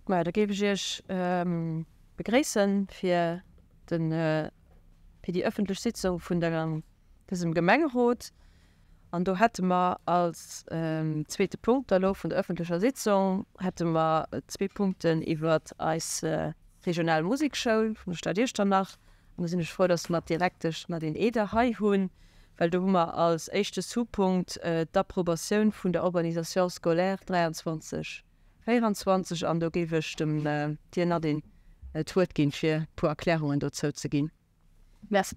Majo, da géif ech Iech begréissen fir den, fir déi ëffentlech Sitzung vun der, dësem Gemengerot. An do hätte mer als zweete Punkt da lo vun der ëffentlecher Sitzung hätte mer zwee Punkten iwwert eis regional Musekschoul vun der Stad Iechternach. An do sinn ech frou, dass mer d'Direktesch Nadine Eder hei hunn, well do hu mer als éischte Sous-Punkt d'Approbatioun vun der Organisation scolaire 23. 24, an do géif ech dem Dir Nadine d'Wuert ginn, fir e puer Erklärungen dozou ze ginn. Merci.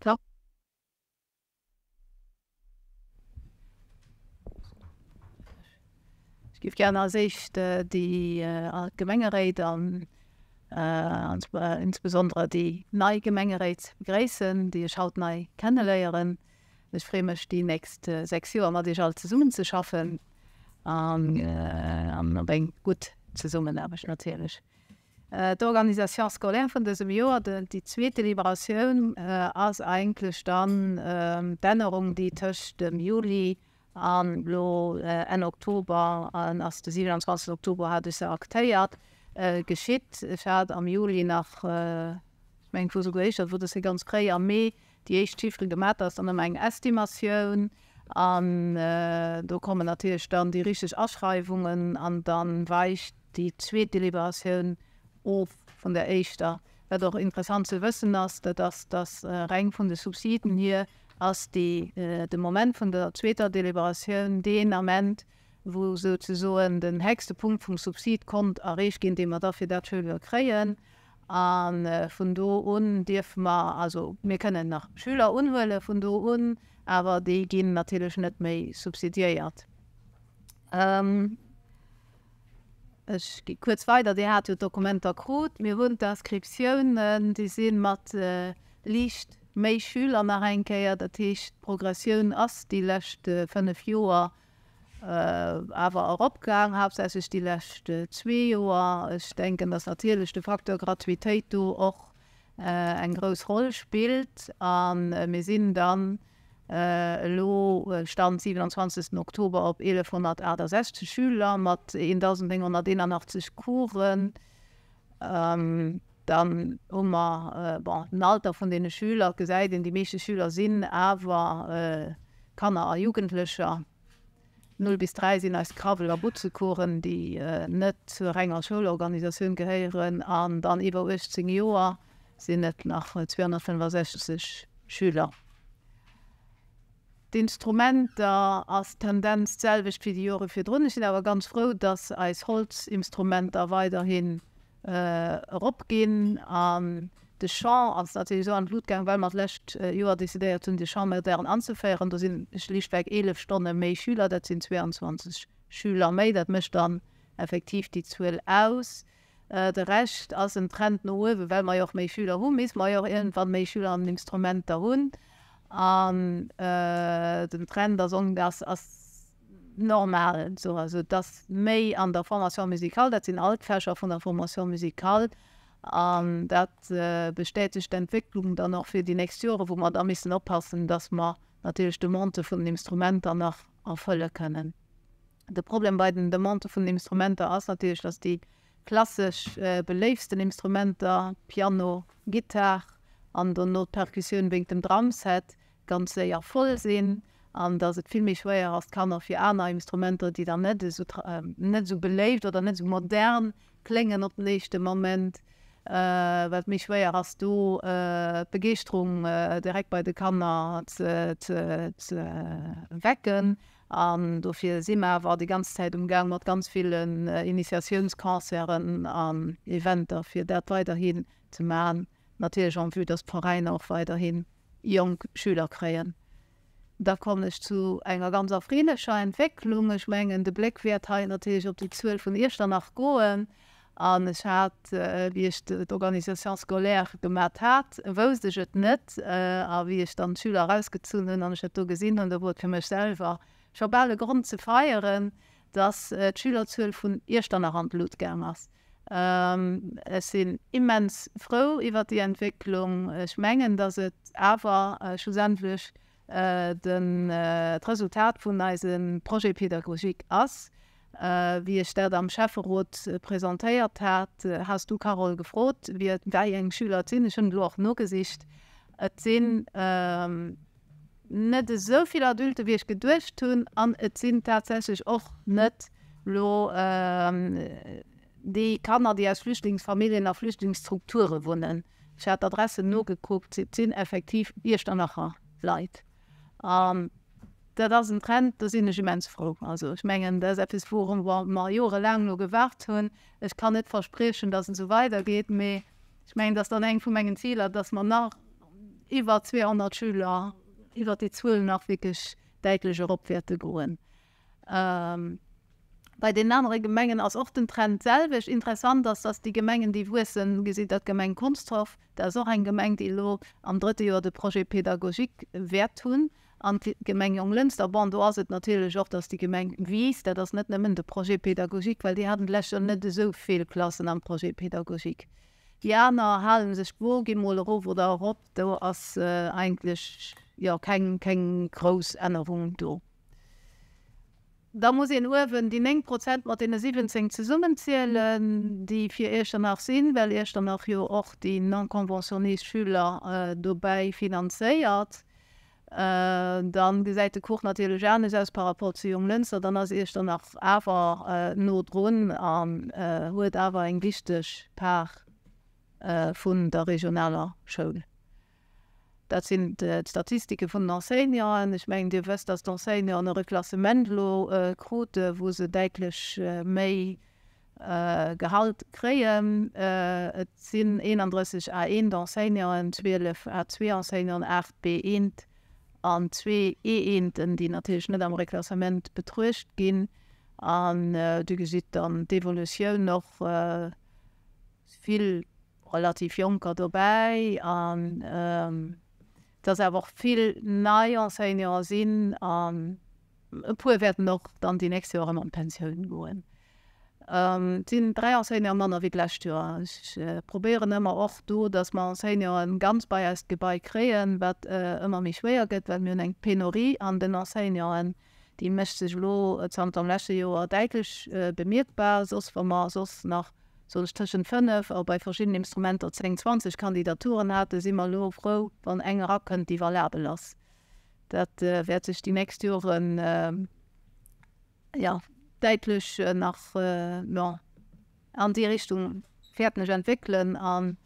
Ech géif gären als éischt déi al Gemengeréit an insbesondere déi nei Gemengeréit begréissen, déi ech haut nei kenneléieren. Ech freeë mech déi nächst 6 Joer mat iech all zesummen ze schaffen an op eng gutt Zesummenaarbecht natierlech. D'Organisation scolaire vun dësem Joer, déi zweet Deliberatioun, ass eigentlech dann d'Ännerung déi tëscht dem Juli an elo Enn Oktober, an ass de 27 Oktober hat ech se aktéiert, geschitt. Ech hat am Juli nach, ech mengen et wor souguer éischter, et wor dës ganz fréi am Mee, Déi éischt Chifferen gemat ass dann ëmmer eng Estimatioun an do kommen natierlech dann déi richteg Aschreiwungen an dann weicht déi zweet Deliberatioun of vun der éischter. Wat och interessant ze wëssen ass, dat ass, dass reng vun de Subsiden hier ass déi de Moment vun der zweeter Deliberatioun deen Ament, wou souzesoen den héchste Punkt vum Subsid konnt erreecht ginn, dee mer da fir dat Schouljoer kréien. A vun do un dierfe mer, also mir kënnen nach Schüler unhuele vun do un, awer déi ginn natierlech net méi subsidiéiert. Ech gi kuerz weider, Dir hat jo d'Dokumenter krut. Mir hunn d'Inscriptiounen, déi si mat liicht méi Schüler nach eng Kéier. Dat heescht, d'Progressioun ass déi lescht 5 Joer awer eropgaang, haaptsächlech déi lescht zwee Joer. Ech denken, datt natierlech de Facteur Gratuitéit do och eng grouss Roll spillt. A mir sinn dann elo, Stand 27 Oktober, op 1.168 Schüler mat 1.981 Coursen. Dann hu mer, bon, den Alter vun deene Schüler, gesäit een, déi meeschte Schüler sinn awer Kanner a Jugendlecher. 0 bis 3 sinn eis Krabbel a Butzecoursen, déi net zur renger Schoulorganisatioun gehéieren. An dann iwwer 18 Joer sinn et nach 265 Schüler. D'Instrumenter ass d'Tendenz d'selwecht wéi déi Jore virdrun. Ech sinn awer ganz frou, dass eis Holzinstrumenter weiderhin eropginn. An de Chant ass natierlech esou an d'Lut gaang, well mer d'lescht Joer decidéiert hunn, de Chant moderne anzeféieren. Do sinn schlichtweg 11 Stonne méi Schüler, dat sinn 22 Schüler méi. Dat mécht dann effektiv déi Zuel aus. De Rescht ass en Trend no uewen, well mer jo och méi Schüler hunn, misst mer jo och iergendwann méi Schüler an den Instrumenter hunn. An den Trend ass ass normal esou, also et ass méi an der Formation musicale, dat sinn all d'Fächer vun der Formation musicale an dat bestätegt d'Entwécklung dann och fir déi nächst Joren, wou mer da missen oppassen, dass mer natierlech d'Demande vun den Instrumenter nach erfëlle kënnen. De Problem bei den Demandë vun den Instrumenter ass natierlech, dass déi klassesch beléiftsten Instrumenter, Piano, Gittar an dono d'Percussioun wéinst dem Drumset, ganz séier voll sinn an dass et vill méi schwéier ass, d'Kanner fir aner Instrumenter, déi dann net esou net esou beléift oder net esou modern kléngen op den éischte Moment, well et méi schwéier ass, do d'Begeeschterung direkt bei de Kanner ze ze wecken. An dofir si mer awer déi ganz Zäit um Gaang mat ganz villen Initiatiounsconcerten an Eventer, fir dat weiderhin ze maachen, natierlech en vue, dass d'Veräiner och weiderhi jonk Schüler kréien. Da kommen ech zu enger ganz erfreelecher Entwécklung. Ech mengen, de Bléck wäert hei natierlech op déi Zuel vun Iechternach goen. An ech hat, wéi ech d'Organisation scolaire gemat hat, wousst ech et net. A wéi ech dann d'Schüler erausgezunn hunn an ech dat do gesinn hunn, do wor et fir mech selwer scho bal e Grond ze feieren, dass d'Schülerzuel vun Iechternach an d'Lut gaang ass. Ech sinn immens frou iwwert déi Entwécklung. Ech mengen, dass et awer schlussendlech d'Resultat vun eisem Projet pédagogique ass. Wéi ech dat am Schäfferot presentéiert hat, has du, Carole, gefrot, wéi eng Schüler et sinn. Ech hunn et elo och nogesicht. Et sinn net esou vill Adulten, wéi ech geduecht hunn, an et sinn tatsächlech och net elo déi Kanner, déi aus Flüchtlingsfamilljen a Flüchtlingsstrukture wunnen. Ech hat d'Adressen nogekuckt, et sinn effektiv Iechternacher Leit. An dat ass en Trend, do sinn ech immens frou. Also ech mengen, dat ass eppes, wourop mer jorelaang elo gewaart hunn. Ech kann net verspriechen, datt et esou weidergeet, mee ech mengen, dat ass dann eng vu mengen Ziler, datt mer nach iwwer 200 Schüler, iwwer déi Zuel nach wierklech däitlech erop wäerte goen. Bei deenen anere Gemengen ass och den Trend d'selwecht. Interessant ass, dass déi Gemengen, déi wuessen, gesitt Der d'Gemeng Consdorf, dat ass och eng Gemeng, déi elo am drëtte Joer de Projet pédagogique wäert hunn, an d'Gemeng Jonglënster. Bon, do ass et natierlech och, dass déi Gemeng wiisst. Dat ass net nëmmen de Projet pédagogique, well déi haten d'lescht Joer net esou vill Klassen am Projet pédagogique. Déi aner hale sech d'Wo, gi mol erof oder erop. Do ass eigentlech, jo, keng, keng grouss Ännerung do. Da muss een uewen déi 9 Prozent mat deene 17 zesummenzielen, déi fir Iechternach sinn, well Iechternach jo och déi non conventionnés Schüler dobäi finanzéiert. Da gesäit de Kuch natierlech anescht aus par rapport zu Jonglënster. Dann ass Iechternach awer no drun an huet awer eng wichteg Part vun der regionaler Schoul. Dat sinn d'Statistike vun den Enseignanten. Ech mengen, Dir wësst, dass d'Enseignanten e Reklassement elo krute wou se däitlech méi Gehalt kréien. Et sinn 31 A1 Enseignanten, 12 A2 Enseignanten, 8 B1 an zwee E1en, déi natierlech net am Reklassement betruecht ginn. An Dir gesitt dann d'Evolutioun och vill relativ Jonker dobäi an dass awer och vill nei Enseignanten sinn an e puer wäerten och dann déi nächst Joer erëm an d'Pensioun goen. Et sinn 3 Enseignanten manner wéi d'lescht Joer. Ech probéieren ëmmer och do, dass mer Enseignanten ganz bei eist Gebai kréien, wat ëmmer méi schwéier gëtt, well mir hunn eng Penurie an den Enseignanten. Déi mécht sech elo zanter dem leschte Joer däitlech bemierkbar. Soss, wa mer soss nach, soen ech, tëschent 5 a bei verschiddenen Instrumenter 10, 20 Kandidaturen haten, si mer elo frou, wann eng erakënnt, déi valabel ass. Dat wäert sech déi nächst Joren, jo, däitlech nach, jo, an déi Richtung wäerten ech entwéckelen an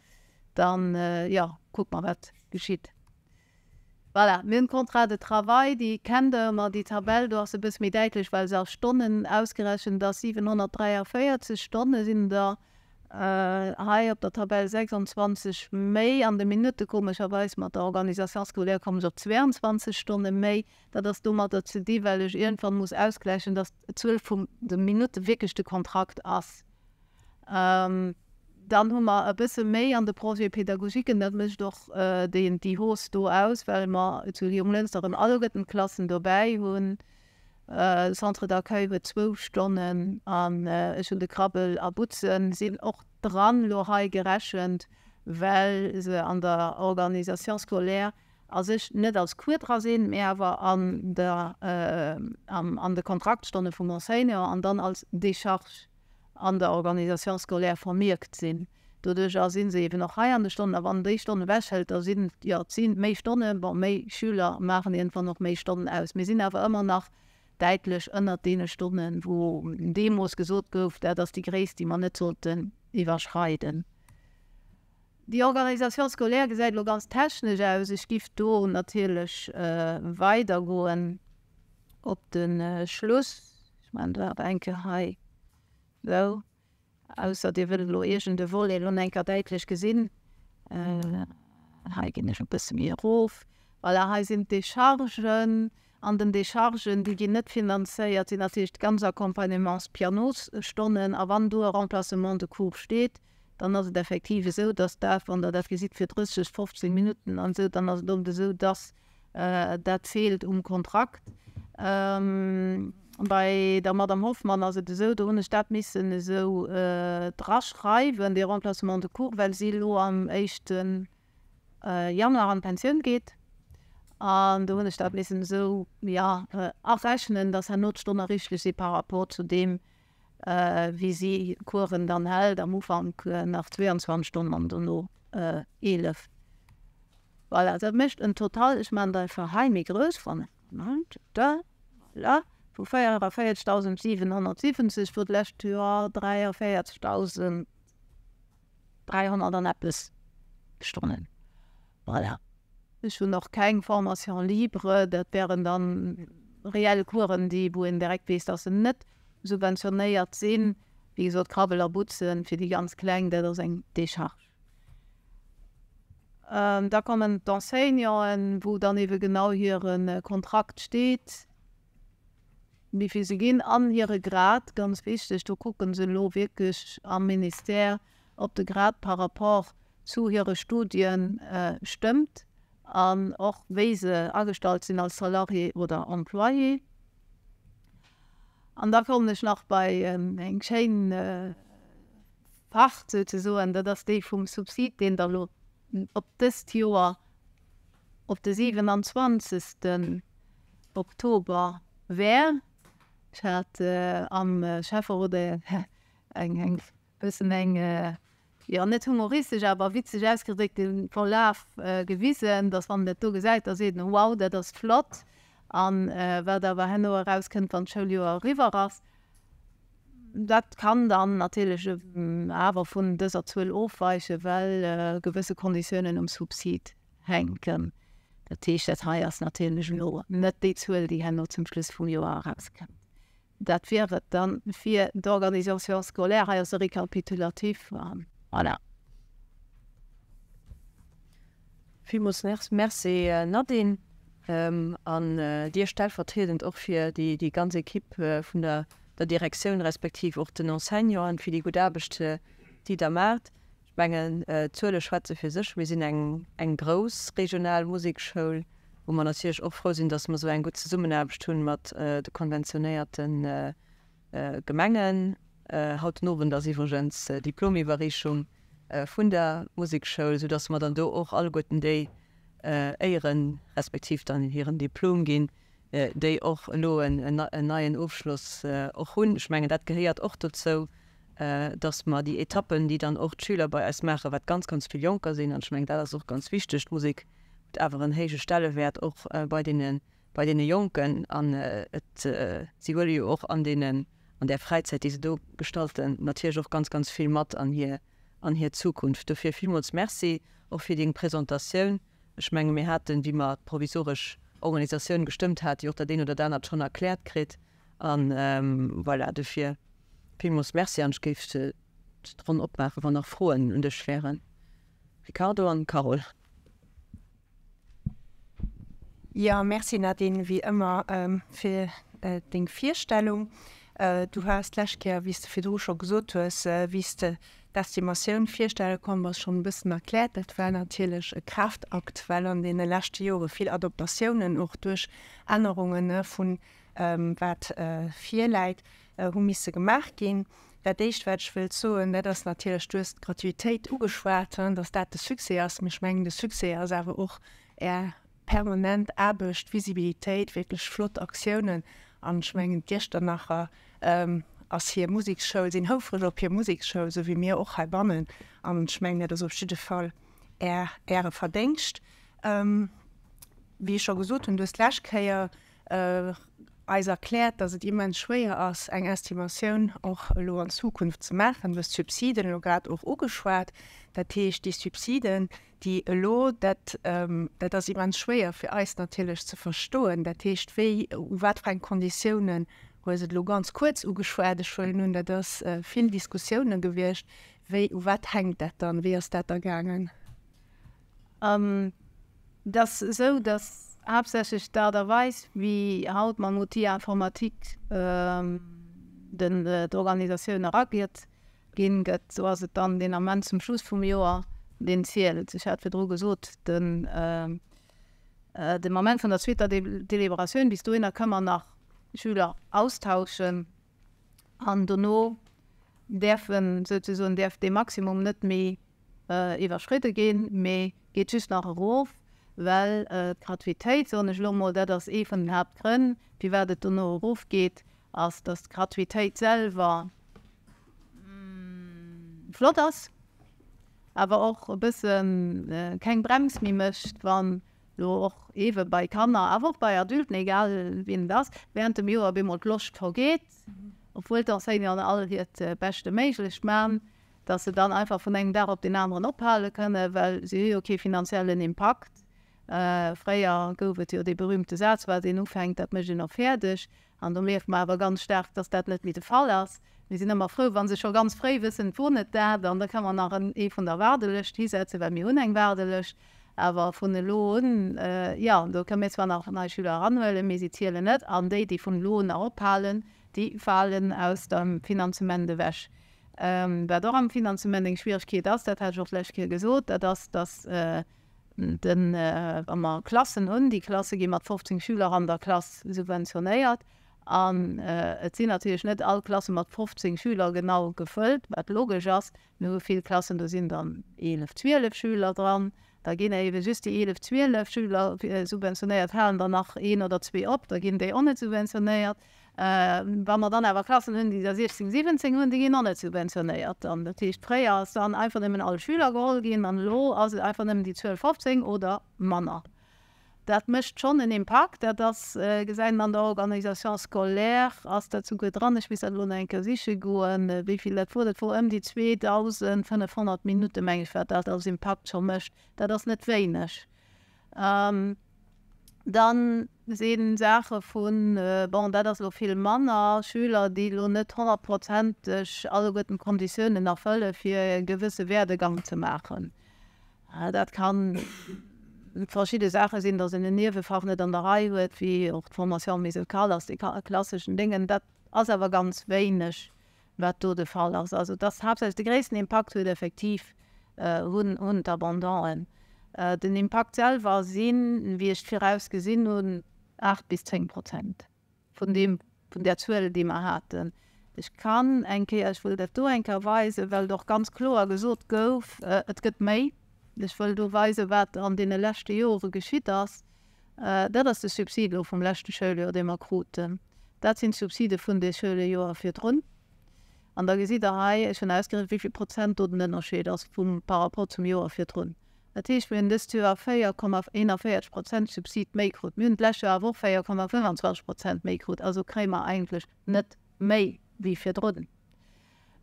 dann, jo, kucke mer, wat geschitt. Voilà, mir hunn d'Contrats de travail, déi kennt Der ëmmer, déi Tabell, do ass se e bësse méi däitlech, well se a Stonnen ausgerechent ass. 743 Stonne sinn der hei op der Tabell, 26 méi an de Minutte, komescherweis mat der Organisation scolaire kommen ech op 22 Stonne méi. Dat ass domadder ze di well ech iergendwann muss ausgläichen, dass d'Zuel vun de Minutte wierklech de Kontrakt ass. Dann hu mer e bësse méi an de Projet pédagogiquen, dat mécht och déi Hausse do aus, well mer zu Jonglënster erëm alleguerten d'Klassen dobäi hunn. De Centre d'accueil huet zwou Stonnen an ech hunn de Krabbel a Butzen sinn och dran elo hei gerechent, well se an der Organisation scolaire a sech net als Cours dra sinn, mee awer an der an de Kontraktstonne vum Enseignant an dann als Décharge an der Organisation scolaire vermierkt sinn. Doduercher si se eben och hei an de Stonnen. A wann déi Stonnen ewechhëlt, da sinn, jo, et si méi Stonnen, bon, méi Schüler maachen iergendwann och méi Stonnen aus. Mir sinn awer ëmmer nach däitlech ënnert deene Stonnen, wou deemools gesot gouf, dat ass déi Gréisst, déi mer net sollten iwwerschreiden. Déi Organisation scolaire gesäit elo ganz technesch aus. Ech giff do natierlech weidergoen. Op de Schluss, ech maachen dat awer eng Kéier hei esou, ausser Dir wëllt elo iergend e Volet elo nach eng Kéier däitlech gesinn. Hei ginn ech e bësse méi erof. Voilà, hei sinn d'Déchargen. An den Déchargen, déi ginn net finanzéiert, sinn natierlech d'ganz Accompagnements-Pianosstonnen. A wann do e Remplacement de cours steet, dann ass et effektiv esou, dass dat, wann Der dat gesitt fir 30, 15 Minutten an esou, dann ass et oft esou, dass Dat feelt um Kontrakt. Bei der Madame Hoffmann ass et esou, do hunn ech dat missen esou draschreiwen, dee Remplacement de cours, well si elo am éischte Januar an d'Pensioun geet. An do hunn ech dat missen esou, jo, arechnen, dass herno d'Stonne richteg si par rapport zu deem. wéi si Coursen dann hält, am Ufank nach 22 Stonnen an dono 11. Voilà, dat mécht en Total, ech maachen et einfach hei méi grouss, wann da, voilà, vu 44.770 wor d'lescht Joer 43.300 an eppes Stonnen. Voilà. Ech hunn och keng Formation libre, dat wären dann reell Coursen, déi, wou een direkt weess, dass se net subventionéiert sinn. Wéi gesot, Krabbel a Butzen fir déi ganz Kleng, dat ass eng Décharge. Da kommen d'Enseignanten, wou dann ebe genau hire Kontrakt steet, wéi vill se ginn, an hire Grad, ganz wichteg, do kucke se elo wierklech am Ministère, ob de Grad par rapport zu hire Studie stëmmt an och wéi se agestallt sinn als Salarié oder Employé. An da kommen ech nach bei eng schéin Part souzesoen, dat ass déi vum Subsid, deen da lo op dëst Joer op de 27. Oktober wär. Ech hat am Schäfferot eng bëssen eng, jo net humoristesch, awer witzeg ausgedréckte Verlaf gewisen, dass wann een dat do gesäit, da seet een, wow, dat ass flott. A wat awer herno erauskënnt, wann d'Schouljoer eriwwer ass, dat kann dann natierlech awer vun dëser Zuel ofweichen, well gewësse Konditiounen um Subsid hänken. Dat heescht, dat hei ass natierlech elo net déi Zuel, déi herno zum Schluss vum Joer erauskënnt. Dat wier et dann fir d'Organisation scolaire. Hei ass e Récapitulatif. Voilà. Villmools Merci Nadine, an dir stellvertriedend och fir déi ganz Equipe vun der Direktioun respektiv och den Enseignanten fir déi gutt Aarbecht déi der maacht. Ech mengen d'Zuele schwätze fir sech. Mir sinn eng grouss regional Musekschoul, wou mer natierlech och frou sinn, datt mer esou eng gutt Zesummenaarbecht hunn mat de konventionéierte Gemengen. Haut den Owend ass iwwregens Diplomiwwerreechung vun der Musekschoul, soudatt mer dann do och alleguerten déi éieren, respektiv dann hiren Diplom ginn, déi och elo en neien Ofschloss och hunn. Ech mengen, dat gehéiert och dozou, dass mer déi Etappen, déi dann och d'Schüler bei eis maachen, wat ganz, ganz vill Jonker sinn, an ech mengen, dat ass och ganz wichteg, d'Musek huet awer en héije Stellewäert och bei deene, bei deene Jonken an et, si huele jo och an deenen, an där Fräizäit, déi se do gestalten, natierlech och ganz, ganz vill mat an hir, an hir Zukunft. Dofir villmools Merci och fir deng Presentatioun. Ech menge mir haten, wéi mer d'provisoresch Organisatioun gestëmmt haten, jo och dat eent oder dat anert schonn erkläert kritt. A voilà, dofir villmools Merci an ech géif d'Ronn opmaachen, wann nach Froen un dech wären, Ricardo an Carole. Jo, Merci Nadine, wéi ëmmer fir deng Virstellung. Du has d'lescht Kéier, wéi s de virdru scho gesot hues, wéi s de d'Estimatioun virstelle komm bass, schonn e bëssen erkläert. Dat war natierlech e Kraaftakt, well an deene leschte Jore vill Adoptatiounen och duerch Ännerunge vun wat virläit, hu misse gemaach ginn. Dat Éischt, wat ech wëllt soen, dat ass natierlech, du hues d'Gratuitéit ugeschwat, dass dat de Succès ass. Mee ech mengen, de Succès ass awer och Är permanent Aarbecht, Visibilitéit, wierklech flott Aktiounen. An ech mengen, d'Iechternacher ass hir Museksschoul, sinn houfreg op hir Museksschoul, esou wéi mir och heibannen. An ech mengen, dat ass op jidde Fall Är, Äre Verdéngscht. Wéi ech scho gesot hunn, du hues d'lescht Kéier eis erkläert, dass et immens schwéier ass, eng Estimatioun och elo an Zukunft ze maachen. Du hues d'Subsiden elo grad och ugeschwat. Dat heescht, déi Subsiden, déi elo, dat, dat ass immens schwéier fir eis natierlech ze verstoen. Dat heescht, wéi, u wat fir eng Konditiounen, hues et elo ganz kuerz ugeschwat, ech huelen un, dat ass vill Diskussiounen gewiescht, wéi, u wat hänkt dat dann, wéi ass dat da gaangen? Et ass esou, datt haaptsächlech d'Aart a Weis, wéi haut mam Outil informatique d'Organisatioun eragitt ginn gëtt, sou ass et dann deen Ament zum Schluss vum Joer, deen zielt. Ech hat virdru gesot, den de Moment vun der zweeter Deliberatioun, bis dohinner kënne mer nach Schüler austauschen an dono däerfen souzesoen däerf dee Maximum net méi iwwerschridde ginn, mee geet just nach erof, well d'Gratuitéit, soen ech elo emol, dat ass ee vun den Haaptgrënn, firwat et dono erofgeet, ass, datt d'Gratuitéit selwer. flott ass, awer och e bësse keng Brems méi mécht, wann elo och eebe bei Kanner, awer och bei Adulten, egal wien et ass, während dem Joer op eemol d'Loscht vergeet, obwuel d'Enseignanten all hiert Beschte Méiglecht man, dass se dann einfach vun engem Dag op deen aneren ophale kënnen, well se hu jo kee finanziellen Impakt. Fréier gouf et jo dee berühmte Saz, Wat een ufänkt, dat mécht een och fäerdeg. An do mierke mer awer ganz staark, dass dat net méi de Fall ass. Mir sinn ëmmer frou, wa se scho ganz fréi wëssen, et wor net dat, an da kënne mer nach en ee vun der Waardelëscht hisetzen, well mir hunn eng Waardelëscht. Awer vun elo un, jo, do kënne mir zwar nach nei Schüler eranhuelen, mee si zielen net. An déi, déi vun elo un nach ophalen, déi falen aus dem Finanzement ewech. Wat och am Finanzement eng Schwieregkeet ass, dat hat ech och d'lescht Kéier gesot, dat ass, dass den, wa mer Klassen hunn, déi Klasse gi mat 15 Schüler an der Klass subventionéiert an et sinn natierlech net all Klasse mat 15 Schüler genau gefëllt, wat logesch ass. Mir hu vill Klassen, do sinn dann 11, 12 Schüler dran. Da ginn éiwe just déi 11, 12 Schüler subventionéiert, halen der nach een oder zwee op, da ginn déi och net subventionéiert. Wa mer dann awer Klassen hunn, déi der 16, 17 hunn, déi ginn och net subventionéiert dann. Dat heescht, fréier ass dann einfach nëmmen all Schüler geholl ginn an elo ass et einfach nëmmen déi Zuel 15 oder manner. Dat mécht schonn en Impakt. Dat ass, gesäit een an der Organisation scolaire ass dat souguer dran. Ech misst dat elo nach eng Kéier siche goen, wéi vill dat wor. Dat wor ëm déi 2.500 Minutten, meng ech, wat dat als Impakt scho mécht. Dat ass net wéineg. Dann si Saache vun, bon, dat ass elo vill manner, Schüler, déi elo net honnertprozenteg alleguerten d'Konditiounen erfëlle fir e gewësse Werdegang ze maachen. Dat ka verschidde Saache sinn, datt een en Niewefach net an der Rei huet, wéi och d'Formation musicale ass, dee klasseschen Déngen. Dat ass awer ganz wéineg. wat do de Fall ass. Also et ass haaptsächlech, de gréissten Impakt huet effektiv, hunn hunn d'Abandon'en. Den Impakt selwer sinn, wéi ech et viraus gesinn hunn, 8 bis 10 Prozent vun deem, vun där Zuel, déi mer haten. Ech kann eng Kéier, ech wëll dat do eng Kéier weisen, well et och ganz kloer gesot gouf, et gëtt méi. Ech wëll do weisen, wat an deene leschte Jore geschitt ass. Dat ass de Subsid elo vum leschte Schouljoer, dee mer kruten. Dat sinn d'Subside vun de Schoulejoer virdrun. An da gesitt Der hei, ech hunn ausgerechent, wéi vill Prozent do den Ënnerscheed ass vum par rapport zum Joer virdrun. Dat heescht, mir hunn dëst Joer 4,41 Prozent Subsid méi krut. Mir hunn d'lescht Joer awer och 4,25 Prozent méi krut. Also kréie mer eigentlech net méi wéi virdrun.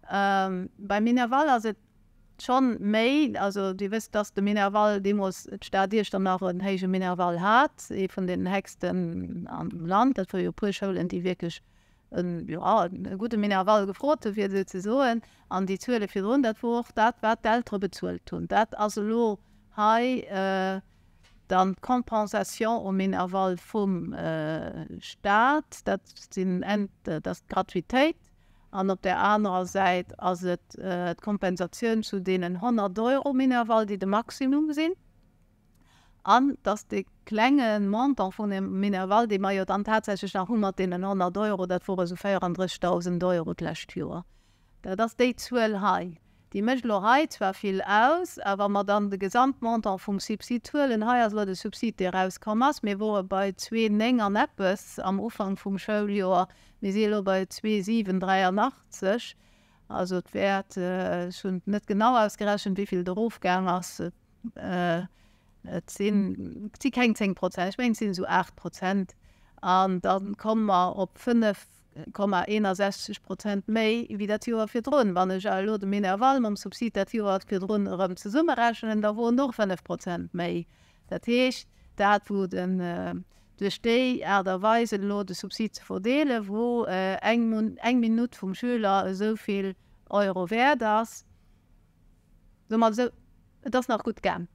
Beim Minerval ass et schonn méi, also Dir wësst, dass de Minerval deemools d'Stad Iechternach en héije Minerval hat, ee vun den héchsten am Land. Dat wor jo e puer Schoulen, déi wierklech en, jo, e gudde Minerval gefrot hunn, fir esou ze soen. An déi Zuele virdrun, dat wor och dat, wat d'Eltere bezuelt hunn. Dat ass elo hei dann d'Compensation au Minerval vum Stat, dat sinn, dat ass d'Gratuitéit. An op där anerer Säit ass et d'Kompensatioun zu deenen 100 Euro Minerval, déi de Maximum sinn. An dass dee klenge Montant vun dem Minerval, dee mer jo dann tatsächlech nach hu mat deenen 100 Euro, dat wore sou 34.000 Euro d'lescht Joer, dat ass déi Zuel hei. Déi mécht elo hei zwar vill aus, a wa mer dann de Gesamtmontant vum Subsid huelen, hei ass elo de Subsid, dee erauskomm ass, mir wore bei 2,9 an eppes am Ufank vum Schouljoer, mir si elo bei 2,783, also et wäert, ech hunn et net genau ausgerechent, wéi vill et erofgaang ass, Et sinn, et si keng 10 Prozent, ech mengen, et sinn esou 8 Prozent. An da komme mer op 5,61 Prozent méi wéi dat Joer virdrun. Wann ech elo de Minerval mam Subsid dat Joer virdrun erëm zesummerechnen, da woren et och 5 Prozent méi. Dat heescht, dat wou den, duerch déi Aart a Weis elo de Subsid ze verdeelen, wou eng, eng Minutt vum Schüler esou vill Euro wäert ass, Soe mer esou, et ass nach gutt gaang.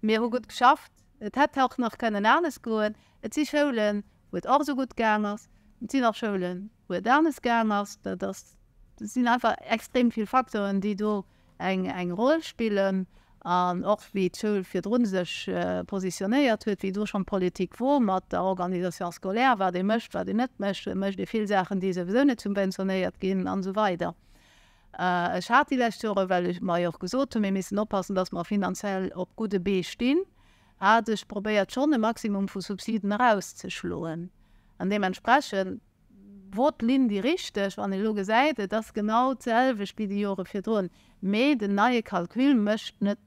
Mir hu gutt geschafft. Et hätt och nach kënnen anescht goen. Et si Schoulen, wou et och esou gutt gaang ass. Et sinn och Schoulen, wou et anescht gaang ass. Dat ass, et sinn einfach extrem vill Facteuren, déi do eng, eng Roll spillen. An och wéi d'Schoul virdru sech positionéiert huet, wéi do schonn d'Politik wor mat der Organisation scolaire, wat ee mécht, wat een net mécht, mécht ee vill Saachen, déi souwisou net subventionéiert ginn an esou weider. Ech hat déi lescht Jore, well ech mer jo och gesot hunn, mir missen oppassen, dass mer finanziell op gudde Bee stinn, hat ech probéiert schonn e Maximum vu Subsiden erauszeschloen. An deementsprechend. Wor d'Linn déi richteg? Wann ee elo gesäit, et ass genau d'selwecht wéi déi Jore virdrun, mee den neie Calcul mécht net,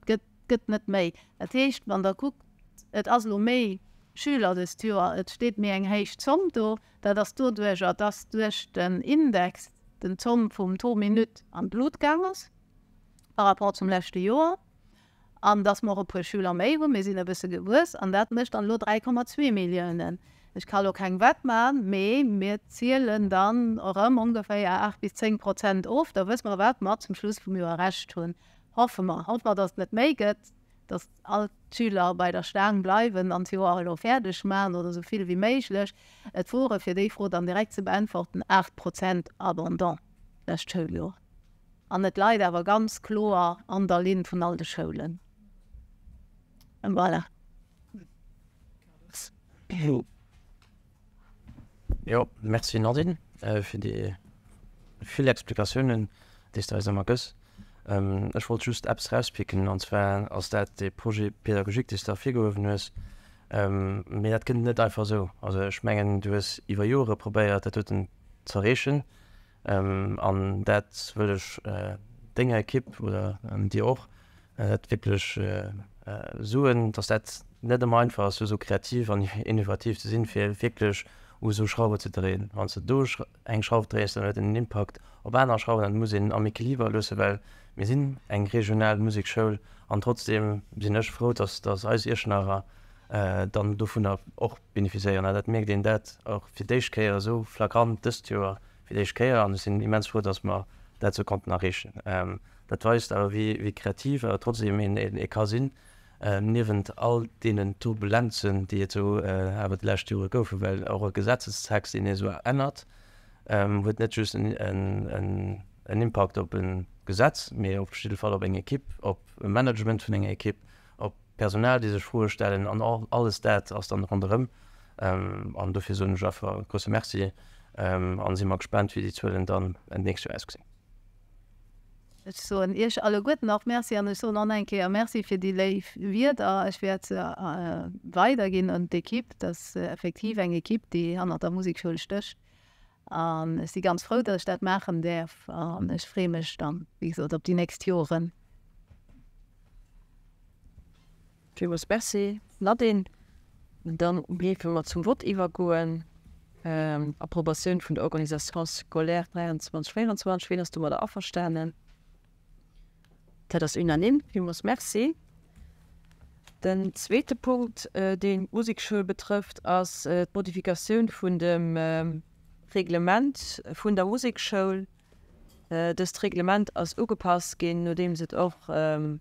gëtt, gëtt net méi. Dat heescht, wann Der kuckt, et ass elo méi Schüler dëst Joer, et steet méi eng héich Zomm do, dat ass doduerjer, dass duerch den Index den Zomm vum Taux minute an d'Lut gaang ass par rapport zum leschte Joer. An dass mer och e puer Schüler méi hunn, mir sinn e bësse gewuess, an dat mécht dann elo 3,2 Milliounen. Ech ka elo keng Wett maachen, mee mir zielen dann erëm ongeféier 8 bis 10 Prozent of, da wësse mer, wat mer zum Schluss vum Joer errecht hunn. Hoffe mer, hoffe mer, dass et net méi gëtt, dass all d'Schüler bei der Staang bleiwen an d'Joer elo fäerdeg maachen oder esou vill wéi méiglech. Et wore, fir déi Fro dann direkt ze beäntworten, 8 Prozent Abandon d'lescht Schouljoer. An et leit awer ganz kloer an der Linn vun all de Schoulen. Voilà. Jo, merci Nadine fir déi vill Explikatiounen, déi s de eis ëmmer gëss. Ech wollt just eppes erauspicken, an zwar ass dat dee Projet pédagogique, dee s de ervirgehuewen hues. Mee dat kënnt net einfach esou. Also ech mengen, du hues iwwer Jore probéiert, dat doten z'erreechen. An dat wëll ech denger Ekipp oder dir och dat wierklech soen, dass dat net ëmmer einfach ass, esou kreativ an innovativ ze sinn, fir wierklech u esou Schrauwe ze dréien. Wann s de do eng Schrauf dréis, dann huet en en Impakt op aner Schrauwen an et muss een am Equiliber loossen, well mir sinn eng regional Musekschoul an trotzdeem sinn ech frou, dass eis Iechternacher dann dovunner och beneficiéieren. An dat mierkt een dat och fir d'éischt Kéier esou flagrant dëst Joer fir d'éischt Kéier. An ech sinn immens frou, dass mer dat esou konnten erreechen. Dat weist awer, wéi kreativ awer trotzdeem een ee ka sinn, niewent all deenen Turbulenzen, déi et esou awer déi lescht Jore goufen. Well och e Gesetzestext, deen ee esou ännert, huet net just en Impakt op e Gesetz, mee op jidde Fall op eng Ekipp, op e Management vun enger Ekipp, op Personal, déi sech Froe stellen an alles dat ass dann ronderëm. An dofir soen ech einfach e grousse Merci an si mer gespaant, wéi déi Zuelen dann d'nächst Joer ausgesinn. Ech soen Iech alleguerten och Merci an ech soen och nach eng Kéier Merci fir déi léif Wierder. Ech wäert se weiderginn un d'Ekipp. Dat ass effektiv eng Ekipp, déi hannert der Musekschoul stécht. An ech si ganz frou, datt ech dat maachen däerf an ech freeë mech dann, wéi gesot, op déi nächst Joren. Villmools Merci, Nadine. Dann géife mer zum Vott iwwergoen. Approbatioun vun der Organisation scolaire 23, 24. Ween ass domadder averstanen? Dat ass unanime. Villmools Merci. Den zweete Punkt, deen d'Musekschoul betrëfft, ass d'Modifikatioun vun dem Reglement vun der Musekschoul. Dëst Reglement ass ugepasst ginn, nodeems et och déi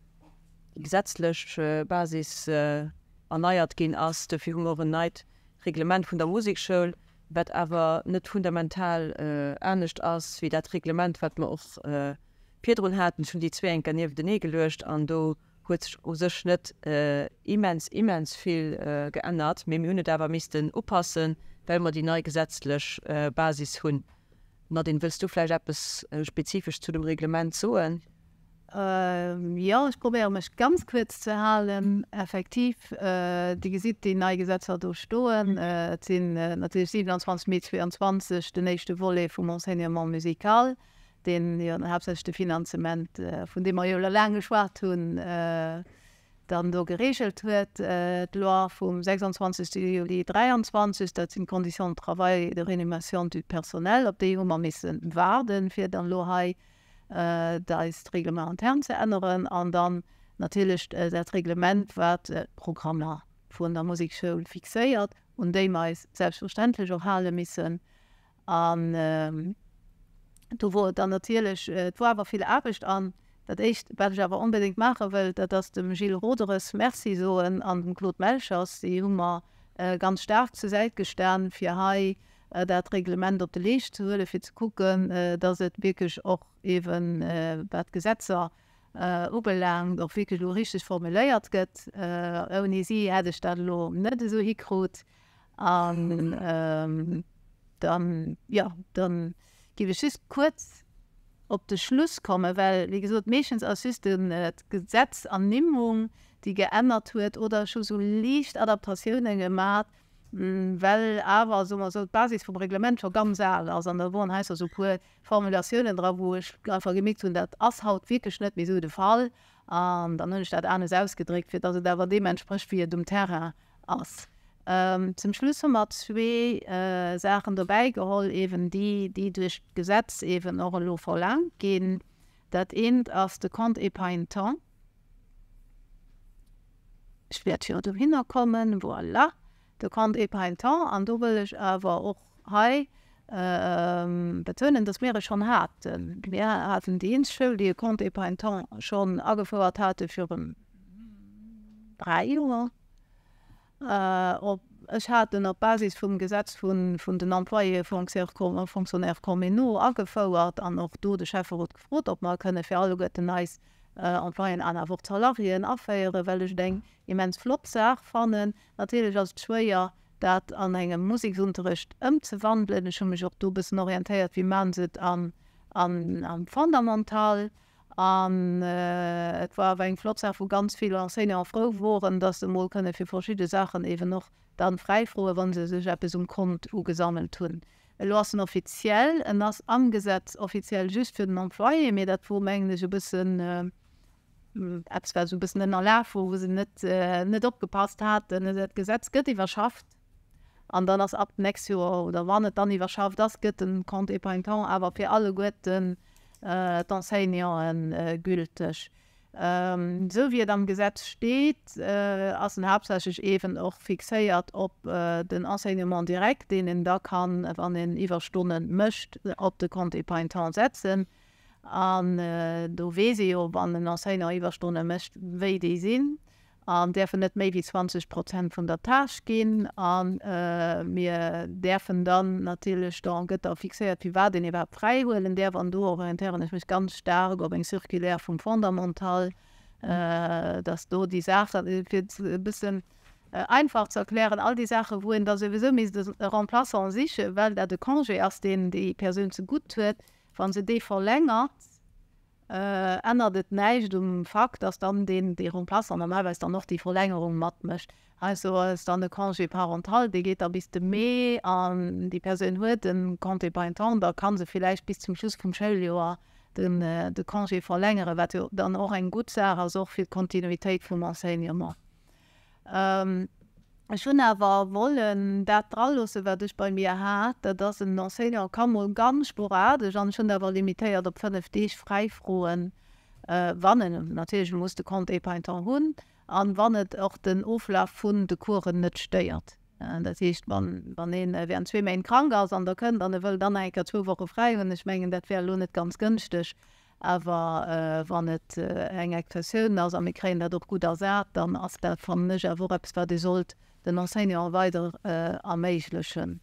gesetzlech Basis erneiert ginn ass. Dofir hu mer och en neit Reglement vun der Musekschoul, wat awer net fundamental anescht ass wéi dat Reglement, wat mer och virdrun haten. Ech hunn déi zwéi eng Kéier nieftenee geluecht an do huet sech u sech net immens, immens vill geännert, mee mir hunn et awer missten upassen, well mer déi nei gesetzlech Basis hunn. Nadine, wëlls du vläicht eppes spezifesch zu dem Reglement soen? Jo, ech probéiere mech ganz kuerz ze halen. Effektiv, Dir gesitt déi nei Gesetzer do stoen. Et sinn natierlech 27 Mee 22 den éischte Volet vum Enseignement musical, deen jo haaptsächlech de Finanzement, vun deem mer jo elo laang geschwat hunn, dann do geregelt huet. D'Loi vum 26 Juli 23, dat sinn d'Conditions de travail et de rémunération du personnel, op déi hu mer misse waarden, fir dann elo hei eist Règlement interne ze änneren an dann natierlech dat Reglement, wat d'Programmer vun der Musekschoul fixéiert, un déi mer eis selbstverständlech och hale missen. An do wor et dann natierlech, et wor awer vill Aarbecht. An dat Éischt, wat ech awer onbedéngt maache wëll, dat ass dem Gilles Roederes Merci soen an dem Claude Melchers. Si hu mer ganz staark zur Säit gestan, fir hei dat Reglement op de Leescht ze huelen, fir ze kucken, dass et wierklech och eeben, wat d'Gesetzer ubelaangt, och wierklech elo richteg formuléiert gëtt. Ouni si hätt ech dat elo net esou hikrut. An dann, jo, da géif ech just kuerz op de Schluss kommen, well, wéi gesot, meeschtens ass just d'Gesetzernimmung, déi geännert huet, oder ech hu sou liicht Adaptatiounen gemat. Well awer, soe mer esou, d'Basis vum Reglement scho ganz al ass an da woren heiansdo esou e puer Formulatiounen dra wou ech einfach gemierkt hunn, dat ass haut wierklech net méi esou de Fall an dann hunn ech dat anescht ausgedréckt, fir datt et awer deem entsprécht wéi et um Terrain ass. Zum Schluss hu mer zwee Saachen dobäi geholl, eeben déi, déi duerch d'Gesetz eeben och elo verlaangt ginn. Dat eent ass de Compte épargne temps. Ech wäert jo dohinner kommen, voilà, de Compte épargne temps. An do wëll ech awer och hei betounen, dass mir e schonn haten. Mir haten déi eenzeg Schoul, déi e Compte épargne temps schonn agefouert hate virun 3 Joer. Ech hat en op Basis vum Gesetz vun den Employéë fonctionnaires communaux agefouert an och do de Schäfferot gefrot, ob mer e kënne fir alleguerten eis Employéen an awer och d'Salariéen aféieren, well ech et eng immens flott Saach fannen. Natierlech ass et schwéier, dat an engem Museksunterrecht ëmzewandelen. Ech hu mech och do e bëssen orientéiert, wéi maachen se et am Fondamental. An et war awer eng flott Saach, wou ganz vill Enseignanten frou woren, dass se emol kënne fir verschidde Saachen eeben och dann fräi froen, wa se sech eppes um Kont ugesammelt hunn. Elo ass en offiziell, en ass am Gesetz offiziell just fir den Employé, mee dat wor, mengen ech, e bëssen eppes, wat esou e bëssen ënnerlaf wor, wou se net net opgepasst haten. Dat Gesetz gëtt iwwerschafft. An dann ass ab d'nächst Joer, oder wann et dann iwwerschafft ass, gëtt den Compte épargne temps awer fir alleguerten d'Enseignanten gülteg. Esou wéi et am Gesetz steet, ass en haaptsächlech eeben och fixéiert op den Enseignement direct, deen een da kann, wann een Iwwerstonne mécht, op de Compte épargne temps setzen. An do weess ee jo, wann en Enseignant Iwwerstonne mécht, wéi déi sinn. An däerfen net méi wéi 20 Prozent vun der Tâche ginn. A mir däerfen dann natierlech, da gëtt da fixéiert, firwat een iwwerhaapt fräi huelen däerf. An do orientéieren ech mech ganz staark op eng Circulaire vum Fondamental, dass do déi Saachen, fir et e bëssen einfach ze erklären, all déi Saachen, wou een da souwisou misst e Remplaçant sichen, well dat e Congé ass, deen déi Persoun zegutt huet, wa se dee verlängert, ännert et näischt um Fakt, dass dann deen, dee Remplaçant normalerweis dann och déi Verlängerung matmécht. Heiansdo ass dann e Congé parental, dee geet da bis de Mee an déi Persoun huet e Congé parental, da ka se villäicht bis zum Schluss vum Schouljoer den de Congé verlängeren, wat jo dann och eng gutt Saach ass, och fir d'Kontinuitéit vum Enseignement. Ech hunn awer wollen dat draloossen, wat ech bei mir hat, dat ass, en Enseignant ka mol ganz sporadesch, an ech hunn dat awer limitéiert op 5 Deeg, fräi froen, wann en natierlech muss de Compte épargne temps hunn an wann et och den Oflaf vun de Coursen net stéiert. Dat heescht, wann ee während zwee Méint krank ass an da kënnt an e wëll dann nach eng Kéier zwou Woche fräi hunn, ech mengen, dat wär elo net ganz gënschteg. Awer wann et eng Exceptioun ass a mir kréien dat och gutt ersat, dann ass dat, fannen ech, awer och eppes, wat ee sollt den Enseignanten weider erméiglechen.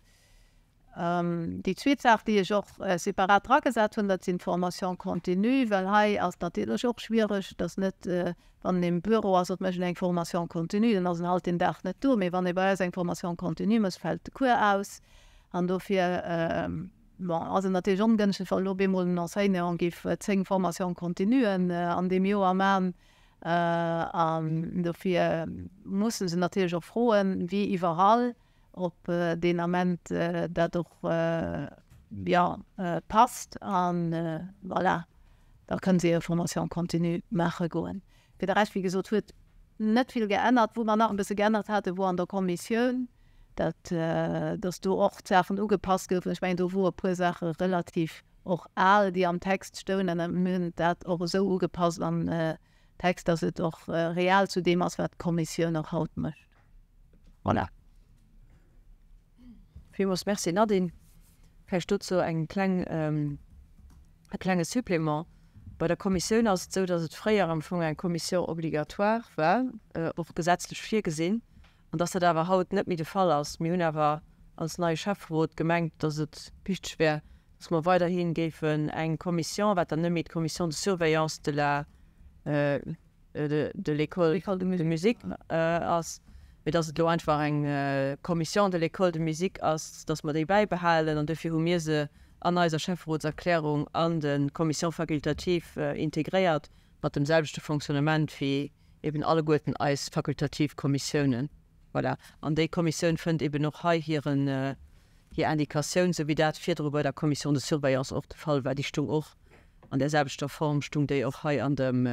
Déi zweet Saach, déi ech och separat dragesat hunn, dat sinn d'Formations continues, well hei ass et natierlech och schwiereg, dass net, wann een um Büro ass, et mécht een eng Formation continue, dann ass en halt deen Dag net do, mee wann ee bei eis eng Formation continue mécht, fält de Cours aus. An dofir Bon, ass et natierlech ongënschteg, wa elo op eemol en Enseignant géif 10 Formations continuen an deem Joer man. An dofir musse se natierlech och froen, wéi iwwerall, ob deen Ament dat och, jo, passt. A voilà, da kënne se hir Formation continue maache goen. Fir de Rescht, wéi gesot, huet net vill geännert. Wou mer nach e bësse geännert haten, wor an der Kommissioun. dat dass do och d'Saachen ugepasst goufen. Ech mengen, do wore puer Saache relativ och al, déi am Text stoungen, an mir hunn dat och esou ugepasst am Text, dass et och real zu deem ass, wat d'Kommissioun och haut mécht. Voilà. Villmools Merci, Nadine. Vläicht dozou eng kleng, e klenge Supplément. Bei der Kommissioun ass et esou, dass et fréier am Fong eng Commission obligatoire war, och gesetzlech virgesinn, An dass dat awer haut net méi de Fall ass. Mir hunn awer als neie Schäfferot gemengt, dass et wichteg wär, dass mer weiderhi géifen eng Commission, wat dann net méi d'Commission de surveillance de la de l'école de musique ass, mee dass et elo einfach eng Commission de l'école de musique ass, dass mer déi bäibehalen. An dofir hu mir se an eiser Schäfferotserklärung an de Commission facultative integréiert, mat dem selwechte Fonctionnement wéi eben alleguerten eis fakultativ Kommissiounen. Voilà. An déi Kommissioun fënnt eben och hei hiren, hir Indikatioun, esou wéi dat virdru bei der Commission de surveillance och de Fall war. Déi stung och an där selwechter Form, stung déi och hei an dem,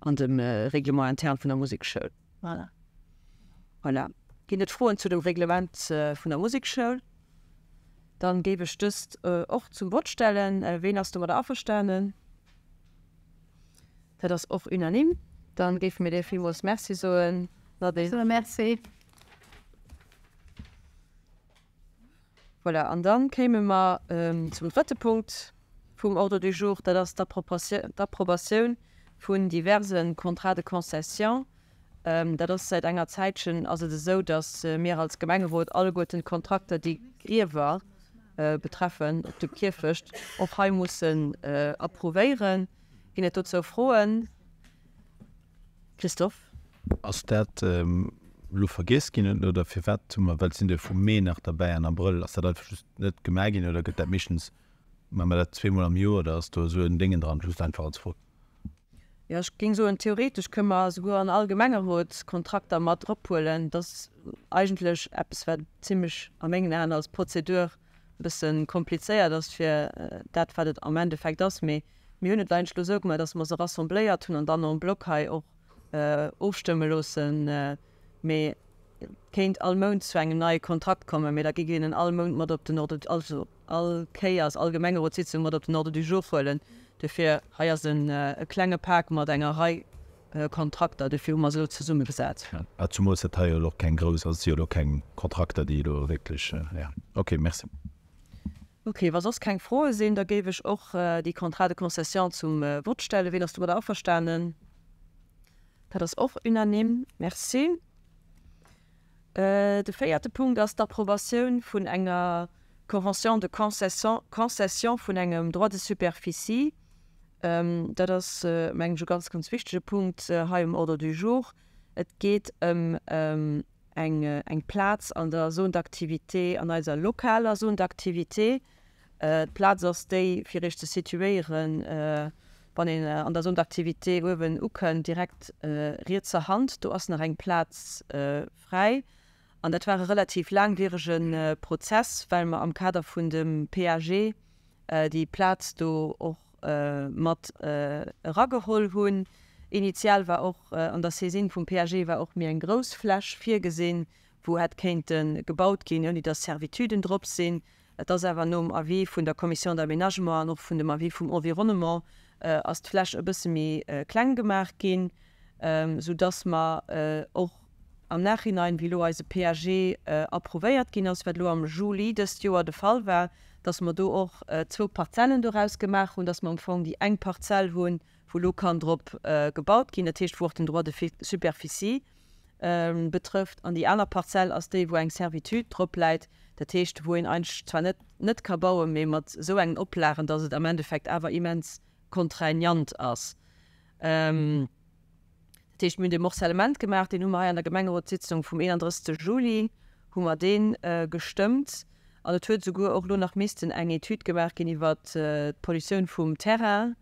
an dem Règlement interne vun der Musekschoul. Voilà. Voilà. Ginn et Froen zu dem Reglement vun der Musekschoul? Dann géif ech dëst och zum Vott stellen. Ween ass domadder averstanen? Dat ass och unanime. Dann géife mir dir villmools Merci soen, Nadine. Soe Merci. Voilà, an dann kéime mer zum drëtte Punkt vum Ordre du jour, dat ass d'Approbatioun vun diverse Contrats de concession. Dat ass säit enger Zäitchen ass et esou, datt mir als Gemengerot alleguerten d'Kontrakter, déi Griewer betreffen op dem Kierfecht, och hei mussen approuvéieren. Ginn et dozou Froen? Christophe. Ass dat elo vergiess ginn oder firwat hu mer, well et sinn der vum Mee nach derbäi an Abrëll, ass dat einfach just net gemaach ginn oder gëtt dat meeschtens, maache mer dat zweemol am Joer oder ass do esou en Déngen dran? Just einfach als Fro. Jo, ech géing soen, theoretesch kënne mer esouguer an all Gemengerot Kontrakter mat erophuelen. Dat ass eigentlech eppes, wat zimlech a mengen Aen als Prozedur e bësse komplizéiert ass fir dat, wat et am Endeffekt ass. Mee mir hunn et eigentlech elo esou gemaach, dass mer se rassembléiert hunn an dann en bloc hei och ofstëmme loossen. Mee et kéint all Mount zu engem neie Kontrakt kommen, mee da géif een en all Mount mat op den Ordre, also all Kéiers, all Gemengerotssitzung mat op den Ordre du jour huelen. Dofir, hei ass e klenge Pak mat enger Rei Kontrakter, dofir hu mer se elo zesummegesat. A zumools dat hei jo elo och keng grouss, also et si jo elo keng Kontrakter, déi elo wierklech, jo. Okay, merci. Okay, wa soss keng Froe sinn, da géif ech och déi Contrats de concession zum Vott stellen. Wien ass domadder averstanen? Dat ass och unanime. Merci. De véierte Punkt ass d'Approbatioun vun enger Convention de concession vun engem Droit de superficie. Dat ass, mengen ech, e ganz, ganz wichtege Punkt hei um Ordre du jour. Et geet ëm eng Plaz an der Zone d'activité, an eiser lokaler Zone d'activité. D'Plaz ass déi, fir Iech ze situéieren, wann een an der Zone d'activité uewen ukënnt, direkt rietser Hand, do ass nach eng Plaz fräi. An dat war e relativ laangwierege Prozess, well mer am Kader vun dem PAG déi Plaz do och mat erageholl hunn. Initial war och an der Saisine vum PAG war och méi eng grouss Fläch virgesinn, wou hätt kéinte gebaut ginn, ouni datt Servituden drop sinn. Et ass awer nom Avis vun der Commission d'aménagement an och vun dem Avis vum Environnement ass d'Fläch e bësse méi kleng gemaach ginn, soudass mer och am Nachhinein, wéi elo eise PAG approuvéiert ginn ass, wat elo am Juli dëst Joer de Fall war, dass mer do och zwou Parzellen doraus gemaach hunn, dass mer am Fong déi eng Parzell hunn, wou elo kann drop gebaut ginn, dat heescht wou och den Droit de superficie betrëfft, an déi aner Parzell ass déi, wou eng Servitude drop läit, dat heescht wou een eigentlech zwar net net ka bauen, mee mat esou engen Oplagen, dass et am Endeffekt awer immens contraignant ass. Dat heescht, mir hunn dee Morcellement gemaach, deen hu mer hei an der Gemengerotssitzung vum 31. Juli hu mer dee gestëmmt. An et huet esouguer och elo nach missten eng Etüd gemaach ginn iwwert d'Pollutioun vum Terrain,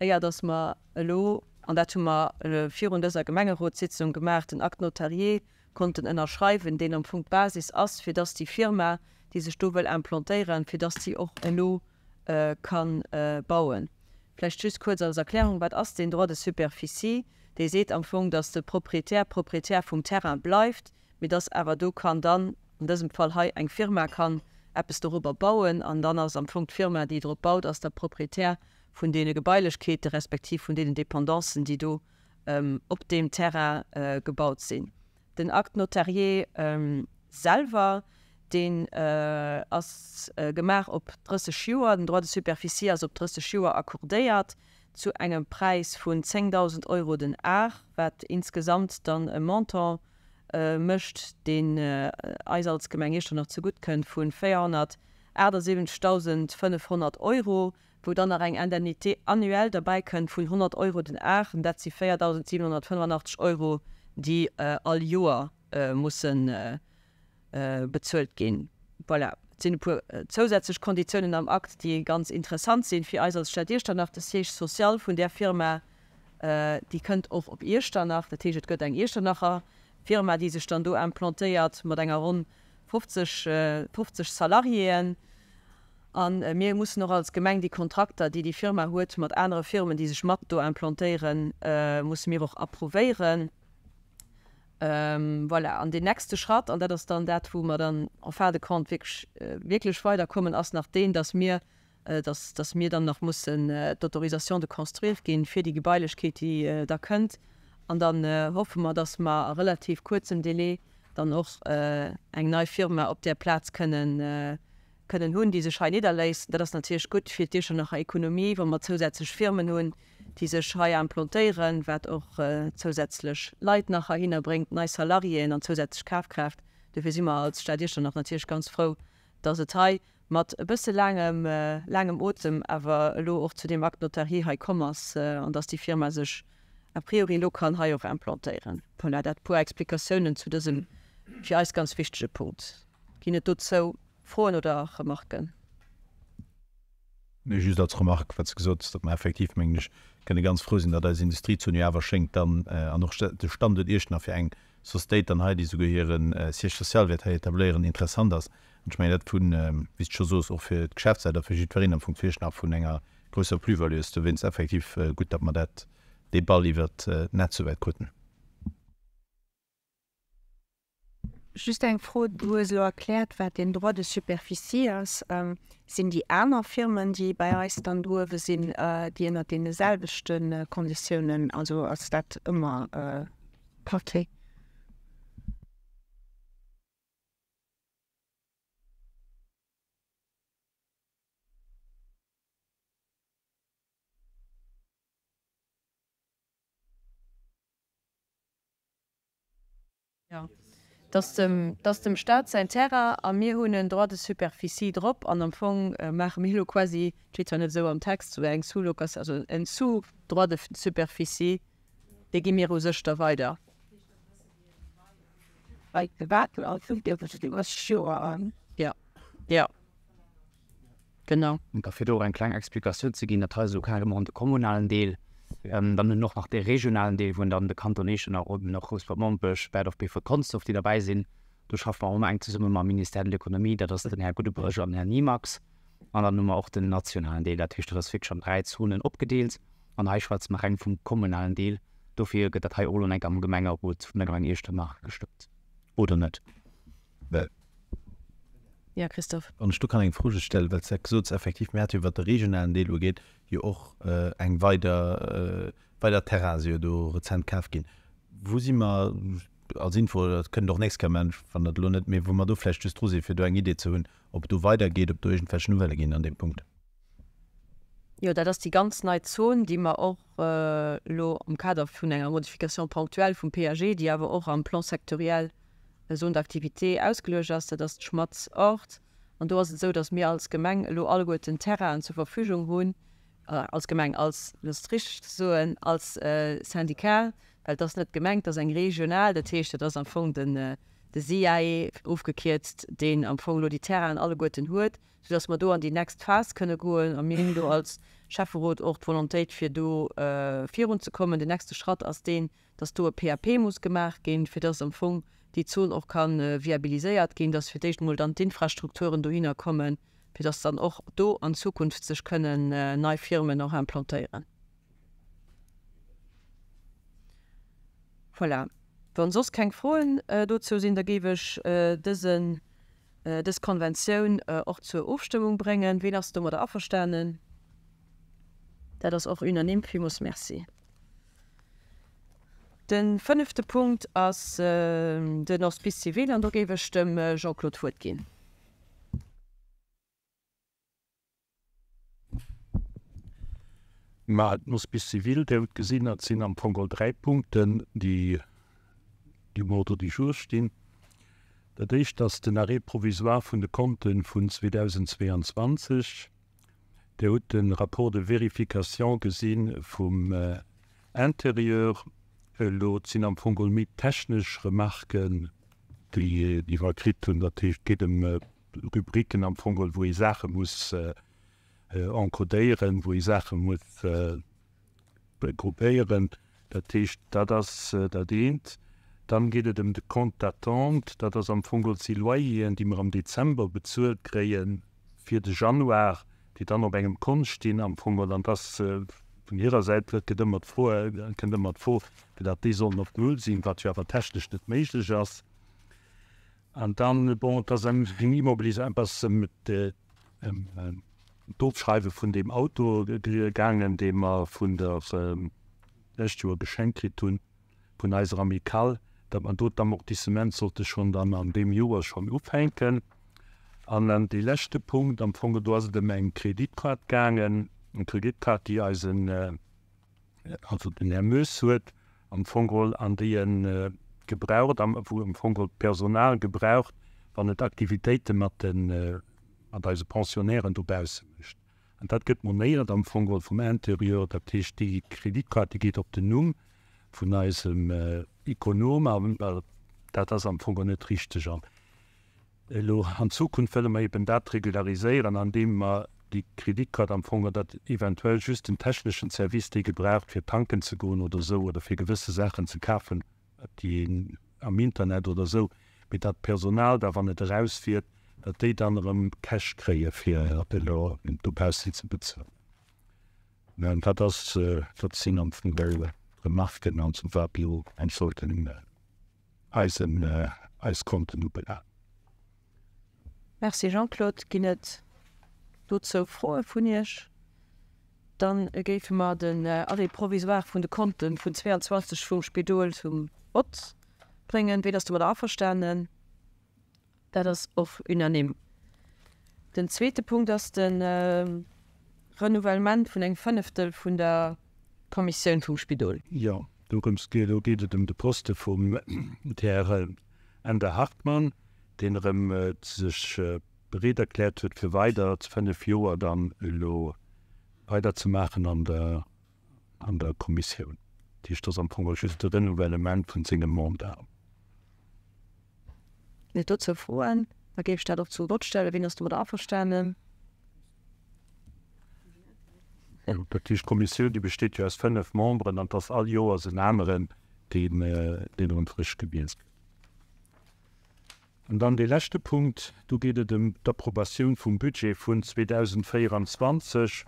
éier datt mer elo, an dat hu mer virun dëser Gemengerotssitzung gemaach, den Acte notarié konnten ënnerschreiwen, deen am Fong d'Basis ass, fir datt déi Firma, déi sech do wëll implantéieren, fir datt si och elo ka bauen. Vläicht just kuerz als Erklärung, Wat ass deen Droit de superficie? Dee seet am Fong, dass de Proprietär Proprietär vum Terrain bleift, mee dass awer do kann dann, an dësem Fall hei, eng Firma kann eppes dorobber bauen an dann ass am Fong d'Firma, déi drop baut, ass da Proprietär vun deene Gebailechkeete respektiv vun deenen Dependancen, déi do op deem Terrain gebaut sinn. Den Acte notarié selwer, deen ass gemaach op 30 Joer. Den Droit de superficie ass op 30 Joer accordéiert zu engem Präis vun 10.000 Euro den Ar, wat insgesamt dann e Montant mécht, deen eis als Gemeng Iechternach zegutt kënnt vu 478.500 Euro. wou dann nach eng Indemnité annuelle derbäi kënnt vun 100 Euro den Ar, an dat si 4.785 Euro, déi all Joer musse bezuelt ginn. Voilà, et sinn e puer zousätzlech Konditiounen am Akt, déi ganz interessant sinn fir eis als Stad Iechternach. De Siège social vun där Firma, déi kënnt och op Iechternach, dat heescht et gëtt eng Iechternacher. Firma, déi sech dann do implantéiert mat enger ronn 50, 50 Salariéen. A mir mussen och als Gemeng déi Kontrakter, déi déi Firma huet mat anere Firmen, déi sech mat do implantéieren, musse mir och approuvéieren. Voilà. An deen nächste Schratt, an dat ass dann dat, wou mer dann en fin de compte wierklech, wierklech weiderkommen, ass nach deen, dass mir, dass, dass mir dann nach mussen d'Autorisation de construire ginn fir déi Gebailechkeet, déi da kënnt. An dann hoffe mer, dass mer a relativ kuerzem Délai dann och eng nei Firma op där Plaz kënnen, kënnen hunn, déi sech hei nidderléisst. Dat ass natierlech gutt fir d'Iechternacher Ekonomie, wa mer zousätzlech Firmen hunn, déi sech hei implantéieren, wat och zousätzlech Leit nach heihinner bréngt, nei Salariéen an zousätzlech Kafkraaft. Dofir si mer als Stad Iechternach natierlech ganz frou, dass et hei mat e bësse laangem, laangem Otem awer elo och zu deem Acte notarié hei komm ass an dass déi Firma sech a priori elo kann hei och implantéieren. Voilà, dat puer Explikatiounen zu dësem fir eis ganz wichtege Punkt. Ginn et dozou Froen oder Remarken? Nee, just als Remarque, wat s de gesot hues, datt mer effektiv, mengen ech, kënne ganz frou sinn, datt eis Industriezon jo awer schéngt dann, an och de Standuert Iechternach fir eng Sociétéit dann hei, déi souguer hire Siège social wäert hei etabléieren, interessant ass. An ech mengen, dat vun, wéi s de scho sos, och fir d'Geschäftsleit a fir jiddwereen am Fong zu Iechternach vun enger grousser Plus-value ass. Dowéinst effektiv gutt, datt mer dat, dee Ball iwwert d'Netz souwäit kruten. Just eng Fro, Du hues elo erkläert, wat deen Droit de superficie ass. Sinn déi aner Firmen, déi bei eis dann do uewe sinn, déi ënnert deene selwechte Konditiounen, also ass dat ëmmer parquet? Jo, et ass dem, et ass dem Staat säin Terrain a mir hunn en Droit de superficie drop an am Fong maache mir elo quasi, et steet zwar net esou am Text, sou eng Sous-location, also en Sous-droit de superficie, dee gi mir u sech da weider. Jo, jo. Genau. Da fir do och eng kleng Explikatioun ze ginn, dat hei ass elo carrément de kommunalen Deel. Dann hunn och nach dee regionalen Deel, wou dann de Kanton Iechternach, eben och Rouspert-Mompech, Berdorf, Beefort, Consdorf, déi derbäi sinn. Do schaffe mer och ëmmer enk zesumme mam Ministère de l'Économie, dat ass den Här Gudebrueger an den Här Nimax. An dann hu mer och den nationalen Deel, dat heescht, dat ass wierklech an 3 Zonen opgedeelt. An hei schwätze mer reng vum kommunalen Deel. Dofir gëtt dat hei och elo enk am Gemengerot vun der Gemeng Iechternach gestëmmt, oder net? Well. Ja, Christophe. Wann ech do kann eng Fro just stellen, well s de dat gesot hues, effektiv, mir hate jo, wat de regionalen Deel ugeet, jo och eng weider, weider Terrainen si jo do rezent kaf ginn. Wou si mer, als Info, dat kënnt och nächst Kéier maachen, wann dat elo net, mee wou mer do vläicht just dru sinn, fir do eng Idee ze hunn, ob et do weidergeet, ob do iergendwelch Nouvellë ginn an deem Punkt. Jo, dat ass déi ganz nei Zon, déi mer och elo am Kader vun enger Modification ponctuelle vum PAG, déi awer och am Plan sectoriel Zone d'activité ausgeluecht ass, dat ass d'Schmatz Ort. An do ass et esou, datt mir als Gemeng elo alleguerten Terrainen zur Verfügung hunn, als Gemeng, als, looss et richteg ze soen, als Syndicat, well et ass net d'Gemeng, et ass eng regional, dat heescht, dat ass am Fong den de SIAE ofgekierzt, deen am Fong elo déi Terrainen alleguerten huet, soudatt mer do an déi next Phas kënne goen. A mir hunn do als Schäfferot och d'Volontéit, fir do virunzekommen. Den nächste Schratt ass deen, dass do e PAP muss gemaach ginn, fir dass am Fong déi Zon och ka viabiliséiert ginn, dass fir d'éischt emol dann d'Infrastrukturen dohinner kommen, fir dass dann och do an Zukunft sech kënnen nei Firmen och implantéieren. Voilà. Wann soss keng Froen dozou sinn, da géif ech dësen, dës Konventioun och zur Ofstëmmung bréngen. Ween ass domadder averstanen? Dat ass och unanime. Villmools Merci. De fënnefte Punkt ass den Hospice civil an do géif ech dem Jean-Claude d'Wuert ginn. Mä den Hospice civil, Dir hutt gesinn, dat sinn am Fong geholl 3 Punkten, déi um Ordre du jour stinn. Dat éischt ass den Arrêt provisoire vun de Konte vun 2022. Dir hutt de Rapport de vérification gesi vum Intérieur elo. Et sinn am Fong geholl méi technesch Remarken, déi mer kritt hunn. Dat heescht, et geet ëm Rubriken am Fong geholl, wou ee Saache muss encodéieren, wou ee Saache muss gruppéieren. Dat heescht, dat ass dat eent. Dann geet et ëm de Compte d'attente, dat ass am Fong geholl si Loyeren, déi mer am Dezember bezuelt kréie fir de Januar, déi dann op engem Kont stinn am Fong geholl. An dass vun hirer Säit gëtt ëmmer d'Fro, kënnt ëmmer d'Fro, fir datt déi sollen op Null sinn, wat jo awer technesch net méiglech ass. An dann, bon, et ass eng Immobilisation, et ass ëm d'Ofschreiwe vun deem Auto gaangen, dee mer vun der lescht Joer geschenkt kritt hunn. vun eiser Amicale, datt mer do d'Amortissement sollte schonn dann an deem Joer schonn ufänken. An dann dee leschte Punkt, am Fong, do ass et ëm eng Kreditkaart gaangen, eng Kreditkaart, déi eisen, also den Här Moes huet am Fong geholl an déi e gebraucht, wou am Fong geholl d'Personal gebraucht, wann et Aktivitéite mat de, mat eise Pensionnairen dobausse mécht. An dat gëtt monéiert am Fong geholl vum Interieur. Dat heescht, déi Kreditkaart, déi geet op den Numm vun eisem Ekonom. An dat ass am Fong geholl net richteg. An elo an Zukunft wëlle mer eben dat regulariséieren, andeem mer déi Kreditkaart am Fong geholl, datt eventuell just den techneschen Service déi gebraucht, fir tanken ze goen oder esou oder fir gewësse Saachen ze kafen, déi een am Internet oder esou, mee datt d'Personal da, wann et erausfiert, datt déi dann erëm Cash kréie fir elo dobaussen ze bezuelen. Dat ass, dat sinn am Fong déi Remarken an zum wat elo eng sollten eisen, eis Konten ubelaangen. Merci Jean-Claude. Ginn et dozou Froe vun Iech? Dann géife mer den Arrêt provisoire vun de Konte vun 22 vum Spidol zum Vott bréngen. Ween ass domadder averstanen? Dat ass och unanime. Den zweete Punkt ass de Renouvellement vun engem Fënneftel vun der Kommissioun vum Spidol. Jo, dorëms geet. Do geet et ëm de Poste vum Här Änder Hartmann, deen erëm sech bereet erkläert huet, fir weider 5 Joer dann elo weiderzemaachen an der an der Kommissioun. Dat heescht, dat ass am Fong och just de Renouvellement vun sengem Mandat. Ginn et dozou Froen? Da géif ech dat och zum Vott stellen. Wien ass domadder averstanen? Dat heescht, d'Kommissioun, déi besteet jo aus 5 Memberen an et ass all Joers en aneren, deen erëm frësch gewielt gëtt. An dann dee leschte Punkt, do geet et ëm d'Approbatioun vum Budget vun 2024.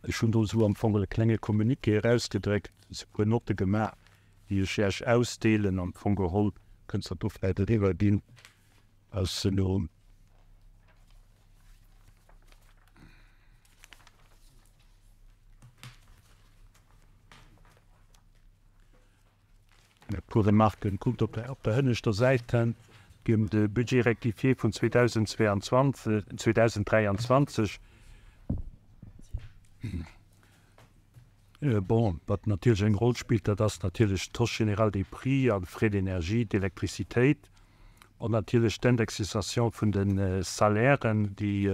Ech hunn do esou am Fong e klenge Communiqué erausgedréckt, esou e puer Notte gemaach, déi ech Iech ausdeelen. Am Fong geholl kënnst Der do vläicht eriwwerginn aus elo. E puer Remarken, Kuckt op der op der hënneschter Säit ginn de Budget rectifié vun 2022, 2023. Bon, wat natierlech eng Roll spillt, dat ass natierlech d'Hausse générale des prix an d'Frais d'énergie, d'Électricitéit an natierlech d'Indexisation vun de Salairen, déi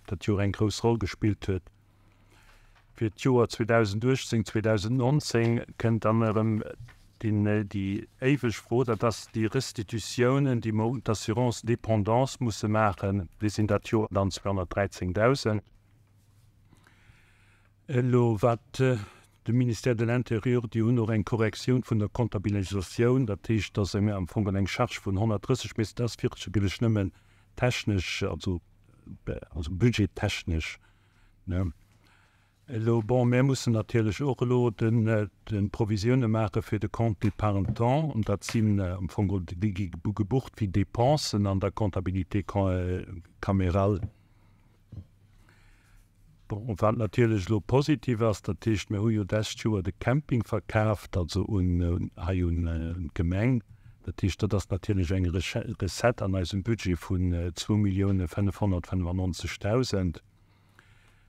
dat Joer eng grouss Roll gespillt huet. Fir d'Joer 2018, 2019 kënnt dann erëm déi éiweg Fro, dat ass déi Restitutiounen, déi mer un d'Assurance dépendance musse maachen. Déi sinn dat Joer dann 213.000. Elo wat de Ministère de l'Intérieur, déi hunn och eng Korrektioun vun der Comptabilisatioun, dat heescht, dass am Fong eng Charge vun 130, mee dat ass wierklech nëmmen technesch, also budgettechnesch, Ne? Elo, bon, mär mussen natierlech och elo de Provisioune maache fir de Compte d'épargne temps. An dat sinn am Fong geholl, déi gi gebucht wéi Dépensen an der Comptabilité camérale. Bon, wat natierlech elo positiv ass, dat heescht, mir hu jo d'lescht Joer de Camping verkaaft, also un hei un d'Gemeng. Dat heescht, dat ass natierlech eng Recette an eisem Budget vun 2.595.000.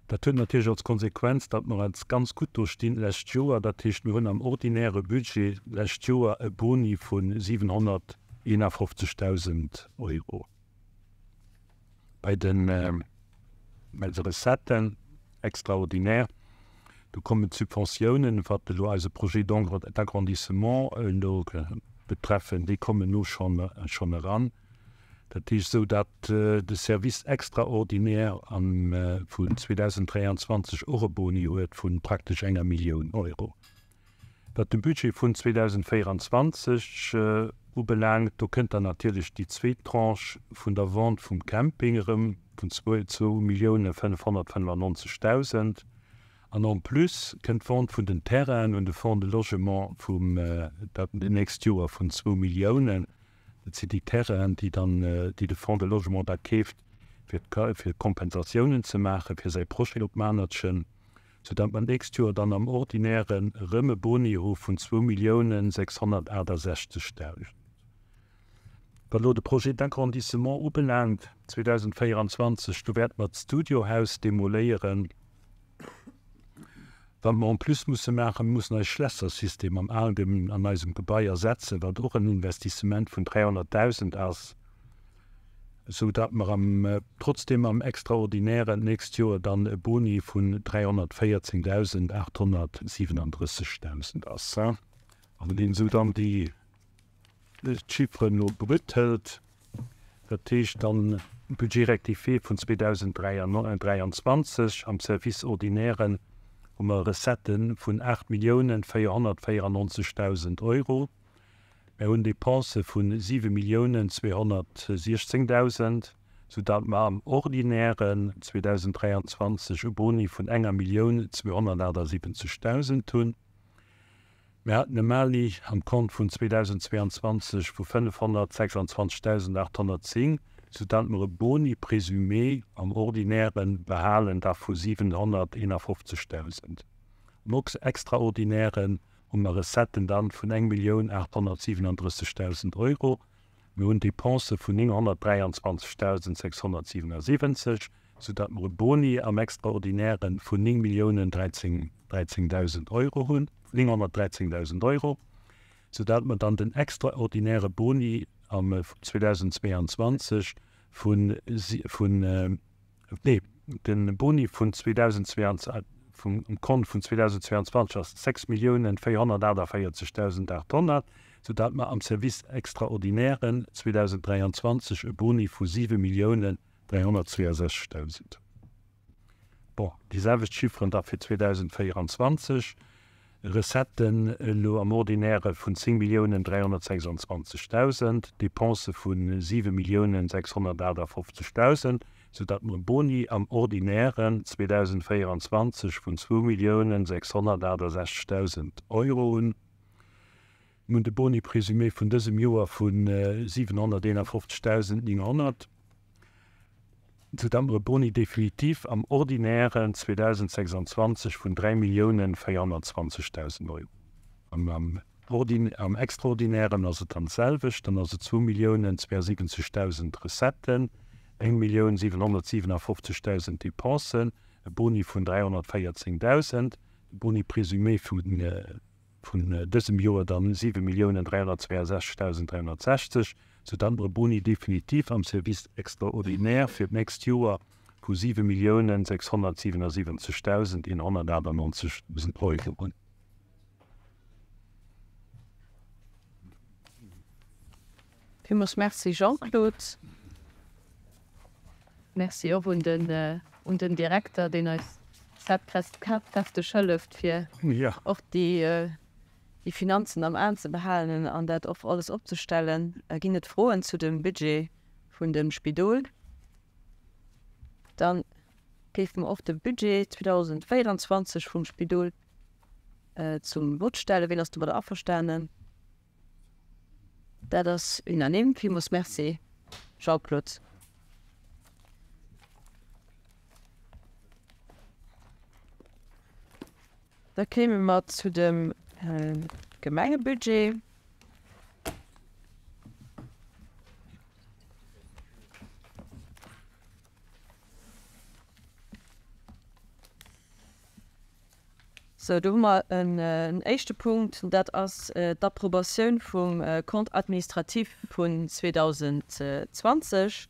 Dat huet natierlech als Konsequenz, datt mer als ganz gutt do stinn d'lescht Joer. Dat heescht, mir hunn am ordinäre Budget d'lescht Joer e Boni vu 751.000 Euro bei de Recetten extraordinaires. Do kommen d'Subventiounen, wat elo eise Projet d'agrandissement elo betreffen, déi kommen elo schonn eran. Dat heescht, esou datt de Service extraordinaire am vun 2023 och e Boni huet vu praktesch enger Millioun Euro. Wat de Budget vun 2024 ubelaangt, do kënnt dann natierlech déi zweet Tranche vun der Vente vum Camping erëm vun 2.595.000. An en plus kënnt d'Vente vun den Terrainen un de Fonds de Logement vum dat nächst Joer vun zwou Milliounen. Dat sinn déi Terrainen, déi dann, déi de Fonds de Logement da keeft, fir fir Kompensatiounen ze maache fir säi Projet op Manertchen, soudatt mer d'nächst Joer dann am Ordinären erëm e Boni hu vun 2.668.000. Wat elo de Projet d'agrandissement ubelaangt, 2024, do wäerte mer d'Studiohaus demoléieren. Wat mer en plus musse maachen, mir mussen eis Schlässersystem am Algem an eisem Gebai ersetzen, wat och en Investissement vun 300.000 ass, esou datt mer am trotzdem am Extraordinären d'nächst Joer dann e Boni vun 314.837 Dausend ass. A wann een esou dann déi d'Chifferen elo brut hëlt, dat heescht dann Budget rectifié vun 2023 am Service ordinaire hu mer Recettë vun 8.494.000 Euro, mer hunn Dépensë vu 7.216.000, soudatt mer am Ordinairen 2023 e Boni vun 1.278.000 hunn. Mir haten e Mali am Kont vun 2022 vu 526.810, soudatt mer e Boni présumé am Ordinäre behalen da vu 751.000. Am Extraordinären hu mer Recetten dann vun 1.837.000 Euro. Mir hunn Dépensë vun 923.677, soudatt mer e Boni am Extraordinäre vun 9 Milliounen 13.000 Euro hunn, 913.000 Euro, soudatt mer dann den extraordinäre Boni am 2022 vun, vun, Nee, de Boni vun 2022, vum Kont vun 2022 ass 6.448.800, soudatt mer am Service extraordinaire 2023 e Boni vu 7.362.000. Bon, déi selwecht Chifferen da fir 2024. Recetten elo am Ordinaire vun 10.326.000, Dépensë vu 7.658.000, soudatt mer e Boni am Ordinaire 2024 vun 2.668.000 Euro hunn. Mir hunn de Boni présumé vun dësem Joer vu 751.900. Soudatt mer e Boni définitif am Ordinären 2026 vun 3.420.000 Euro an am am Extraordinären ass et dann d'selwecht, dann ass et 2.072.000 Recetten, 1.757.000 Dépensen, e Boni vun 314.000, de Boni présumé vun vun dësem Joer dann 7.362.360, soudatt mer e Boni définitif am Service extraordinaire fir d'nächst Joer vu 7.677.198 Euro hunn. Villmools Merci Jean-Claude. Merci och un den un den Direkter, deen eis tatkräfteg hëlleft, fir och déi déi Finanzen am Aen ze behalen an dat och alles opzestellen. Ginn et Froen zu dem Budget vun dem Spidol? Dann géife mer och de Budget 2024 vum Spidol zum Vott stellen. Wien ass domadder averstanen? Dat ass unanime. Villmools Merci, Jean-Claude. Da kéime mer zu dem Gemengebudget. Sou, do hu mer en éischte Punkt, dat ass d'Approbatioun vum Compte administratif vun 2020.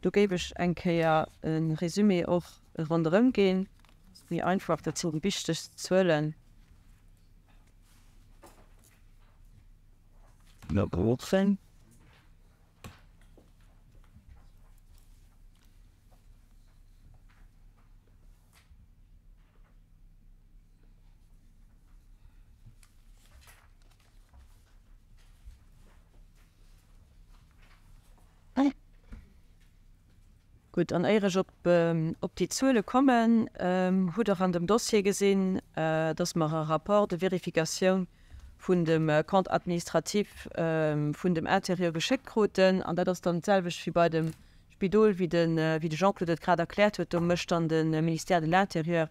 Do géif ech eng Kéier e Résumé och ronderëm ginn, ass méi einfach, dat sinn déi wichtegst Zuelen. Gutt, an éier ech op op déi Zuele kommen, hutt Der an dem Dossier gesinn, dass mer e Rapport de vérification vun dem Compte administratif vun dem Intérieur geschéckt kruten. An dat ass dann d'selwecht wéi bei dem Spidol, wéi de Jean-Claude et grad erkläert huet. Do mécht dann de Ministère de l'Intérieur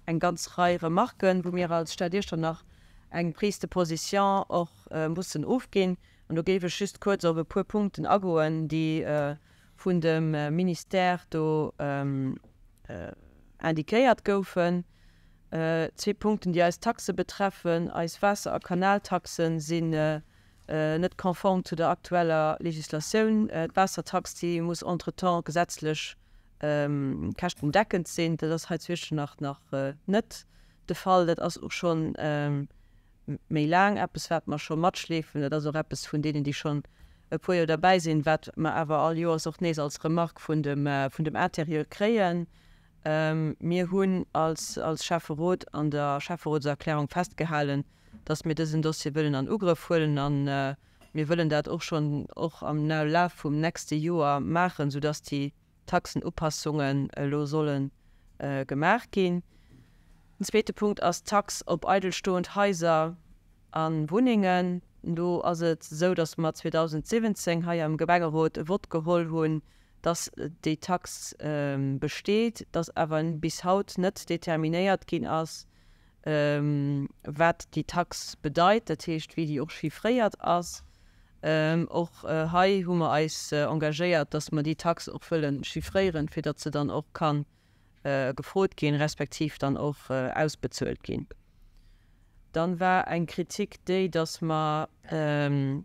eng ganz Rei Remarken, wou mir als Stad Iechternach eng Prise de position och mussen ofginn. An do géif ech just kuerz op e puer Punkten agoen, déi vun dem Ministère do indiquéiert goufen. Zwee Punkten, déi eis Taxe betreffen, Eis Waasser a Kanaltaxe sinn net konform zu der aktueller Legislatioun. D'Waassertax, déi muss entretemps gesetzlech käschtendeckend sinn. Dat ass hei zu Iechternach nach net de Fall. Dat ass och scho méi laang eppes, wat mer scho matschleefen. Dat ass och eppes vun deenen, déi schonn e puer Joer derbäi sinn, wat mer awer all Joers och nees als Remarque vun dem Intérieur kréien. Mir hunn als Schäfferot an der Schäfferotserklärung festgehalen, dass mir dësen Dossier wëllen an Ugrëff huelen a mir wëllen dat och schonn och am Laf vum nächste Joer maachen, soudass déi Taxenupassungen elo solle gemaach ginn. Den zweete Punkt ass d'Tax op eidelstoend Haiser a Wunnengen. Do ass et esou, dass mer 2017 hei am Gemengerot e Vott geholl hunn, dass déi Tax besteet, dass awer bis haut net determinéiert ginn ass, wat déi Tax bedeit, dat heescht wéi déi och chiffréiert ass. Och hei hu mer eis engagéiert, dass mer déi Tax och wëlle chiffréieren, fir datt se dann och ka gefrot ginn, respektiv dann och ausbezuelt ginn. Dann war eng Kritik déi, dass mer e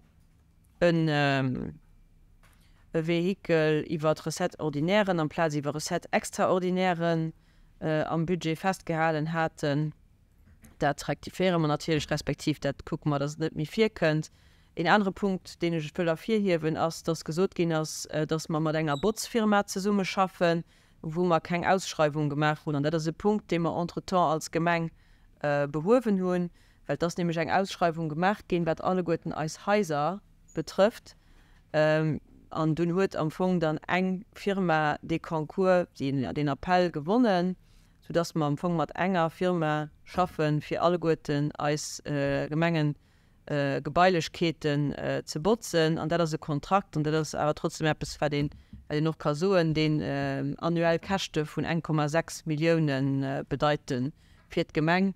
Vehikel iwwer Recette-ordinairen amplaz iwwer Recette-extraordinairen am Budget festgehalen haten. Dat rektifiéiere mer natierlech, respektiv dat kucke mer, dass et net méi virkënnt. Een anere Punkt, deen ech wëll ervirhiewen, ass, dass gesot ginn ass, dass mer mat enger Botzfirma zesummeschaffen, wou mer keng Ausschreiwung gemaach hunn. An dat ass e Punkt, dee mer entretemps als Gemeng behuewen hunn, well et ass nämlech eng Ausschreiwung gemaach ginn, wat alleguerten eis Haiser betrëfft. An dunn huet am Fong dann eng Firma dee Concours, deen Appel gewonnen. soudass mer am Fong mat enger Firma schaffen, fir alleguerten eis Gemengegebailechkeeten ze botzen. An dat ass e Kontrakt, an dat ass awer trotzdem eppes, wat een, wat een och ka soen, deen annuell Käschte vun 1,6 Millioune bedeite fir d'Gemeng,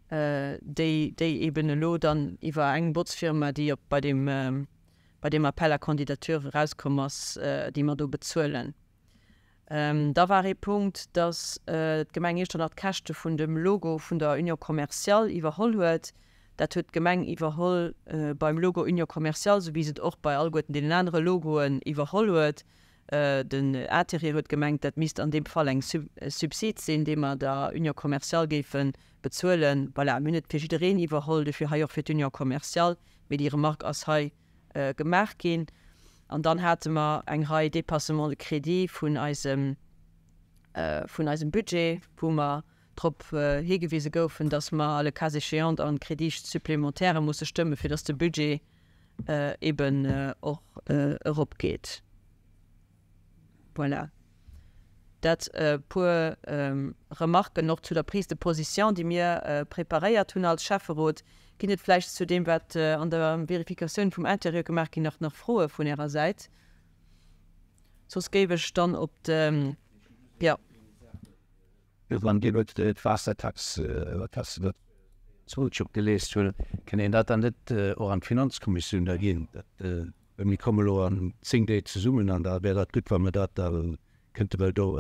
déi, déi eben elo dann iwwer eng Botzfirma, déi op bei deem, bei deem Appel à candidatures erauskomm ass, déi mer do bezuelen. Da war ee Punkt, datt d'Gemeng Iechternach d'Käschte vun dem Logo vun der Union commerciale iwwerholl huet. Dat huet d'Gemeng iwwerholl beim Logo Union commerciale, esou wéi se et och bei alleguerten deenen anere Logoen iwwerholl huet. Den Intérieur huet gemengt, dat misst an deem Fall eng Subsid sinn, dee mer der Union commerciale géife bezuelen. Voilà, mir hunn et fir jiddereen iwwerholl, dofir hei och fir d'Union commerciale. Mee déi Remarque ass hei gemaach ginn. An dann hate mer eng Rei Dépassements de crédit vun eisem, vun eisem Budget, wou mer drop higewise goufen, dass mer le cas échéant an Crédits supplémentaires musse stëmmen, fir dass de Budget eben och eropgeet. Voilà. Dat e puer Remarken och zu der Prise de position, déi mir preparéiert hunn als Schäfferot. Ginn et vläicht zu deem, wat an der Verifikatioun vum Intérieur gemaach ginn ass, nach Froe vun Ärer Säit? Soss géif ech dann op de, jo. Wann Dir elo d'Waassertax opgeleest hutt, kënnt een dat dann net och an d'Finanzkommissioun da ginn? Well mir komme elo an 10 Deeg zesummen an da wär dat gutt, wa mir dat da kënnte well do.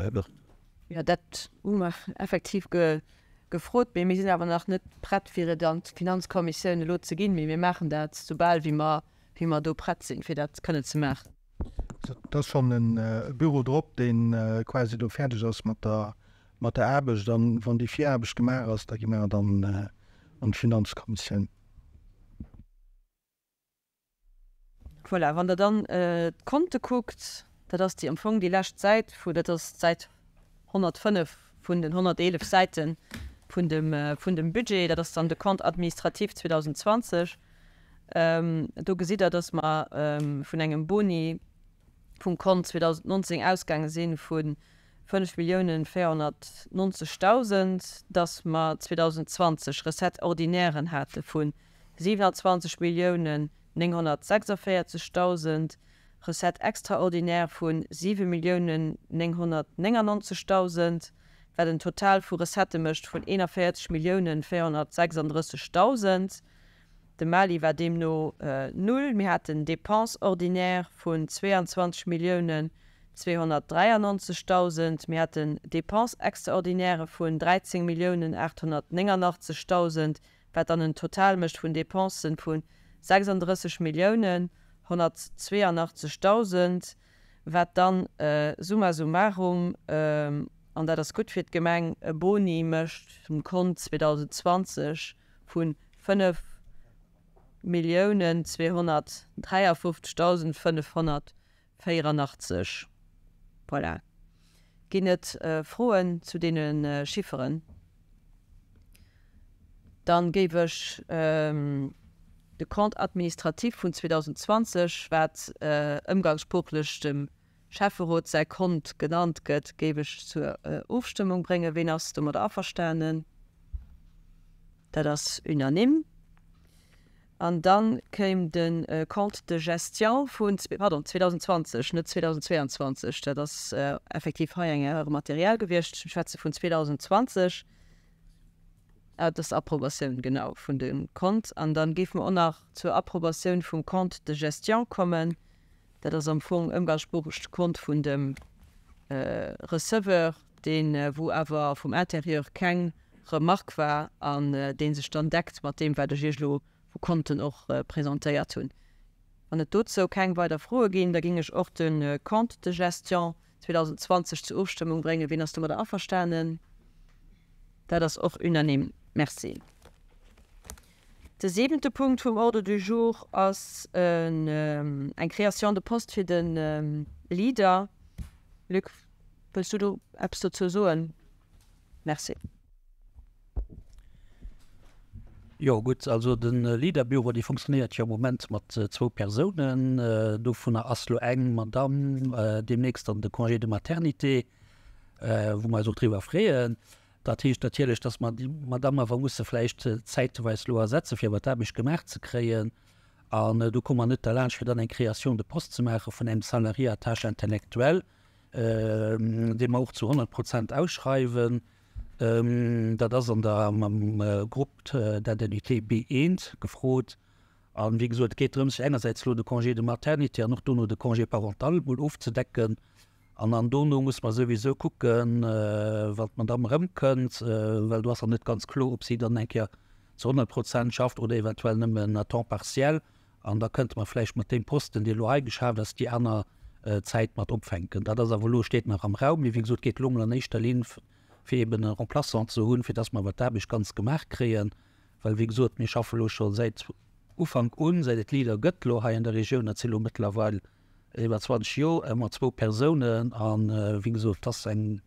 Jo, dat hu mer effektiv gefrot, mee mir sinn awer nach net prett, fir et an d'Finanzkommissioun elo ze ginn. Mee mir maachen dat, soubal wéi mer, wéi mer do prett sinn, fir dat kënnen ze maachen. Et ass schonn e Büro drop, dee quasi do fäerdeg ass mat der, mat der Aarbecht. An wann déi Viraarbecht gemaach ass, da gi mer dann an d'Finanzkommissioun. Voilà, wann Der dann d'Konte kuckt, dat ass déi am Fong déi lescht Säit vu, dat ass d'Säit 105 vun den 111 Säite vun dem, vun dem Budget, dat ass dann de Compte administratif 2020. Do gesitt Der, dass mer vun engem Boni. vum Kont 2019 ausgaange si vu 5.490.000, dass mer 2020 Recettes-ordinairen hate vu 27.946.000, Recettes extraordinaires vu 7.999.000, wat en Total vu Recettë mécht vun 41.436.000. De Mali war deemno null. Mir haten Dépenses ordinaires vun 22.293.000. Mir haten Dépenses extraordinaires vun 13.889.000, wat dann en Total mécht vun Dépensen vu 36.182.000, wat dann summa summarum, an dat ass gutt fir d'Gemeng, e Boni mécht um Kont 2020 vu 5.253.584. Voilà. Ginn et Froen zu deene Chifferen? Dann géif ech de Compte administratif vun 2020, wat ëmgangssproochlech dem Schäfferot säi Kont genannt gëtt, géif ech zur Ofstëmmung bréngen. Ween ass domadder averstanen? Dat ass unanime. An da kéim de Compte de gestion vun, pardon, 2020, net 2022, dat ass effektiv hei eng Erreur matérielle gewiescht, ech schwätze vun 2020. Ah, dat ass d'Approbatioun, genau, vun dem Kont. An da géife mer och nach zur Approbatioun vum Compte de gestion kommen. Dat ass am Fong ëmgangssproocheg de Kont vun dem Receveur, deen, wou awer vum Intérieur keng Remarque war an dee sech dann deckt mat deem, wat ech Iech elo vu Konten och presentéiert hunn. Wann et dozou keng weider Froe ginn, da géing ech och de Compte de gestion 2020 zur Ofstëmmung bréngen. Wien ass domadder averstanen? Dat ass och unanime. Merci. De siwente Punkt vum Ordre du jour ass eng Création de poste fir de Leader. Luc, wëlls du do eppes dozou soen? Merci. Jo, gutt, also de Leader-Büro, dee funktionéiert jo am Moment mat zwou Persounen. Dovunner ass lo eng Madamm deemnächst an de Congé de maternité, wou mer eis och driwwer freeën. Dat heescht natierlech, dass mer déi Madamm awer musse vläicht zäitweis lo ersetzen, fir awer d'Aarbecht gemaach ze kréien. An do komme mer net derlaanscht, fir dann eng Création de poste ze maache vun engem Salarié à tâche intellectuelle, dee mer och zu 100 Prozent ausschreiwen. Dat ass an der, am Groupe d'indemnité B1 gefrot. An, wéi gesot, et geet drëms, fir engersäits elo de Congé de maternité an och dono de Congé parental emol ofzedecken. An dann dono muss mer souwisou kucken, wann d'Madamm erëmkënnt, well do ass nach net ganz kloer, ob si dann eng Kéier zu 100 Prozent schafft oder eventuell nëmmen à temps partiel. An da kënnte mer vläicht mat deem Posten, dee elo hei geschaaft ass, déi aner Zäit mat opfänken. Dat ass awer elo, steet nach am Raum. Mee wéi gesot, et geet elo emol an éischter Linn, fir eeben e Remplaçant ze hunn, fir dass mer awer d'Aarbecht ganz gemaach kréien. Well, wéi gesot, mir schaffe elo scho säit Ufank un, säit et Leader gëtt elo hei an der Regioun, dat si elo mëttlerweil iwwer 20 Joer, mat zwou Persounen. A wéi gesot, et ass eng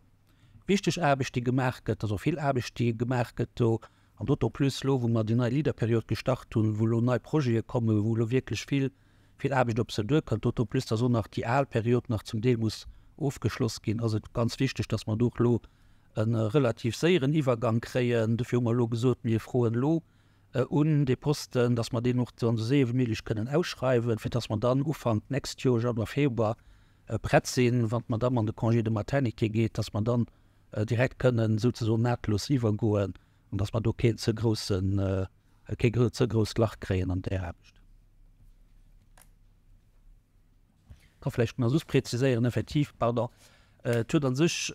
wichteg Aarbecht, déi gemaach gëtt. Et ass och vill Aarbecht, déi gemaach gëtt do. An d'autant plus elo, wou mer déi nei Leader-Period gestart hunn, wou elo nei Projete kommen, wou elo wierklech vill, vill Aarbecht op se duerkënnt, d'autant plus, dass och nach déi al Period nach zum Deel muss ofgeschloss ginn, ass et ganz wichteg, dass mer do och elo e relativ séieren Iwwergang kréien. Dofir hu mer elo gesot, mir froen elo un dee Posten, dass mer deen och dann esou séier wéi méiglech kënnen ausschreiwen, fir dass mer dann Ufank d'nächst Joer, Januar, Februar, prett sinn, wann d'Madamm an de Congé de maternité geet, dass mer dann direkt kënnen souzesoen nahtlos iwwergoen an dass mer do keen ze groussen, kee ze grousst Lach kréien an där Aarbecht. Ka vläicht nach just präziséieren, effektiv, pardon, et huet a sech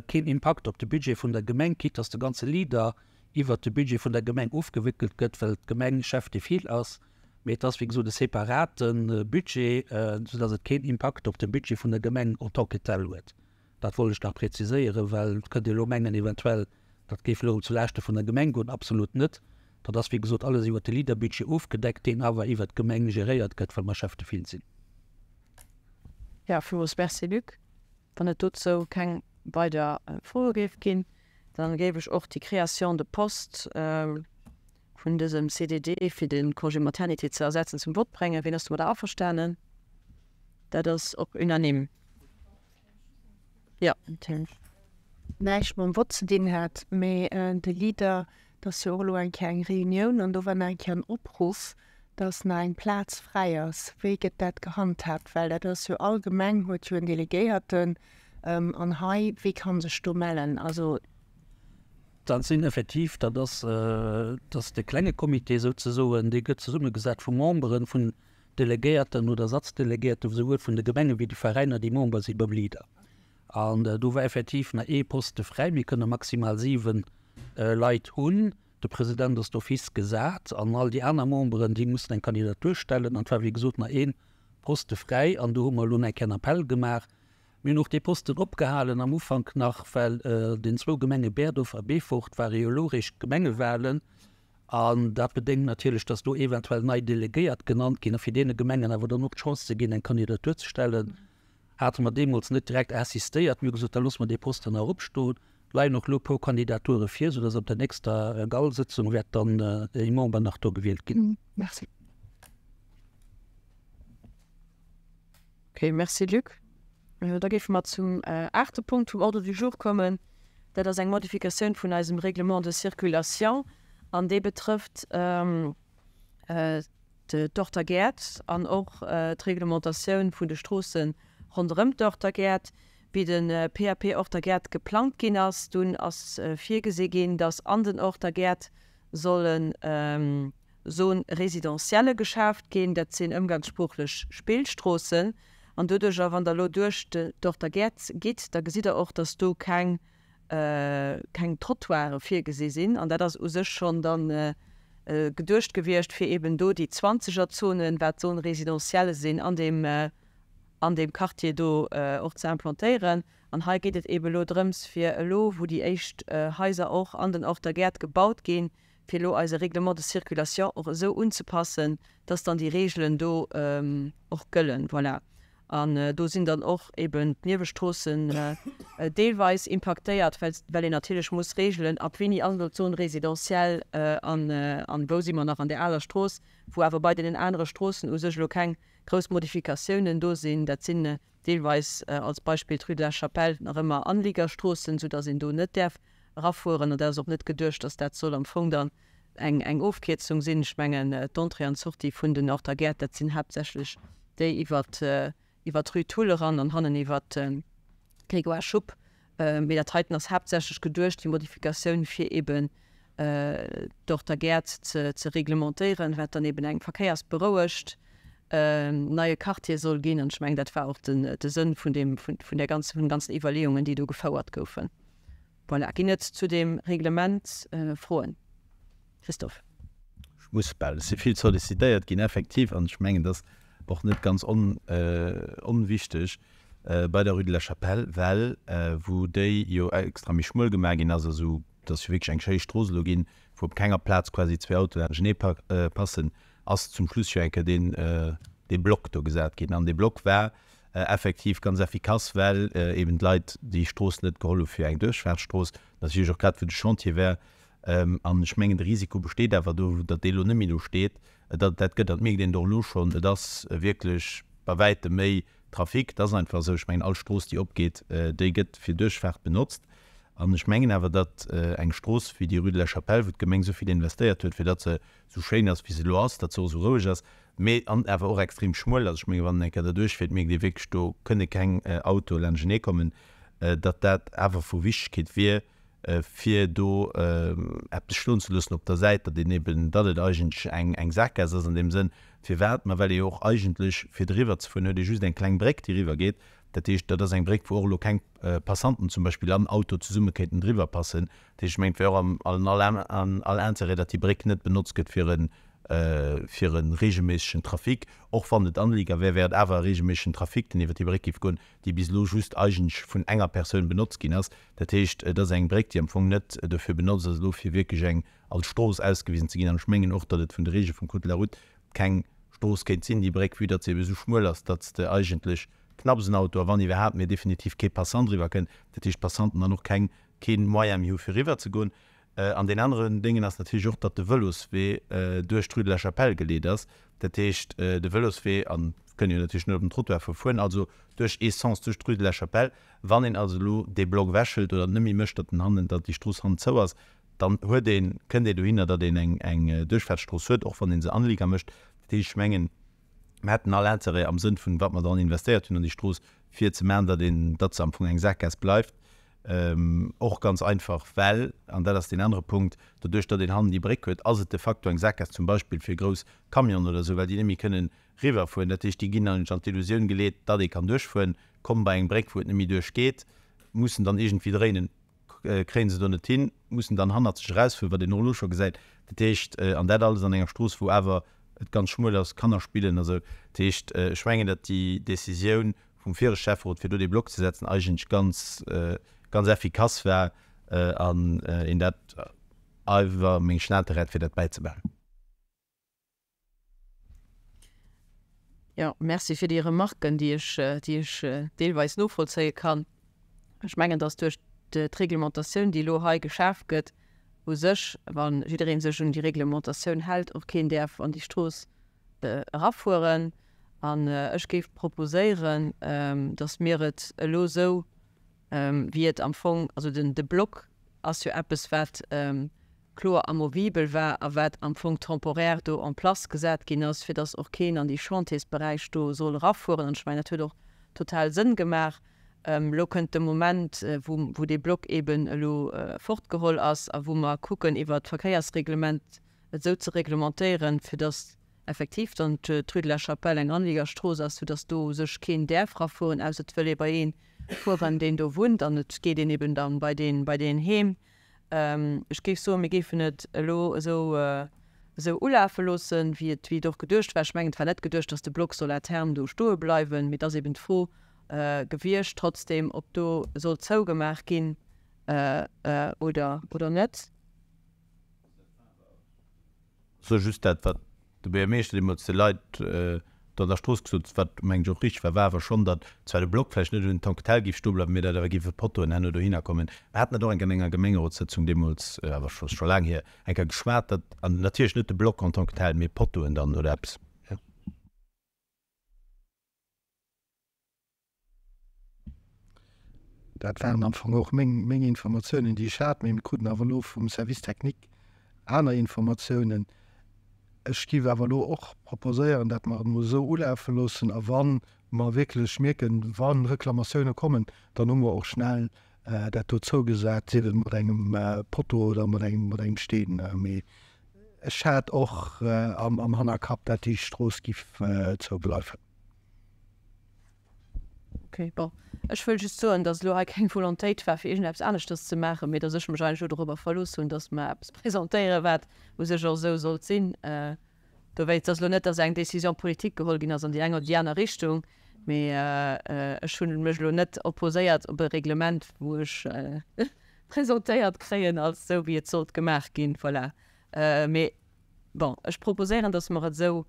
keen Impakt op de Budget vun der Gemeng, quitte dass de ganze Leader iwwert de Budget vun der Gemeng ofgewéckelt gëtt, well d'Gemeng Chef de file ass. Mee et ass, wéi gesot, e separate Budget, soudass et keen Impakt op de Budget vun der Gemeng en tant que tel huet. Dat wollt ech nach präziséieren, well et kënnt ee elo mengen, eventuell, dat géif elo zu Laaschte vun der Gemeng goen. Absolut net. Dat ass, wéi gesot, alles iwwert de Leader-Budget ofgedeckt, deen awer iwwert d'Gemeng geréiert gëtt, well mer Chef de file sinn. Jo, villmools Merci, Luc. Wann et dozou keng weider Froe géif ginn, da géif ech och déi Création de poste vun dësem CDD, fir de Congé maternité ze ersetzen, zum Vott bréngen. Wien ass domadder averstanen? Dat ass och unanime. Jo, natierlech. Näischt mam Vott ze dinn hat, mee de Leader, et ass jo och elo eng Kéier eng Reunioun an do war nach eng Kéier en Opruff, dass nach eng Plaz fräi ass. Wéi gëtt dat gehandhaabt? Well dat ass jo, all Gemeng huet jo en Delegéierten an hei, wie ka sech do mellen? Also. Dat sinn effektiv, dat ass, dat ass de klenge Comité souzesoen, dee gëtt zesummegesat vu Memberen, vun Delegéierten oder Ersatzdelegéierten, souwuel vun de Gemengen wéi de Veräiner, déi Member si beim Leader. An do war effektiv nach ee Poste fräi. Mir kënne maximal 7 Leit hunn. De President ass d'office gesat an all déi aner Memberen, déi mussen eng Kandidatur stellen. An et war wéi gesot nach ee Poste fräi an do hu mer elo nach eng Kéier en Appell gemaach. Mir hunn och dee Posten opgehalen am Ufank nach, well den zwou Gemenge Berdorf a Beefort ware jo elo réischt Gemengewahlen. An dat bedéngt natierlech, dass do eventuell nei Delegéiert genannt ginn. A fir deene Gemengen awer dann och d'Chance ze ginn, eng Kandidatur ze stellen, hate mer deemools net direkt insistéiert. Mir hu gesot, da loosse mer dee Posten nach opstoen. Et leien och elo e puer Kandidature vir, soudass op der nächster GAL-Sëtzung wäert dann ee Member nach do gewielt ginn. Merci. Ok, merci Luc. Da géife mer zum aachte Punkt vum Ordre du jour kommen. Dat ass eng Modifikatioun vun eisem Règlement de circulation an dee betrëfft d'Orter Gäert an och d'Reglementatioun vun de Stroosse ronderëm d'Orter Gäert. Wéi de PAP Orter Gäert geplangt ginn ass, dunn ass virgesi ginn, datt an den Orter Gäert solle Zone résidentielle geschaaft ginn. Dat sinn ëmgangssproochlech Spillstroossen. An doduercher, wann Der elo duerch d'Orter Gäert gitt, da gesitt Der och, datt do keng keng Trottoiren virgesi sinn. An dat ass u sech schonn dann geduecht gewiescht, fir eeben do déi Zwanzegerzonen, wat Zone résidentielle sinn, an deem an deem Quartier do och ze implantéieren. An hei geet et eebe elo drëms, fir elo, wou déi éischt Haiser och an den Orter Gäert gebaut ginn, fir elo eise Règlement de circulation och esou unzepassen, dass dann déi Regeln do och gëllen. Voilà. An do sinn dann och eben d'Niewestroossen deelweis impaktéiert, well well een natierlech muss regelen, ab wéini ass elo d'Zone résidentielle an an wou si mer nach an där aler Strooss, wou awer bei deenen anere Stroossen u sech elo keng grouss Modifikatiounen do sinn. Dat sinn deelweis, als Beispill d'Rue de la Chapelle, nach ëmmer Anliegerstroossen, soudass een do net däerf erafueren. An dat ass och net geduecht, dass dat soll am Fong dann eng eng Ofkierzung sinn. Ech mengen, d'Entrée an d'Sortie vun den Orter Gäert, dat sinn haaptsächlech déi iwwert iwwert d'Rue Thull eran an hannen iwwert d'Grégoire Schupp. Mee dat heiten ass haaptsächlech geduecht, déi Modifikatioun, fir eeben d'Orter Gäert ze ze reglementéieren, wat dann eeben eng verkéiersberouegt neie Quartier soll ginn. An ech mengen, dat war och den de Sënn vun deem vun vun där ganzen vun den ganzen Iwwerleeungen, déi do gefouert goufen. Voilà, ginn et zu deem Reglement Froen? Christophe. Ech muss bal, et si vill sollicitéiert ginn, effektiv, an ech mengen, dat ass och net ganz onwichteg bei der Rue de la Chapelle, well wou déi jo extra méi schmuel gemaach ginn ass, also et ass jo wierklech eng schéi Strooss elo ginn, wou op kenger Plaz quasi zwee Autoe laanschtenee passen, ass zum Schluss jo eng Kéier deen, dee Block do gesat ginn. An dee Block war effektiv ganz effikass, well eben d'Leit déi Strooss net geholl hu fir eng Duerchfaartsstrooss, natierlech och grad wou de Chantier war. An ech mengen, de Risiko besteet awer do, datt dee lo net méi do steet. Dat, dat gëtt, dat mierkt een och elo schonn, et ass wierklech bei wäitem méi Trafic. Dat ass einfach esou. Ech mengen, all Strooss, déi opgeet, déi gëtt fir Duerchfaart benotzt. An ech mengen awer, datt eng Strooss wéi déi Rue de la Chapelle, wou d'Gemeng esou vill investéiert huet, fir datt se esou schéin ass, wéi se elo ass, datt se och esou roueg ass, mee an awer och extrem schmuel ass, ech mengen, wann een eng Kéier derduerch fiert, mierkt ee wierklech, do kënne keng Autoe laanschtenee kommen, datt dat awer vu Wichtegkeet wier, fir do eppes stoen ze loossen op der Säit, datt een eben, datt et eigentlech eng eng Saakgaass ass an deem Sënn. Firwat? Ma well ee jo och eigentlech, fir driwwer ze fueren, huet ee just eng kleng Bréck, déi eriwwer geet. Dat heescht, dat ass eng Bréck, wou och elo keng Passanten zum Beispill an Auto zesumme kéinten driwwer passen. Dat heescht, ech mengen, et wär och am an all Intérêt, datt déi Bréck net benotzt gëtt fir e fir e reegelméissegen Trafic. Och wann et Anlieger wär, wär et awer e reegelméissegen Trafic, deen iwwer déi Bréck géif goen, déi bis elo just eigentlech vun enger Persoun benotzt ginn ass. Dat heescht, et ass eng Bréck, déi am Fong net dofir benotzt ass, elo fir wierklech eng als Strooss ausgewisen ze ginn. An ech mengen och, datt et vun de Reegele vum Code de la route keng Strooss kéint sinn, déi Bréck, vue datt se ebe sou schmuel ass, datt s de eigentlech knapps en Auto, a wann iwwerhaapt, mee definitiv kee Passant eriwwer kënnt. Dat heescht, d'Passanten dann och keng, kee Moyen méi hu fir eriwwer ze goen. An deen aneren Déngen ass natierlech och, datt de Vëloswee duerch d'Rue de la Chapelle geleet ass. Dat heescht, de Vëloswee, an. Kënnen jo natierlech net op den Trottoir verfueren, also duerch ee Sens, duerch d'Rue de la Chapelle. Wann een also elo dee Block ewechhëlt oder et net méi mécht, datt en hannen, datt déi Strooss hannen zou ass, dann huet een, kënnt een dohinner, datt een eng, eng Duerchfaartsstrooss huet, och wann ee se Anlieger mécht. Dat heescht, ech mengen, mer hätten all Intérêt am Sënn vun wat mer dran investéiert hunn an déi Strooss, fir ze maachen, datt een, datt se am Fong eng Saakgaass bleift. Och ganz einfach, well, an dat ass deen anere Punkt, doduerch datt een hannen déi Bréck huet, ass et de facto eng Saakgaass zum Beispill fir grouss Camionen oder esou, well déi net méi kënnen riwwerfueren. Dat heescht, déi ginn eigentlech an d'Illusioun geleet, datt ee kann duerchfueren, kommen bei eng Bréck, wou et net méi duerch geet, mussen dann iergendwéi dréinen, kréie se do net hin, mussen dann hannerzeg erausfueren, wat een och elo scho gesäit. Dat heescht, an dat alles an enger Strooss, wou awer et ganz schmuel ass, Kanner spillen a sou. Dat heescht, ech mengen, datt déi Décisioun vum viregte Schäfferot, fir do dee Block ze setzen, eigentlech ganz, ganz effikass war an een dat awer meng Schnater hätt, fir dat bäizebehalen. Jo, merci fir déi Remarken, déi ech, déi ech deelweis novollzéie kann. Ech mengen, dass duerch d'Reglementatioun, déi elo hei geschaf gëtt, u sech, wa jidderee sech un déi Reglementatioun hält, och keen däerf an déi Strooss erafueren. An ech géif proposéieren, dass mir et elo esou, wéi et am Fong, also den de Block ass jo eppes, wat kloer amovibel war a wat am Fong temporaire do en place gesat ginn ass, fir dass och keen an déi Chantiersberäich do soll erafueren. An ech mengen, dat huet och total Sënn gemaach. Elo kënnt de Moment, wou wou dee Block eeben elo fortgeholl ass a wou mer kucken, iwwert d'Verkéiersreglement et esou ze reglementéieren, fir dass effektiv dann d'Rue de la Chapelle eng Anliegerstrooss ass, soudass do u sech keen däerf rafueren, ausser et wëll ee bei ee fueren, deen do wunnt, an et geet een eben dann bei deen, bei deen heem. Ech géif soen, mir géifen et elo esou, esou ulafe loossen, wéi et, wéi et och geduecht war. Ech mengen, et war net geduecht, dass de Block soll à terme do stoe bleiwen, mee et ass eben d'Fro gewiescht trotzdem, ob do soll zougemaach ginn oder, oder net. Soe just dat, wat de Buergermeeschter deemools de Leit do an der Strooss gesot huet, wat, mengen ech, och richteg war, war awer schonn, datt zwar de Block vläicht net un tant que tel géif stoe bleiwen, mee datt awer géife Pottoen herno dohinner kommen. Mir haten dat och eng Kéier an enger Gemengerotssëtzung deemools, awer scho scho laang hier, eng Kéier geschwat, datt, an natierlech net de Block en tant que tel, mee Pottoen dann oder eppes. Dat waren am Fong och meng, meng Informatiounen, déi ech hat, mee mir kruten awer elo vum Service technique aner Informatiounen. Ech géif awer elo och proposéieren, dat mer et emol esou ulafe loossen a wa mer wierklech mierken, wa Reklamatioune kommen, dann hu mer och schnell dat do zougesat, sief et mat engem Potto oder mat engem, mat engem Steen. Mee ech hat och am Hannerkapp, dat déi Strooss géif zoubleiwen. Ok, bon, ech wëll just soen, datt elo hei keng Volontéit war, fir iergendeppes aneschters ze maachen, mee datt ech mech eigentlech elo dorobber verlooss hunn, datt mer eppes presentéieren, wat u sech och esou sollt sinn. Dowéinst ass elo net, datt eng Décision politique geholl ginn ass an déi eng oder déi aner Richtung, mee ech hu mech elo net opposéiert op e Reglement, wou ech presentéiert kréien als esou, wéi et sollt gemaach ginn. Voilà. Mee Bon, ech proposéieren, dass mer et esou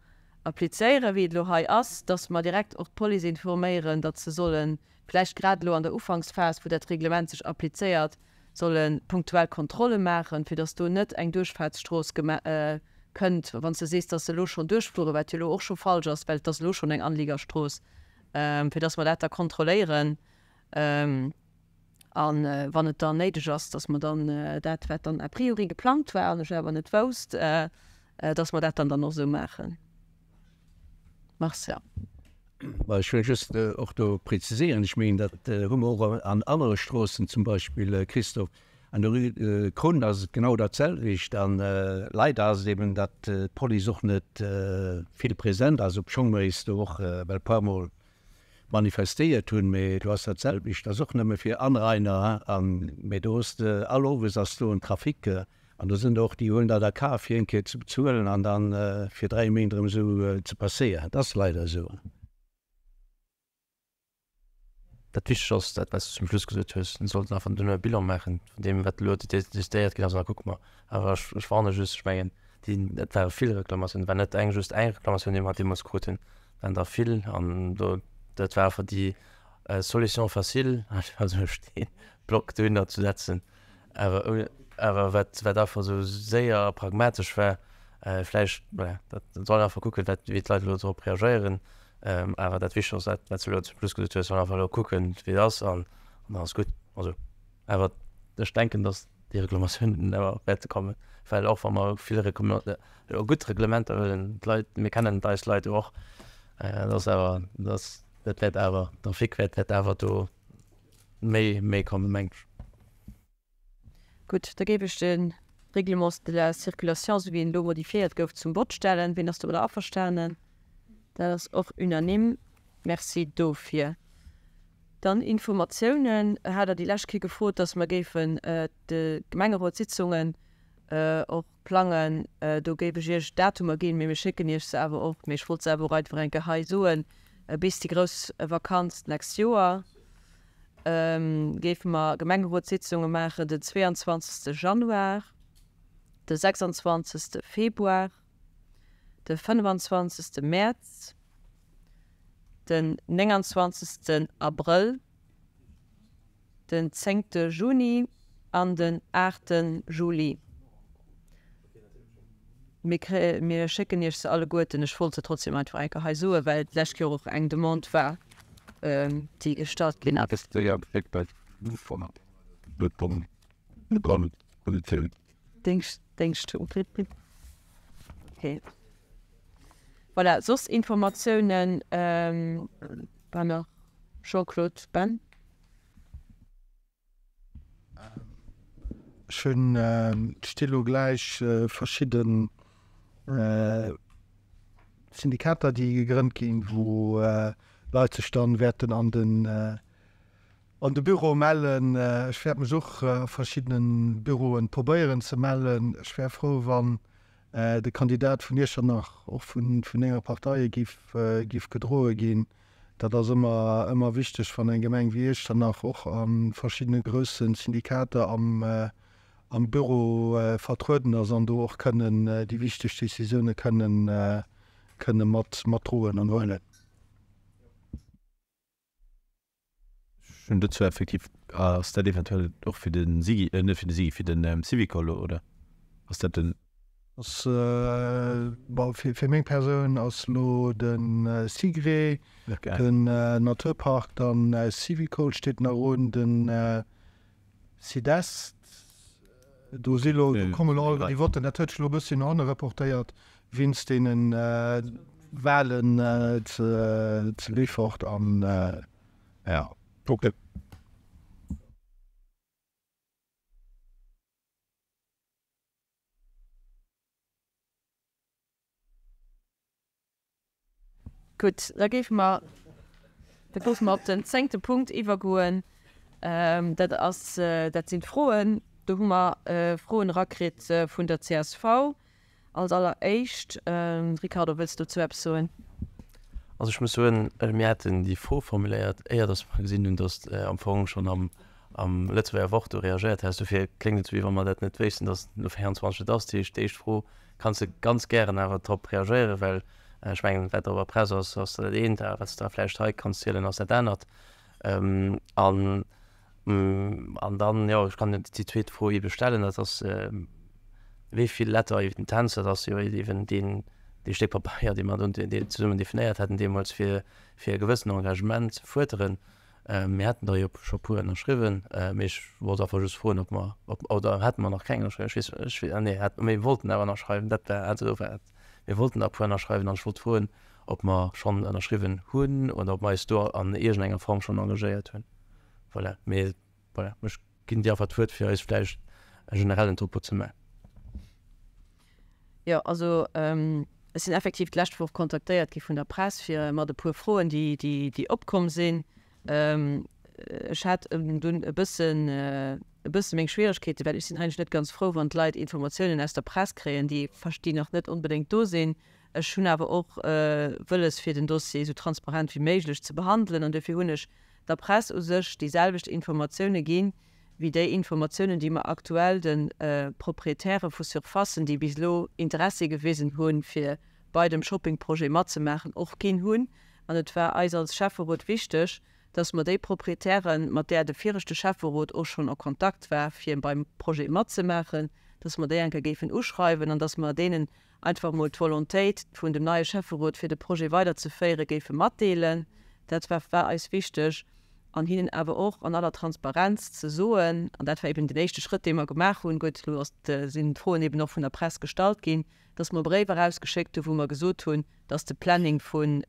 applizéieren, wéi et elo hei ass, dass mer direkt och d'Police informéieren, datt se solle vläicht grad elo an der Ufanksphas, wou dat Reglement sech applizéiert, solle punktuell Kontrolle maachen, fir dass do net eng Duerchfaartsstrooss kënnt, wann s de sees, dass se elo schonn duerchfueren, wat jo elo och scho falsch ass, well et ass elo schonn eng Anliegerstrooss, fir dass mer dat da kontrolléieren. A wann et dann néideg ass, dass mer dann dat, wat dann a priori geplangt war an ech awer net wousst, dass mer dat dann dann och esou maachen. Marcel. Bon, ech wëll just och do preziséieren, ech mengen, dat hu mer och an anere Stroossen, zum Beispill, Christophe, an der Rue Krunn ass et genau datselwecht. A leider ass et eben, datt d'Police och net vill present ass, obschonn mer eis do och well e puermol manifestéiert hunn, mee do ass dat selwecht, ass och nëmme fir Anrainer, an mee do hues de all Owes ass do en Trafic an do sinn der och déi huelen dat a Kaf fir eng Kéier ze bezuelen an dann fir 3 Méint erëm esou ze passéieren. Dat ass leider esou. Dat Wichtegt ass dat, wat s de zum Schluss gesot hues, mir sollten einfach duerno e Bilan maachen vun deem, wat elo decidéiert ginn ass an da kucke mer. Awer ech, ech warne just, ech mengen, déi, et ware vill Reklamatiounen, et war net eng, just eng Reklamatioun, déi mer deemools krut hunn, et waren der vill an do, dat war einfach déi Solution facile, einfach esou e Steeblock dohinner ze setzen, awer ouni, awer wat, wat einfach esou séier a pragmatesch war. Vläicht, voilà, dat soll een einfach kucken, wat, wéi d'Leit elo drop reagéieren. Awer dat Wichtegst ass dat, wat s de elo zum Schluss gesot hues, einfach elo kucken, wéi et ass an dann ass gutt. Also, awer ech denken, datt déi Reklamatiounen awer wäerte kommen, well och wa mer vill gutt Reglementer huelen, d'Leit, mir kennen eis Leit jo och, dat ass awer, dat wäert awer, den Trafic wäert awer do méi, méi kommen, mengen ech. Gutt, da géif ech de Règlement de la circulation, esou wéi en elo modifiéiert gouf, zum Vott stellen. Wien ass domadder averstanen? Dat ass och unanime. Merci dofir. Dann Informatiounen. Hat Der déi lescht Kéier gefrot, dass mer géifen d'Gemengerotssitzungen och plangen. Do géif ech Iech Datumer ginn, mee mir schécken Iech se awer och. Mee ech wollt se awer och einfach eng Kéier hei soen, bis déi grouss Vakanz d'nächst Joer. Géife mer Gemengerotssitzunge maachen den 22. Januar, de 26. Februar, de 25. Mäerz, den 29. Abrëll, den 10. Juni an den 8. Juli. Mir kréie, mir schécken Iech se alleguerten. Ech wollt se trotzdem einfach eng Kéier hei soen, well d'lescht Joer och eng Demande war, déi gestallt ginn ass. Déngscht. Okay. Voilà, soss Informatiounen war nach Jean-Claude, Ben? Ech hunn, et sti lo gläich verschidde Syndikater, déi gegrënnt ginn, wou Leit sech dann wäerten an den an de Büro mellen. Ech wäert mech och a verschiddene Büroen probéieren ze mellen. Ech wär frou, wann de Kandidat vun Iechternach och vun enger Partei giff gedroe ginn. Dat ass ëmmer, ëmmer wichteg, wann eng Gemeng wéi Iechternach och a verschiddene grousse Syndikater am, am Büro vertrueden ass an do och kënnen déi wichteg Décisioune kënnen, kënne mat, matdroen an huelen. Ech hunn dozou effektiv, ass dat eventuell och fir de Sigi, net fir de Sigi, fir den Syvicol oder ass dat den? Ass, bon, fir meng Persoun ass elo de Sigre, den Naturpark, dann Syvicol steet nach un, den Sidest, do si lo, do kommen elo all déi Votten, dat huet sech elo e bësschen no hanne reportéiert wéinst deene Wahlen zu Beefort an jo. Ok. Gutt, da géife mer, da géife mer op den zéngte Punkt iwwergoen. Dat ass, dat sinn d'Froen. Do hu mer Froen erakritt vun der csv als alleréischt. Ricardo, wëlls de dozou eppes soen? Also ech muss soen, mir haten déi Fro formuléiert, éier datt mer gesinn hunn, datt am Fong schonn am am Lëtzebuerger Wort do reagéiert häss. Dofir kléngt et esou, wéi wa mer dat net wéissten, datt et no 24 et ass. Dat heescht, déi éischt Fro kanns de ganz gären awer drop reagéieren, well ech mengen, wat op der Press ass, ass dat eent, a wat s de da vläicht hei kanns zielen, ass dat anert. An, an dann, jo, ech kann déi zweet Fro eebe stellen, dat ass, Wéi vill Letter of Intents, dat ass jo eeben deen, dee Stéck Pabeier, dee mer do zesummen definéiert haten deemools, fir, fir e gewëssen Engagement ze fuerderen, Mir haten der jo scho puer ënnerschriwwen, mee ech wollt einfach just froen, ob mer, ob, oder hate mer nach keng ënnerschriwwen? Ech weess, ech weess, ah nee, hat, mir wollten awer ënnerschreiwen, dat war, also do war et, mir wollten der e puer ënnerschreiwen an ech wollt froen, ob mer schonn ënnerschriwwen hunn oder ob mer eis do an iergendenger Form schonn engagéiert hunn. Voilà, mee voilà, ech ginn dir einfach d'Wuert, fir eis vläicht e generellen Topo ze maachen. Jo, also ech sinn effektiv d'lescht Woch kontaktéiert gi vun der Press fir mat e puer Froen, déi, déi opkomm sinn. Ech hat dunn e bëssen, e bësse meng Schwieregkeeten, well ech sinn eigentlech net ganz frou, wann d'Leit Informatiounen aus der Press kréien, déi, déi nach net onbedéngt do sinn. Ech hunn awer och wëlles, fir den Dossier esou transparent wéi méiglech ze behandelen an dofir hunn ech der Press u sech déi selwecht Informatioune ginn, wéi déi Informatiounen, déi mer aktuell de Proprietäre vu Surfacen, déi bis elo Interessi gewisen hunn, fir bei dem Shoppingprojet matzemaachen, och ginn hunn. An et war eis als Schäfferot wichteg, dass mer déi Proprietären, mat där de viregte Schäfferot och schonn a Kontakt war, fir beim Projet matzemaachen, dass mer déi eng Kéier géifen uschreiwen an dass mer deenen. einfach emol d'Volontéit vun dem neie Schäfferot fir de Projet weiderzeféiere géife matdeelen. Dat war war eis wichteg an hinnen awer och an aller Transparenz ze soen, an dat war eben den éischte Schrëtt dee mer gemaach hunn, gutt elo ass sinn d'Froen eben och vun der Press gestallt ginn, dass mer Bréif erausgeschéckt hu wou mer gesot hunn, dass de Planning vu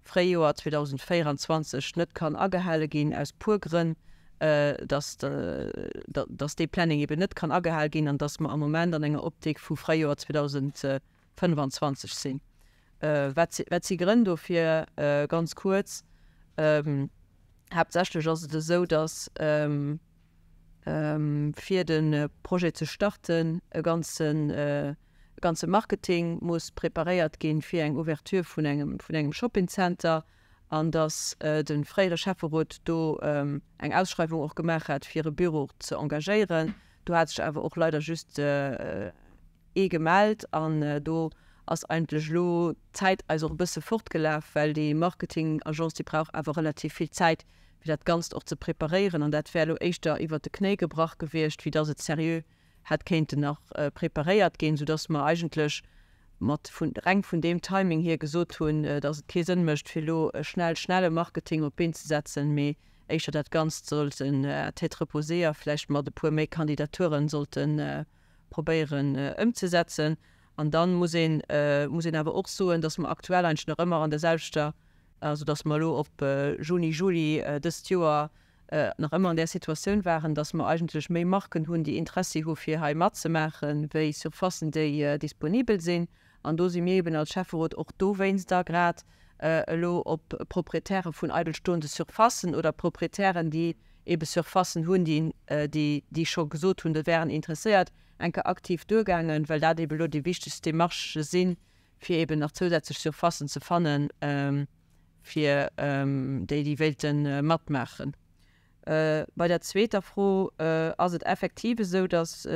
Fréijoer 2024 net kann agehale ginn aus puer Grënn, dass dass dee Planning eben net kann agehal ginn an dass mer am Moment an enger Optik vu Fréijoer 2025 sinn. Wat si wat si Grënn dofir? Ganz kuerz, Haaptsächlech ass et esou, dass fir de Projet ze starten, e ganzen, e ganze Marketing muss preparéiert ginn fir eng Ouverture vun engem, vun engem Shoppingcenter an datt de fréiere Schäfferot do eng Ausschreiwung och gemaach hat fir e Büro ze engagéieren. Do hat sech awer och leider just ee gemellt an do ass eigentlech elo d'Zäit eis och e bësse fortgelaf, well déi Marketing-Agence, déi brauch awer relativ vill Zäit, fir dat Ganzt och ze preparéieren an dat wär elo éischter iwwert de Knéi gebrach gewiescht, wéi dass et seriö hätt kéinten nach preparéiert ginn, soudass mer eigentlech mat vun reng vun deem Timing hier gesot hunn, dass et kee Sënn mécht, fir elo schnell, schnell e Marketing op d'Been ze setzen, mee éischter dat Ganzt sollten à tête reposée a vläicht mat e puer méi Kandidaturen sollte probéieren ëmzesetzen. An da muss een, muss een awer och soen, dass mer aktuell eigentlech nach ëmmer an der selwechter, also dass mer elo op Juni, Juli dëst Joer nach ëmmer an där Situatioun waren, dass mer eigentlech méi Marken hunn, déi Interessi hu fir hei matzemaachen, wéi Surfacen, déi disponibel sinn. An do si mir eben als Schäfferot och dowéinster grad elo op Proprietäre vun eidelstoende Surfacen oder Proprietären, déi ebe Surfacen hunn, déi, déi scho gesot hunn, se wären interesséiert, eng Kéier aktiv duergaangen, well dat ebe elo déi wichtegst Demarchë sinn, fir eben nach zousätzlech Surfacen ze fannen, fir déi, déi wéilte matmaachen. Bei der zweeter Fro ass et effektiv esou, datt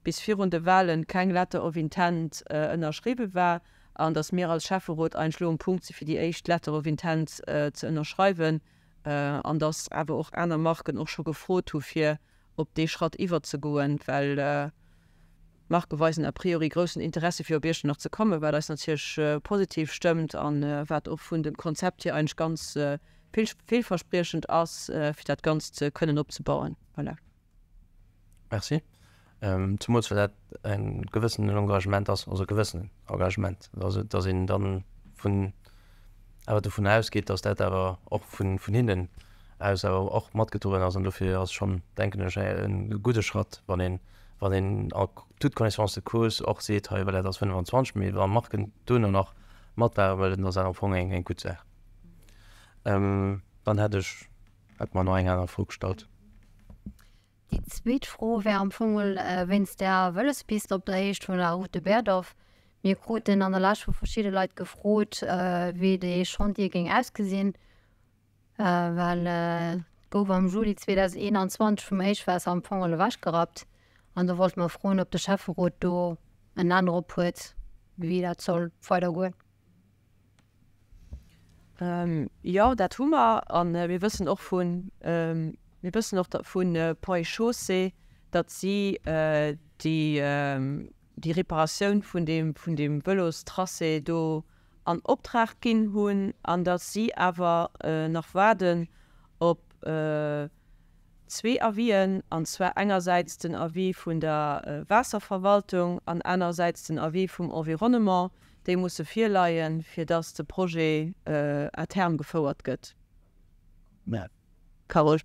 bis virun de Wahlen keng Letter of Intent ënnerschriwwe war an datt mir als Schäfferot eigentlech elo um Punkt si fir déi éischt Letter of Intent ze ënnerschreiwen an datt awer och aner Marken och scho gefrot hu fir op dee Schratt iwwerzegoen, well d'Marke weisen a priori groussen Interessi fir op Iechternach ze kommen, wat eis natierlech positiv stëmmt a wat och vun dem Konzept hier eigentlech ganz villverspriechend ass, fir dat Ganzt kënnen opzebauen. Voilà. Merci. Zemools well dat e gewëssenen Engagement ass, also e gewëssenen Engagement, also datt een dann vun awer dovun ausgeet, datt dat awer och vun hinnen aus awer och matgedroen ass. An dofir ass schonn, denken ech, e gudde Schratt, wann een, wann een en toute connaissance de cause och seet, hei voilà, dat ass 25, mee wa Marken duerno nach matmaache wëllen, dann ass dat am Fong eng, eng gutt Saach. Dann hätt ech, hätt mer nach eng aner Fro gestallt. Déi zweet Fro wär am Fong wéinst der Vëlospist op der Héicht vun der Route de Berdorf. Mir kruten an der Lescht vu verschidde Leit gefrot, wéi dee Chantier géing ausgesinn, well et gouf am Juli 2021 vum Héichwaasser am Fong ewechgerappt. An do wollte mer froen, ob de Schäfferot do en An drop huet, wéi dat soll weidergoen. Jo, dat hu mer. A mir wëssen och vu, mir wëssen och vu Ponts et Chaussées, datt si déi, déi Reparatioun vun deem, vun deem Vëlostracé do an Optrag ginn hunn an datt si awer nach waarden op zwee Avisen, an zwar engersäits den Avis vun der Waasserverwaltung an anersäits den Avis vum Environnement, déi musse virleien, fir dass de Projet à terme gefouert gëtt. Carole.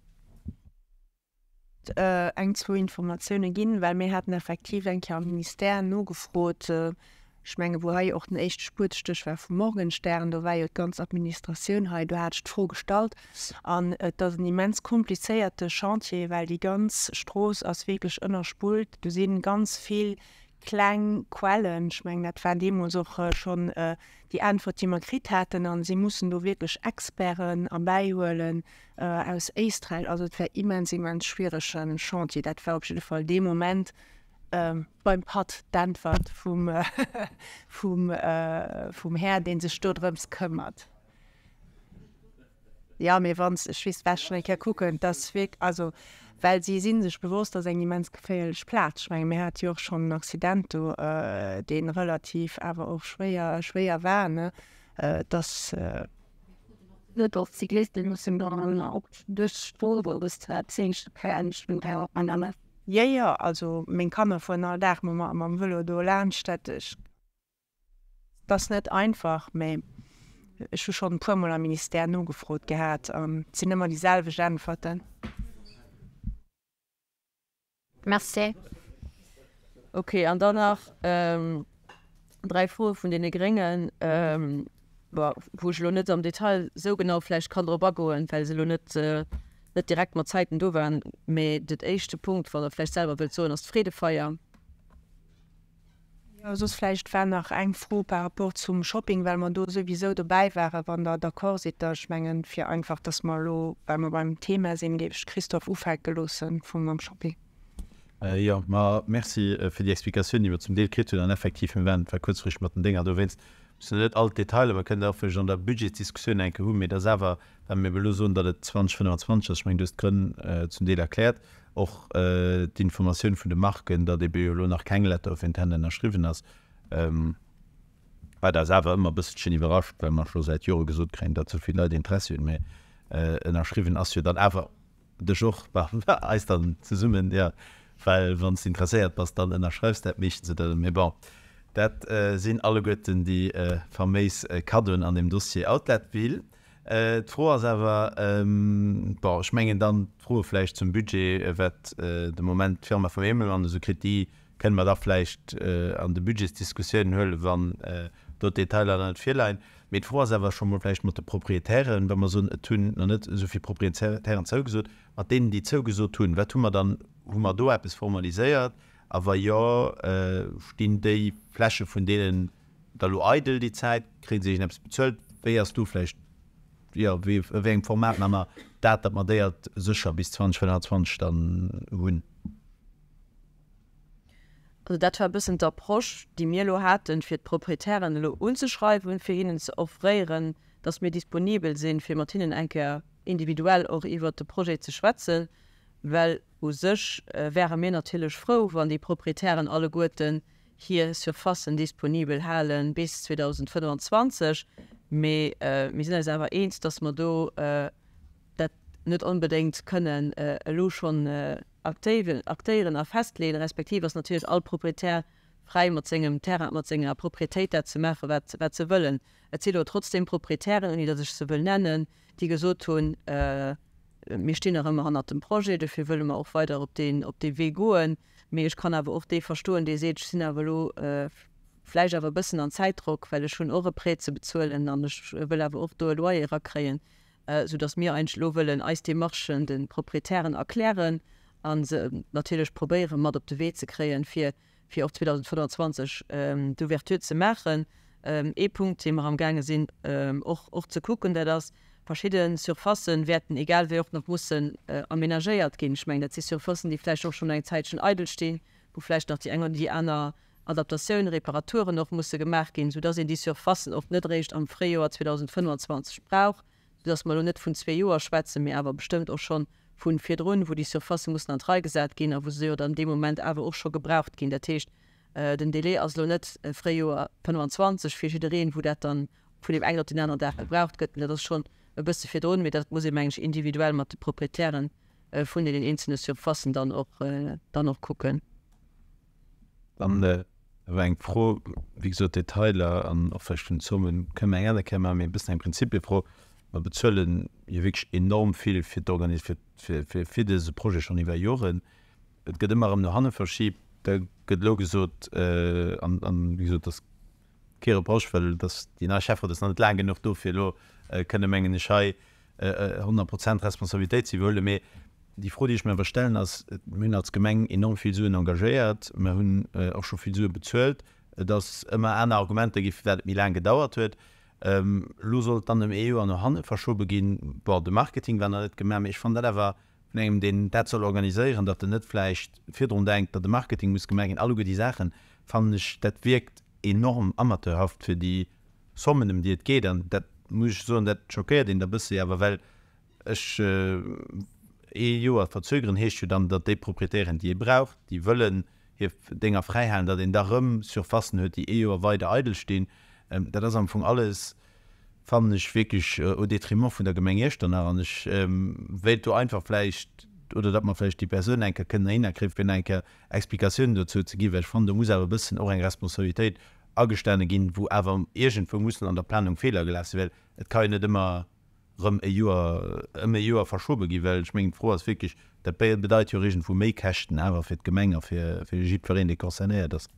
Eng, zwou Informatioune ginn, well mir haten effektiv eng Kéier am Ministère nogefrot, ech menge wou hei och den éischte Spuetestéch war vum Morgenstern, do war jo d'ganz Administratioun hei, do hat ech d'Fro gestallt an et ass en immens komplizéierte Chantier, well déi ganz Strooss ass wierklech ënnerspullt, do si ganz vill kleng Quellen, ech mengen dat war deemools och schonn déi Äntwert déi mer kritt haten, a si mussen do wierklech Experten erbäihuelen aus Éisträich, also et war immens immens schwierege Chantier, dat war op jidde Fall dee Moment beim Patt d'Äntwert vum vum vum Här dee sech dodrëms këmmert. Jo, mee wann s, ech weess, war schonn eng Kéier kucken, et ass wierk, also well si si sech bewosst, dat ass eng immens geféierlech Plaz. Ech menge mir hate jo och schonn en Accident do, dee relativ awer och schwéier, schwéier war, ne, et ass. Net och d'Cyclisten mussen dann och duerch d'Strooss fahren. Jo, jo, also meng Kanner fueren all Dag mam Vëlo do laanscht. Dat ass net einfach, mä ech hu schonn e puermol am Ministère nogefrot gehat an et sinn ëmmer déi selwecht Äntwerten. Merci. Ok, an dann nach 3 Froe vun deene Gréngen, bon, wou ech elo net am Detail esou genau vläicht kann drop agoen, well se elo net, net direkt mat Zäiten do waren. Mee den éischte Punkt, wann Der vläicht selwer wëllt soen, ass d'Freedefeier. Jo, soss vläicht war nach eng Fro par rapport zum Shopping, well mer do souwisou dobäi waren, wann Der d'accord sidd. Da, ech mengen, fir einfach, dass mer elo, well mer beim Thema sinn, géif ech de Christophe ufänke loosse vu mam Shopping. Jo, ma Merci fir déi Explikatioun, déi mer zum Deel kritt hunn. An effektiv, mir waren, et war kuerzfristeg mat den Dénger, dowéinst mussen net all d'Detailer, mer kënnen dat och vläicht an der Budgetsdiskussioun eng Kéier hunn, mee et ass awer, wa mir elo soen, datt et 2025 ass, ech mengen, du hues d'Grënn zum Deel erkläert, Och d'Informatioun vun de Marken, datt ebe jo elo nach keng Letter of Intent ënnerschriwwen ass, wat eis awer ëmmer e bësselchen iwwerrascht, well mer scho säit Jore gesot kréien, datt esou vill Leit Interessi hunn, mä ënnerschriwwen ass jo dann awer dech och, eis dann zesummen, jo, well wann s de interesséiert bass, dann ënnerschreifs dat meeschtens oder, mee bon, dat sinn alleguerten déi faméis Kaddoen an deem Dossier Outletville. D'Fro ass awer, bon, ech mengen dann d'Froe vläicht zum Budget, wat de Moment d'Firma vum Emmelmann esou kritt, déi kënne mer da vläicht an de Budgetsdiskussiounen huelen, wann do d'Detailer nach net virleien. Mee d'Fro ass awer scho mol vläicht mat de Proprietären, wa mer soen, et hunn nach net esou vill Proprietären zougesot, mat deenen, déi zougesot hunn, wat hu mer dann, hu mer do eppes formaliséiert a wa jo, stinn déi Fläche vun deenen, Da lo eidel déi Zäit, kréien se iergendeppes bezuelt? Wéi ass do vläicht, jo, wéi, a wéi engem Format maache mer dat, datt mer déi alt sécher bis 2025 dann hunn? Also dat war e bëssen d'Approche, déi mir elo haten, fir d'Proprietären elo unzeschreiwen, fir hinnen ze offréieren, datt mir disponibel sinn, fir mat hinnen eng Kéier individuell och iwwert de Projet ze schwätzen, well u sech wäre mir natierlech frou, wann déi Proprietären alleguerten hir Surfacen disponibel hale bis 2025, mee mir sinn eis awer eens, dass mer do dat net onbedéngt kënnen elo schonn aktéieren a festleeën, respektiv ass natierlech all Proprietär fräi mat sengem Terrain, mat senger Proprietéit dat ze maachen, wat wat se wëllen. Et si lo trotzdeem Proprietären, ouni datt ech se wëll nennen, déi gesot hunn, Mir stinn nach ëmmer hannert dem Projet, dofir wëlle mer och weider op deen op dee Wee goen. Mee ech kann awer och dee verstoen, dee seet, ech sinn awer elo vläicht awer e bëssen an Zäitdrock, well ech hunn och e Prêt ze bezuelen an ech wëll awer och do e Loyer erakréien, soudass mir eigentlech elo wëllen eis Demarchen de Proprietären erklären a se natierlech probéiere mat op de Wee ze kréien, fir fir och 2025 d'Ouverture ze maachen. Ee Punkt, dee mer amgaange sinn och och ze kucken, dat ass, verschidde Surfacen wäerten egal wéi och nach mussen amenagéiert ginn. Ech mengen, dat si Surfacen, déi vläicht och schonn eng Zäitchen eidel stinn, wou vläicht nach déi eng oder déi aner Adaptatioun, Reparaturen och musse gemaach ginn, soudass een déi Surfacen och net eréischt am Fréijoer 2025 brauch. soudass mer elo net vun zwee Joer schwätzen, mee awer bestëmmt och scho vu virdrun, wou déi Surfacë mussen an d'Rei gesat ginn a wou se jo dann dee Moment awer och scho gebraucht ginn. Dat heescht, den Délai ass elo net Fréijoer 25 fir jiddereen, wou dat dann vun deem engen op deen aneren Dag gebraucht gëtt, mee dat ass schonn e bësse virdrun. Mee dat muss ee, mengen ech, individuell mat de Proprietären vun deenen eenzelne Surfacen dann och, dann och kucken. Dann awer eng Fro, wéi gesot, Detailer an och vläicht vun den Zomme kënne mer eng aner Kéier maachen, mee e bëssen eng Prinzipiefro. Mer bezuele jo wierklech enorm vill fir d'Organis-, fir, fir, fir, fir dëse Projet schonn iwwer Joren. Et gëtt ëmmer erëm no hanne verschibt. Da gëtt elo gesot, an, an wéi gesot, dat ass kee Reproche, well et ass, déi nei Schäfferot ass nach net laang genuch do, fir elo kënne, mengen ech, hei 100 Prozent Responsabilitéit ze iwwerhuelen. Mee déi Fro, déi ech mir awer stellen, ass, Mir hunn als Gemeng enorm vill Suen engagéiert, mer hunn och scho vill Sue bezuelt. Et ass ëmmer aner Argumenter gi firwat et méi laang gedauert huet. Elo soll et dann ëm ee Joer no hanne verschobe ginn. Bon, de Marketing war nach net gemaach, mee ech fannen dat awer vun engem, deen dat soll organiséieren, datt en net vläicht virdrun denkt, datt e Marketing muss gemaach ginn, alleguer déi Saachen, fannen ech, dat wierkt enorm amateurhaft fir déi Sommen, ëm déi et geet. An dat muss ech soen, dat schockéiert een da bëssi awer, well. Ech, ee Joer verzögeren heescht jo dann, datt déi Proprietären, déi ee brauch, déi wëllen hir Dénger fräihalen, datt een da rëm Surfacen huet, déi ee Joer weider eidel stinn. Dat ass am Fong alles, fannen ech, wierklech au détriment vun der Gemeng Iechternach. An ech wéilt do einfach vläicht, oder datt mer vläicht déi Persoun eng Kéier kënnen heihinner kréien, fir nach eng Kéier Explikatiounen dozou ze ginn, well ech fannen, do muss awer e bëssen och eng Responsabilitéit agestane ginn, wou awer iergendwou mussen an der Planung Feeler gelaf sinn, well et ka jo net ëmmer erëm e Joer, ëm e Joer verschobe ginn, well ech mengen, d'Fro ass wierklech, dat bedeit jo och iergendwou Méikäschten awer fir d'Gemeng a fir jiddwereen, dee concernéiert ass.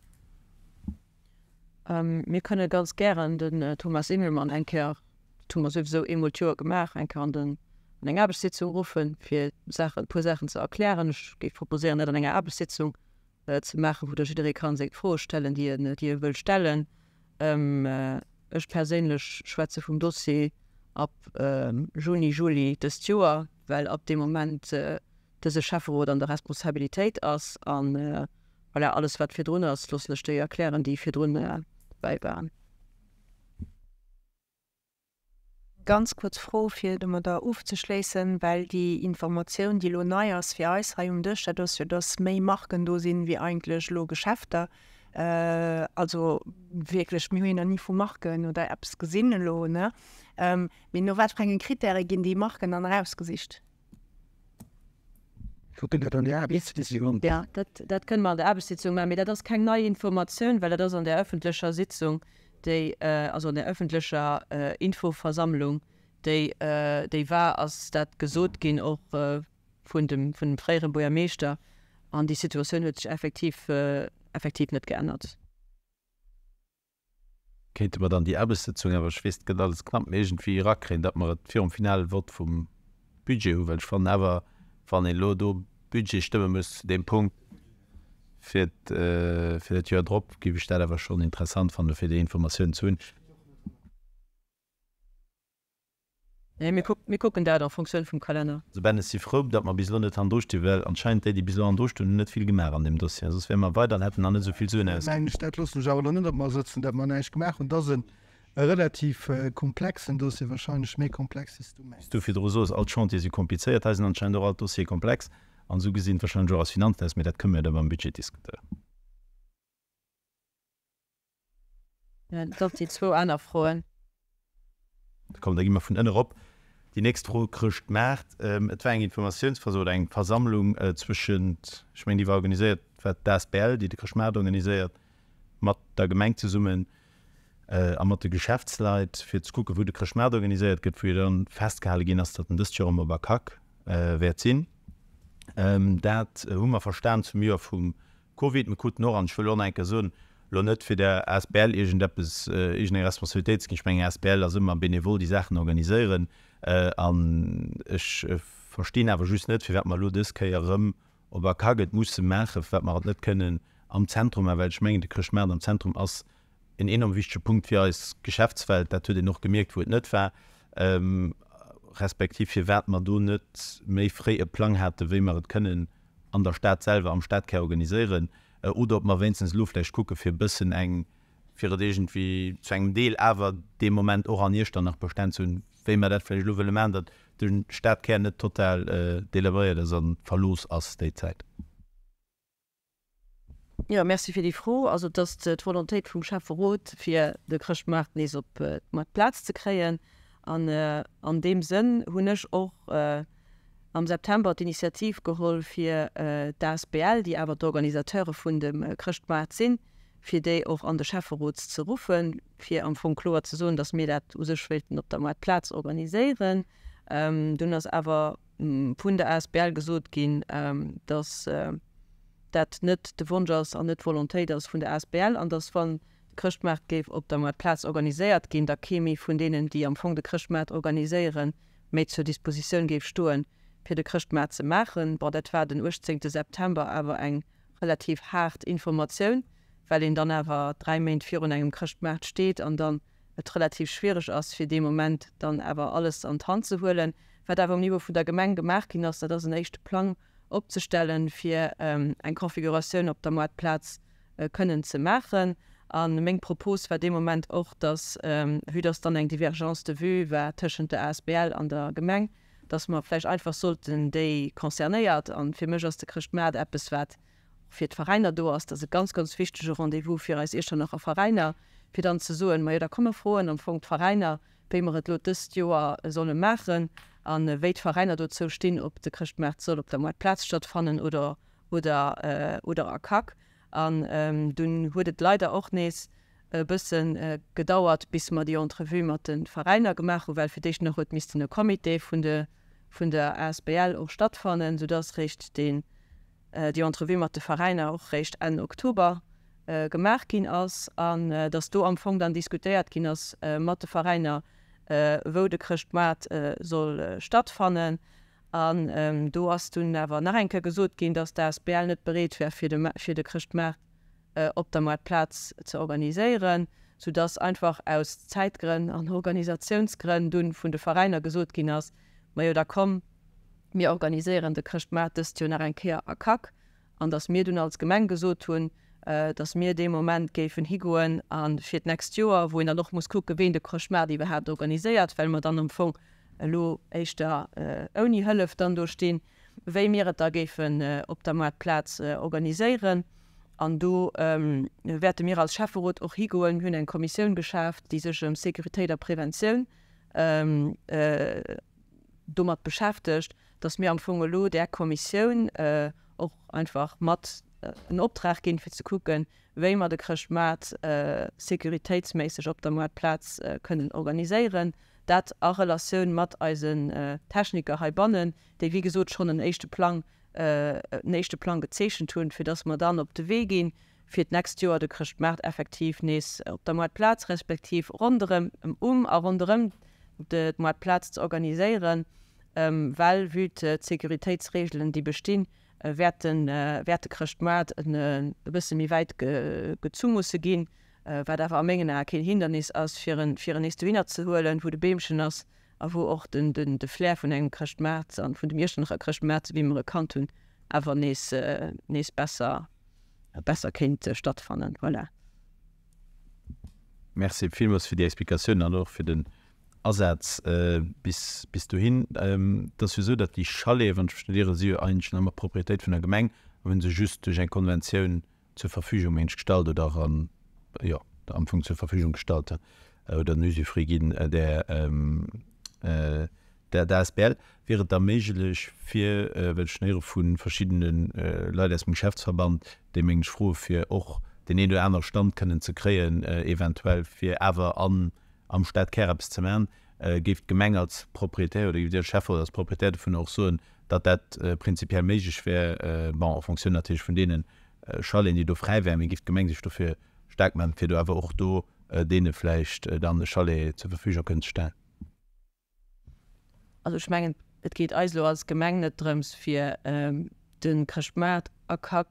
Mir kënne ganz gären den Thomas Immelmann eng Kéier, dat hu mer souwisou eemol d'Joer gemaach, eng Kéier an den, an eng Aarbechtssitzung ruffen, fir Saachen, e puer Saachen ze erklären. Ech géif proposéieren, dat an enger Aarbechtssitzung ze maachen, wou da jidderee ka seng Froe stellen, déi en, déi e wëll stellen. Ech perséinlech schwätze vum Dossier ab Juni, Juli dëst Joer, well ab deem Moment dëse Schäfferot an der Responsabilitéit ass. A voilà, alles wat virdrun ass, loossen ech déi erklären, déi virdrun dobäi waren. Ganz kuerz Fro, fir domadder ofzeschléissen, well déi Informatioun, déi elo nei ass fir eis hei um Dësch, dat ass jo, dass méi Marken do sinn, wéi eigentlech elo Geschäfter. Also wierklech, mir hu jo nach ni vu Marken oder eppes gesinn elo, ne? Mee no wat fir enge Krittäre ginn déi Marken dann erausgesicht? Kucken dat an der Aarbechtssitzung. Jo, dat, dat kënne mer an der Aarbechtssitzung maachen. Mee dat ass keng nei Informatioun, well dat ass an där öffentlecher Sitzung, déi, also an där öffentlecher Infoversammlung, déi, déi war, ass dat gesot ginn, och vun dem, vun dem fréiere Buergermeeschter. An déi Situatioun huet sech effektiv, effektiv net geännert. Kéinte mer dann déi Aarbechtssëtzung awer, ech weess, et gëtt alles knapp, mee iergendwéi erakréien, datt mer et virum finale Vott vum Budget hunn, well ech fannen awer, wann een elo do Budget stëmme muss zu deem Punkt fir fir dat Joer drop, géif ech dat awer schonn interessant fannen, fir déi Informatioun ze hunn. Nee, mir kuck, mir kucken dat en Fonctioun vum Kalenner. Also Ben, ech si frou, datt mer bis elo net hannendru stinn, well anscheinend déi, déi bis elo hannendru stoungen, hunn net vill gemaach an deem Dossier. Soss wäre mer weider an hätten nach net esou vill Suen ausginn. Mengen ech, dat loossen ech awer elo net op mer sëtzen, datt mer näischt gemaach hunn. Et ass e relativ komplexen Dossier, wahrscheinlech méi komplex wéi s du mengs. Wéi s du virdru sos, all d'Chantiere si komplizéiert, hei sinn anscheinend och all d'Dossiere komplex. An esou gesinn et wahrscheinlech och eis Finanzen aus, mee dat kënne mer jo da beim Budget diskutéieren. Dat déi zwou aner Froen. Komm, da gi mer vun ënne rop. Déi nächst Fro, Chrëschtmaart. Et war eng Informatiounsversa oder eng Versammlung zwëschent, ech mengen, déi war organiséiert, war d'ASBL, déi de Chrëschtmaart organiséiert, mat der Gemeng zesummen a mat de Geschäftsleit, fir ze kucken, wou de Chrëschtmaart organiséiert gëtt, wou jo dann festgehale ginn ass, datt en dëst Joer erëm op Akak wäert sinn. Dat hu mer verstan zum Joer vum Covid, mir kruten och, an ech wëll och nach eng Kéier soen, elo net fir der asbl iergendeppes, iergendeng Responsabilitéit ze ginn, ech mengen asbl ass ëmmer benevol déi Saachen organiséieren, an ech verstinn awer just net, firwat mer elo dës Kéier erëm op ACAG et musse maachen, firwat mer et net kënnen am Zentrum maachen, well ech mengen de Chrëschtmaart am Zentrum ass en enorm wichtege Punkt fir eis Geschäftswelt, dat huet een och gemierkt wou et net war, respektiv firwat mer do net méi fréi e Plang haten, wéi mer et kënnen an der Stad selwer, am Stadkär organiséieren, oder ob mer wéinstens elo vläicht kucke fir e bëssen eng, fir et iergendwéi zu engem Deel awer dee Moment och an Iechternach Bestänn ze hunn, wéi mer dat vläicht elo wëlle maachen, datt de Stadkär net total delabréiert ass a verlooss ass déi Zäit. Jo, merci fir déi Fro. Also et ass d'Volontéit vum Schäfferot, fir de Chrëschtmaart nees op d'Plaz ze kréien. An an deem Sënn hunn ech och am September d'Initiativ geholl, fir d'ASBL, déi awer d'Organisateure vun dem Chrëschtmaart sinn, fir déi och an de Schäfferot ze ruffen, fir am Fong kloer ze soen, datt mir dat u sech wéilten op der Moartplaz organiséieren. Dunn ass awer vun der asbl gesot ginn, datt dat net de Wonsch ass an net d'Volontéit ass vun der asbl an datt, wann de Chrëschtmaart géif op der Moartplaz organiséiert ginn, da kee méi vun deenen, déi am Fong de Chrëschtmaart organiséieren, méi zur Dispositioun géif stoen, fir de Chrëschtmaart ze maachen. Bon, dat war den 18 September awer eng relativ haart Informatioun, well een dann awer 3 Méint virun engem Chrëschtmaart steet an dann et relativ schwiereg ass, fir dee Moment dann awer alles an d'Hand ze huelen. Wat awer um Niveau vun der Gemeng gemaach ginn ass, dat ass en éischte Plang opzestellen, fir eng Configuratioun op der Moartplaz kënnen ze maachen. A meng Propos war dee Moment och, dass, vue dass dann eng Divergence de vues war tëschent der asbl an der Gemeng, dass mer vläicht einfach sollten déi Concernéiert, a fir mech ass de Chrëschtmaart eppes wat och fir d'Veräiner do ass, dat ass e ganz, ganz wichtege Rendez-vous fir eis Iechternacher Veräiner, fir dann ze soen, majo da komm mer froen am Fong d'Veräiner, wéi mer et elo dëst Joer solle maachen a wéi d'Veräiner dozou stinn, ob de Chrëschtmaart soll op der Moartplaz stattfannen oder oder oder a Kack. An dunn huet et leider och nees e bësse gedauert, bis mer déi Entrevue mat de Veräiner gemaach hunn, well fir d'éischt nach huet missten e Comité vun de vun der asbl och stattfannen, soudass réischt deen déi Entrevue mat de Veräiner och réischt Enn Oktober gemaach ginn ass an dass do am Fong dann diskutéiert ginn ass mat de Veräiner, wou de Chrëschtmoart soll stattfannen. An do ass dunn awer nach eng Kéier gesot ginn, dass d'ASBL net bereet wär, fir de fir de Chrëschtmaart op der Moartplaz ze organiséieren, soudass einfach aus Zäitgrënn an Organisatiounsgrënn dunn vun de Veräiner gesot ginn ass, Majo da komm, mir organiséieren de Chrëschtmaart dëst Joer nach eng Kéier a Kack. An dass mir dunn als Gemeng gesot hunn, dass mir dee Moment géifen higoen a fir d'nächst Joer, wou een dann och muss kucken, ween de Chrëschtmaart iwwerhaapt organiséiert, well mer dann am Fong elo éischter ouni Hëllef dann do stinn, wéi mir et da géifen op der Moartplaz organiséieren. An do wäerte mir als Schäfferot och higoen. Mir hunn eng Kommissioun geschaaft, déi sech ëm Sécuritéit a Preventioun domat beschäftegt, dass mir am Fong elo där Kommissioun och einfach mat en Optrag ginn, fir ze kucken, wéi mer de Chrëschtmaart sécuritéitsméisseg op der Moartplaz kënnen organiséieren. Dat a Relatioun mat eisen Techniker heibannen, déi wéi gesot schonn en éischte Plang, en éischte Plang gezeechent hunn, fir dass mer dann op de Wee ginn, fir d'nächst Joer de Chrëschtmaart effektiv nees op der Moartplaz respektiv ronderëm, um a ronderëm d'Moartplaz ze organiséieren, well vue d'Sécuritéitsreegelen, déi bestinn, wäert de Chrëschtmaart e bësse méi wäit gezu musse ginn, wat awer a mengen Ae keen Hindernis ass, fir en nees dohinner ze huelen, wou de Beemchen ass a wou och de Flair vun engem Chrëschtmaart an vun dem Iechternacher Chrëschtmaart, wéi mer e kannt hunn, awer nees besser besser kéint stattfannen. Voilà. Merci villmools fir déi Explikatiounen an och fir den Asaz bis bis dohin. Et ass jo esou, datt déi Chaleten, wann ech mech net ieren, si jo eigentlech nach ëmmer Propriétéit vun der Gemeng a hunn se just duerch eng Konventioun zur Verfügung, mengen ech, gestallt oder an, jo, am Fong zur Verfügung gestallt oder den Usufruit ginn där Der asbl wier et da méiglech fir, well ech héiere vu verschiddene Leit aus dem Geschäftsverband, déi mengen ech froe fir och deen een oder anere Stand kënnen ze kréien, eventuell fir awer an am Stadkär eppes ze maachen, géif d'Gemeng als Propriétaire oder géif Dir als Schäfferot als Propriétaire dovunner och soen, datt dat prinzipiell méiglech wär, bon, en Fonctioun natierlech vun deene Chaleten, déi do fräi wären, mee géif d'Gemeng sech dofir staark maachen, fir do awer och do deene vläicht dann e Chalet zur Verfügung kënnen ze stellen? Also ech mengen, et geet eis elo als Gemeng net drëms, fir de Chrëschtmaart a Kack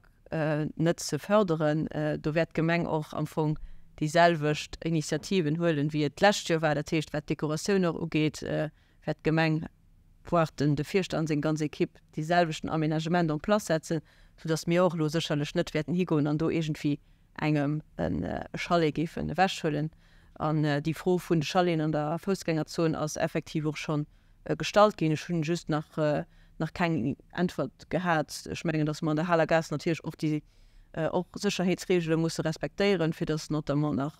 net ze förderen. Do wäert d'Gemeng och am Fong déi selwecht Initiativen huelen, wéi et d'lescht Joer war. Dat heescht, wat d'Dekoratioun och ugeet, wäert d'Gemeng, voire den de Fierschter an seng ganz Equipe, dee selwechten Aménagement en place setzen, soudass mir och elo sécherlech net wäerten higoen an do iergendwéi engem e Chalet géifen ewechhuelen. An déi Fro vun de Chaleten an der Foussgängerzon ass effektiv och scho gestallt ginn. Ech hunn just nach nach keng Äntwert gehat. Ech mengen, datt mer an der Haler Gaass natierlech och déi och Sécherheetsreegele musse respektéieren, fir datt notamment nach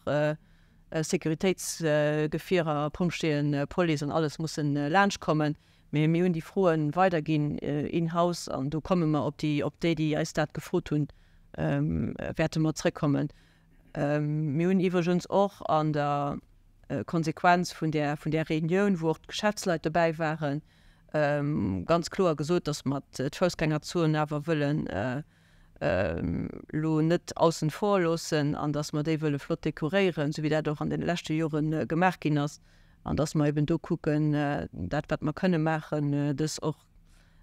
Sécuritéitsgefierer, Pompjeeën, Police an alles mussen laanschtkommen. Mee mir hunn déi Froe weiderginn in-house an do komme mer op déi, op déi, déi eis dat gefrot hunn, wäerte mer zrëckkommen. Mir hunn iwwregens och an der Konsequenz vun där, vun där Reunioun, wou och d'Geschäftsleit dobäi waren, ganz kloer gesot, dass mer d'Foussgängerzon awer wëllen elo net aussen vor loossen an dass mer déi wëlle flott dekoréieren, esou wéi dat och an deene leschte Jore gemaach ginn ass, an dass mer eben do kucken, dat wat mer kënne maachen, dës och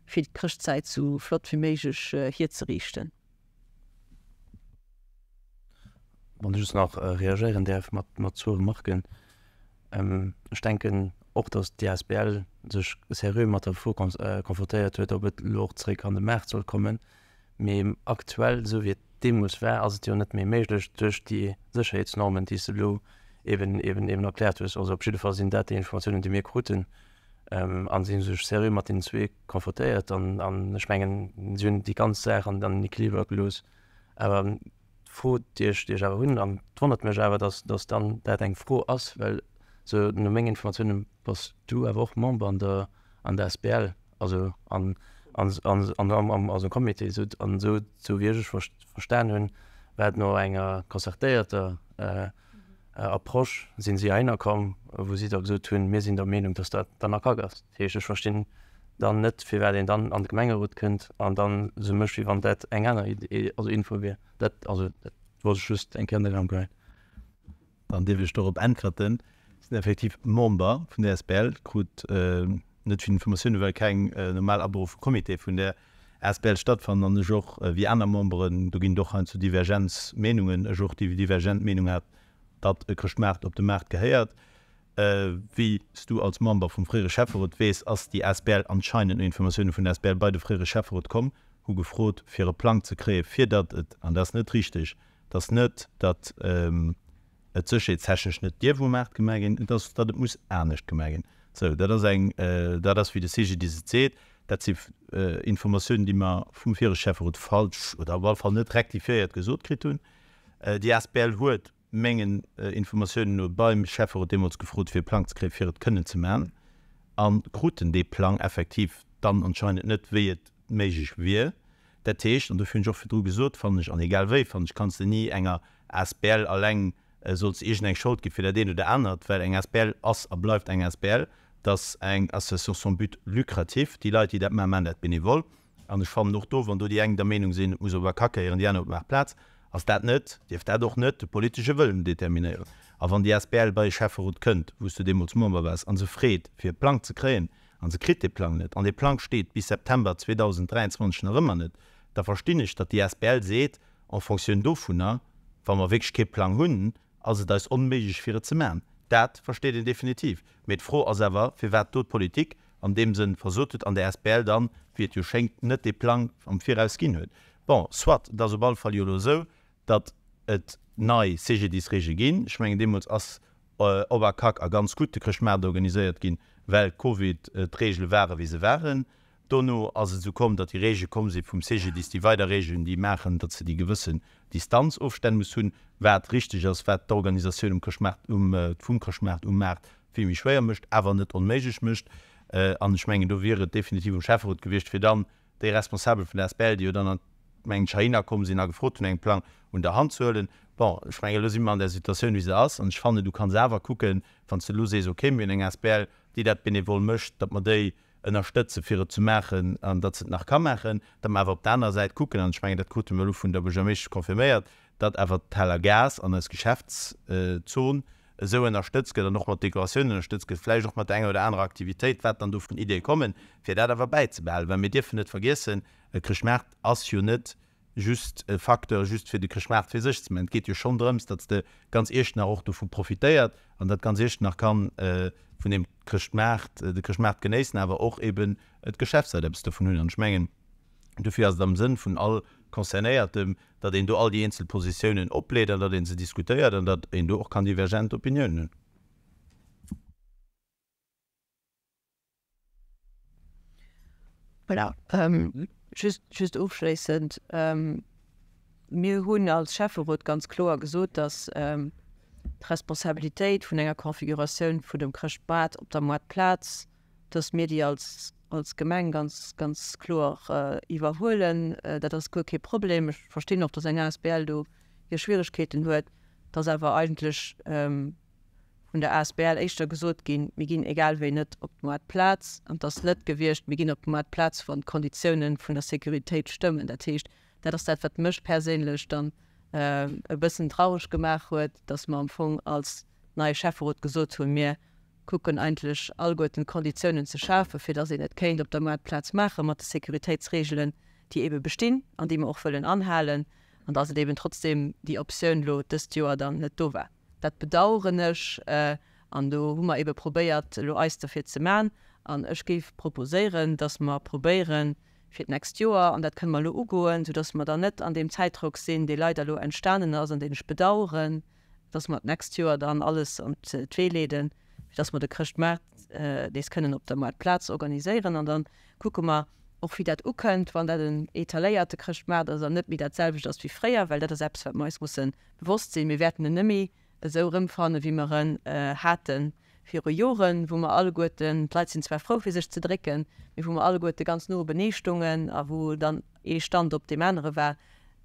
fir d'Chrëschtzäit esou flott wéi méiglech hierzeriichten. Wann ech just nach reagéieren däerf mat mat zwou Remarken. Ech denken och, datt déi asbl sech seriö mat der Fro konfrontéiert huet, ob et elo och zeréck an de Maart soll kommen. Mee aktuell, esou wéi et deemools war, ass et jo net méi méiglech duerch déi Sécherheetsnormen, déi s de elo eben, eben, eben erkläert hues. Also op jidde Fall sinn dat déi Informatiounen, déi mir kruten. An si hu sech seriö mat deenen zwee konfrontéiert an, an ech mengen, si hunn déi ganz Saach an den Equiliber gelooss. Awer d'Fro, déi ech, déi ech awer hunn, an et wonnert mech awer, dass, dass dann dat eng Fro ass, well sou no mengen Informatiounen bass du awer och Member an der, an der asbl, also an, an, an, an am, also am Comité, sou, an sou, sou wéi ech et verstan hunn, war et no enger concertéierter Approche sinn si heihinner komm, wou si da gesot hunn, mir sinn der Meenung, dass dat dann a Kack ass. Dat heescht, ech verstinn dann net, firwat een dann an de Gemengerot kënnt an dann esou mécht, wéi wann dat eng aner Idee, also Info wier. Dat, also dat wollt ech just eng Kéier an den Raum geheien. Dann dierf ech dorop äntwerten. Ech sinn effektiv Member vun der asbl, krut net vill Informatiounen, well keng normal aberuffen Comité vun där Asbl stattfannen an ech och, wéi aner Memberen, do ginn et och heiansdo divergenz Meenungen, ech och déi divergent Meenung hat, datt e Chrëschtmaart op de Maart gehéiert. Wéi s du als Member vum fréiere Schäfferot weess, ass déi Asbl anscheinend no Informatioune vun der Asbl bei de fréiere Schäfferot komm, hu gefrot fir e Plang ze kréie fir datt et, an dat ass net richteg, et ass net datt et sécherheetstechnesch net dierf um Maart gemaach ginn, et ass, datt et muss anescht gemaach ginn. Sou, dat ass eng, dat ass wéi de CGDIS et seet, dat si Informatiounen, déi mer vum viregte Schäfferot falsch oder op alle Fall net rectifiéiert gesot kritt hunn. Déi asbl huet mengen Informatiounen no beim Schäfferot deemools gefrot, fir e Plang ze kréien, fir et kënnen ze maachen, a kruten dee Plang effektiv dann anscheinend net, wéi et méiglech wier. Dat heescht, an dofir hunn ech och virdru gesot, fannen ech, an egal wéi, fannen ech, kanns de ni enger asbl alleng solls iergendeng Schold gi fir dat eent oder anert, well eng asbl ass a bleift eng asbl, et ass eng Association sans but lucratif. Déi Leit, déi dat maachen, maachen dat bénévol. An ech fannen och do, wann do déi eng der Meenung sinn, et muss op Akak gehéieren, déi aner op d'Maartplaz, ass dat net, dierf dat och net de politesche Wëllen determinéieren. A wann déi asbl bei e Schäfferot kënnt, wou s du deemools Member waars, a se freet, fir e Plang ze kréien, a se kritt dee Plang net, an dee Plang steet bis September 2023 nach ëmmer net, da verstinn ech, datt déi asbl seet, en Fonctioun dovunner, wa mer wierklech kee Plang hunn, ass et eis onméiglech fir et ze maachen. Dat versteet een definitiv. Mee d'Fro ass awer, firwat do d'Politik an deem Sënn versot huet an der asbl dann, wéi et jo schéngt, net dee Plang am Viraus ginn huet. Bon, soit, et ass op alle Fall jo elo esou, datt et nei CGDIS-Reegele ginn. Ech mengen, deemools ass op a Kak a ganz gutt de Chrëschtmaart organiséiert ginn, well Covid, d'Reegele ware wéi se waren. Dono ass et esou komm, datt déi Reegele komm si vum CGDIS, déi weider Reegelen, déi maachen, datt se déi gewëssen Distanzofstänn muss hunn, wat richteg ass, wat d'Organisatioun um Chrëschtmaart, um, vum Chrëschtmaart um Maart vill méi schwéier mécht, awer net onméiglech mécht. An ech mengen, do wier et definitiv um Schäfferot gewiescht, fir dann déi Responsabel vun der Asbl, déi jo dann an, mengen ech, heihinner komm sinn a gefrot hunn, eng Plang un der Hand ze huelen. Bon, ech mengen, elo si mer an där Situatioun, wéi se ass. An ech fannen, du kanns awer kucken, wann s de elo sees, okay, mir hunn eng Asbl, déi dat benevol mécht, datt mer déi ënnerstëtzen, fir et ze maachen an datt se et nach ka maachen, datt mer awer op der anerer Säit kucken, an ech mengen, dat krute mer elo vun der Buergermeeschtesch confirméiert, datt awer d'Haler Gaass an eis Geschäftszon esou ënnerstëtzt gëtt an och mat Dekoratiounen ënnerstëtzt gëtt, vläicht och mat der enger oder anerer Aktivitéit, wat dann do vun Ideeë kommen, fir dat awer bäizebehalen. Well mir dierfen net vergiessen, e Chrëschtmaart ass jo net just e Facteur just fir de Chrëschtmaart fir sech ze man. Et geet jo schonn drëms, datt de ganz Iechternach och dovu profitéiert an datt ganz Iechternach kann vun deem Chrëschtmaart, de Chrëschtmaart genéissen, awer och eben d'Geschäftsleit eppes dovun hunn. An ech mengen, dofir ass et am Sënn vun all Concernéiertem, datt een do all déi eenzel Positiounen opleet an datt ee se diskutéiert an datt een do och kann divergent Opiniounen hunn. Voilà, just, just ofschléissend, Mir hunn als Schäfferot ganz kloer gesot, dass d'Responsabilitéit vun enger Configuratioun vun dem Chrëschtmaart op der Moartplaz, dass mir déi als, als Gemeng ganz, ganz kloer iwwerhuelen. Dat ass guer kee Problem. Ech verstinn och, dass eng asbl do hir Schwieregkeeten huet. Et ass awer eigentlech vun der asbl éischter gesot ginn, mir ginn egal wéi net op d'Moartplaz. An et ass net gewiescht, mir ginn op d'Moartplaz, wann d'Konditiounen vun der Sécuritéit stëmmen. Dat heescht, dat ass dat, wat mech perséinlech dann e bëssen traureg gemaach huet, dass mer am Fong als neie Schäfferot gesot hunn, mir kucken eigentlech alleguerten d'Konditiounen ze schafen, fir dass een et kéint op der Moartplaz maache mat de Sécuritéitsregelen, déi eebe bestinn an déi mer och wëllen anhalen, an dass et eeben trotzdem déi Optioun elo dëst Joer dann net do war. Dat bedauern ech an do hu mer eebe probéiert elo eis derfir ze man. An ech géif proposéieren, dass mer probéieren fir d'nächst Joer, an dat kënne mer elo ugoen, soudass mer dann net an deem Zäitdrock sinn, dee leider elo entstanen ass an deen ech bedauern, dass mer d'nächst Joer dann alles an d'Wee leeden, fir dass mer de Chrëschtmaart. nees kënnen op der Moartplaz organiséieren. An da kucke mer och, wéi dat ukënnt, wann dat en etaléierte Chrëschtmaart ass an net méi dat selwecht ass wéi fréier, well dat ass eppes, wat mer eis musse bewosst sinn, Mir wäerten en net méi esou erëmfannen, wéi mer en hate viru Joren, wou mer alleguerten, d'Leit sinn zwar frou fir sech ze drécken, mee wou mer alleguerte ganz no openee stungen a wou dann ee Stand op deem anere war.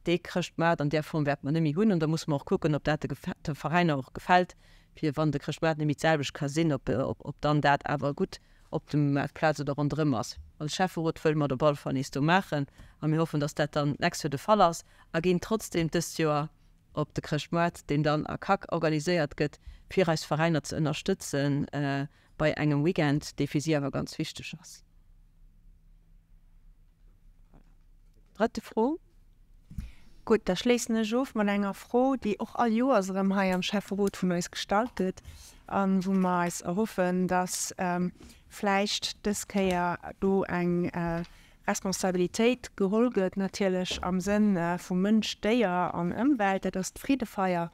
Dee Chrëschtmaart an där Form wäerte mer net méi hunn an da musse mer och kucken, ob dat de Veräiner och gefält, fir wann de Chrëschtmaart net méi d'selwecht ka sinn, ob ob dann dat awer gutt op dem Maartplaz oder ronderëm ass. Als Schäfferot wëlle mer et op alle Fall nees do maachen a mir hoffen, dass dat dann d'nächst Joer de Fall ass a ginn trotzdem dëst Joer op de Chrëschtmoart, deen dann a Kack organiséiert gëtt, fir eis Veräiner ze ënnerstëtzen bei engem Weekend, dee fir si awer ganz wichteg ass. Voilà. Drëtte Fro. Gutt, da schléissen ech of mat enger Fro, déi och all Joers erëm hei am Schäfferot vun eis gestallt gëtt a wou mer eis erhoffen, dass vläicht dës Kéier do eng Responsabilitéit geholl gëtt, natierlech am Sënn vu Mënsch, Déier an Ëmwelt. Dat ass d'Freedefeier,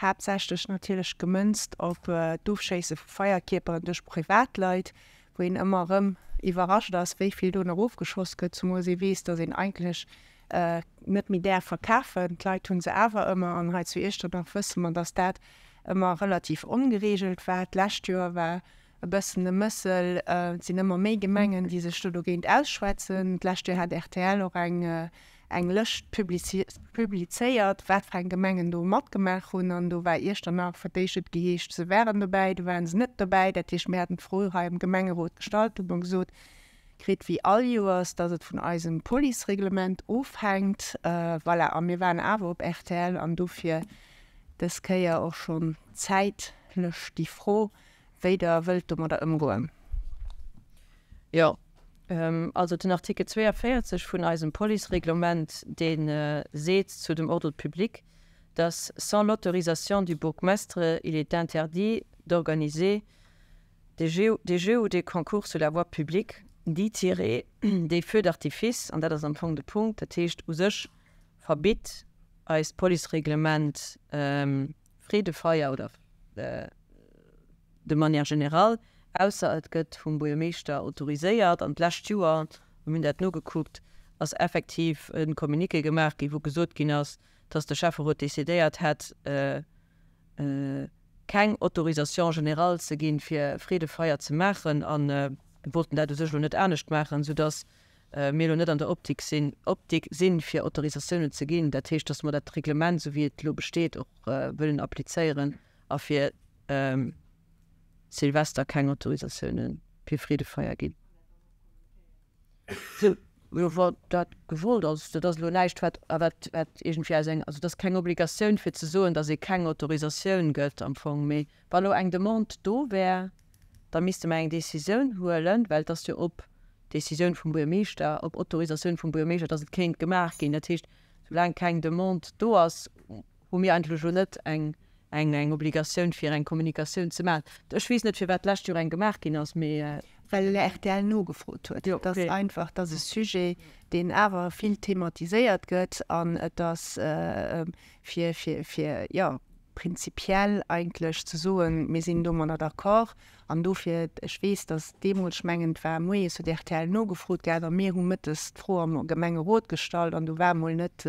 haaptsächlech natierlech gemënzt op d'Ofschéisse vu Feierkierperen duerch Privatleit, wou een ëmmer erëm iwwerrascht ass, wéi vill do nach ofgeschoss gëtt, zumols ee weess, datt een eigentlech net méi däerf verkafen. D'Leit hu se awer ëmmer an hei zu Iechternach wësse mer, datt dat ëmmer relativ ongereegelt war. D'lescht Joer war e bëssen e Mëssel. Et sinn ëmmer méi Gemengen, déi sech do dogéint ausschwätzen. D'lescht Joer hat rtl och eng eng Lëscht publizéiert, wat fir eng Gemengen do matgemaach hunn. An do war Iechternach fir d'éischt huet geheescht, se wären dobäi, du waren se net dobäi. Dat heescht, mir haten d'Fro hei am Gemengerot gestallt, hu mer gesot kritt, wéi all Joers, datt et vun eisem Policereglement ofhänkt. Voilà, a mir waren awer op rtl an dofir dës Kéier och schonn zäitlech déi Fro, Wéi Der wëllt domadder ëmgoen. Jo, also den Artikel 42 vun eisem Policereglement, dee seet zu dem Ordre public, dass sans l'autorisation du bourgmestre, il est interdit d'organiser des jeux, des jeux ou des concours sur la voie publique, d'y tirer des feux d'artifice, an dat ass am Fong de Punkt, dat heescht u sech verbitt eist Policereglement Freedefeier oder de manière générale, ausser et gëtt vum Buergermeeschter autoriséiert. An d'lescht Joer, mir hunn dat nogekuckt, ass effektiv e Communiqué gemaach ginn, wou gesot ginn ass, dass de Schäfferot decidéiert hätt, keng Autorisation générale ze ginn, fir Freedefeier ze maachen. A mir wollten dat u sech elo net anescht maachen, soudass mir elo net an der Optik sinn, Optik sinn, fir Autorisatiounen ze ginn. Dat heescht, dass mer dat Reglement, esou wéi et elo besteet, och wëllen applizéieren a fir Silvester keng Autorisatiounen fir Freedefeier ginn. Jo, wa dat gewollt ass. Dat ass elo näischt, wat, wat, wat iergendwéi aus eng, also et ass keng Obligatioun fir ze soen, dass ee keng Autorisatioun gëtt am Fong. Mee wa elo eng Demande do wär, da misste mer eng Décisioun huelen, well et ass jo op Décisioun vum Buergermeeschter, op Autorisatioun vum Buergermeeschter, dass et kéint gemaach ginn. Dat heescht, soulaang keng Demande do ass, hu mir eigentlech elo net eng, eng, eng Obligatioun, fir eng Kommunikatioun ze maachen. Ech weess net, firwat d'lescht Joer eng gemaach ginn ass, mee. Well rtl nogefrot huet. Et ass einfach, et ass e Sujet, deen awer vill thematiséiert gëtt an et ass fir, fir, fir, jo, prinzipiell eigentlech ze soen, mir sinn domadder d'accord. An dofir, ech weess, datt deemools, ech mengen, et war moies, huet rtl nogefrot gehat a mir hu mëttes d'Fro am Gemengerot gestallt an do war emol net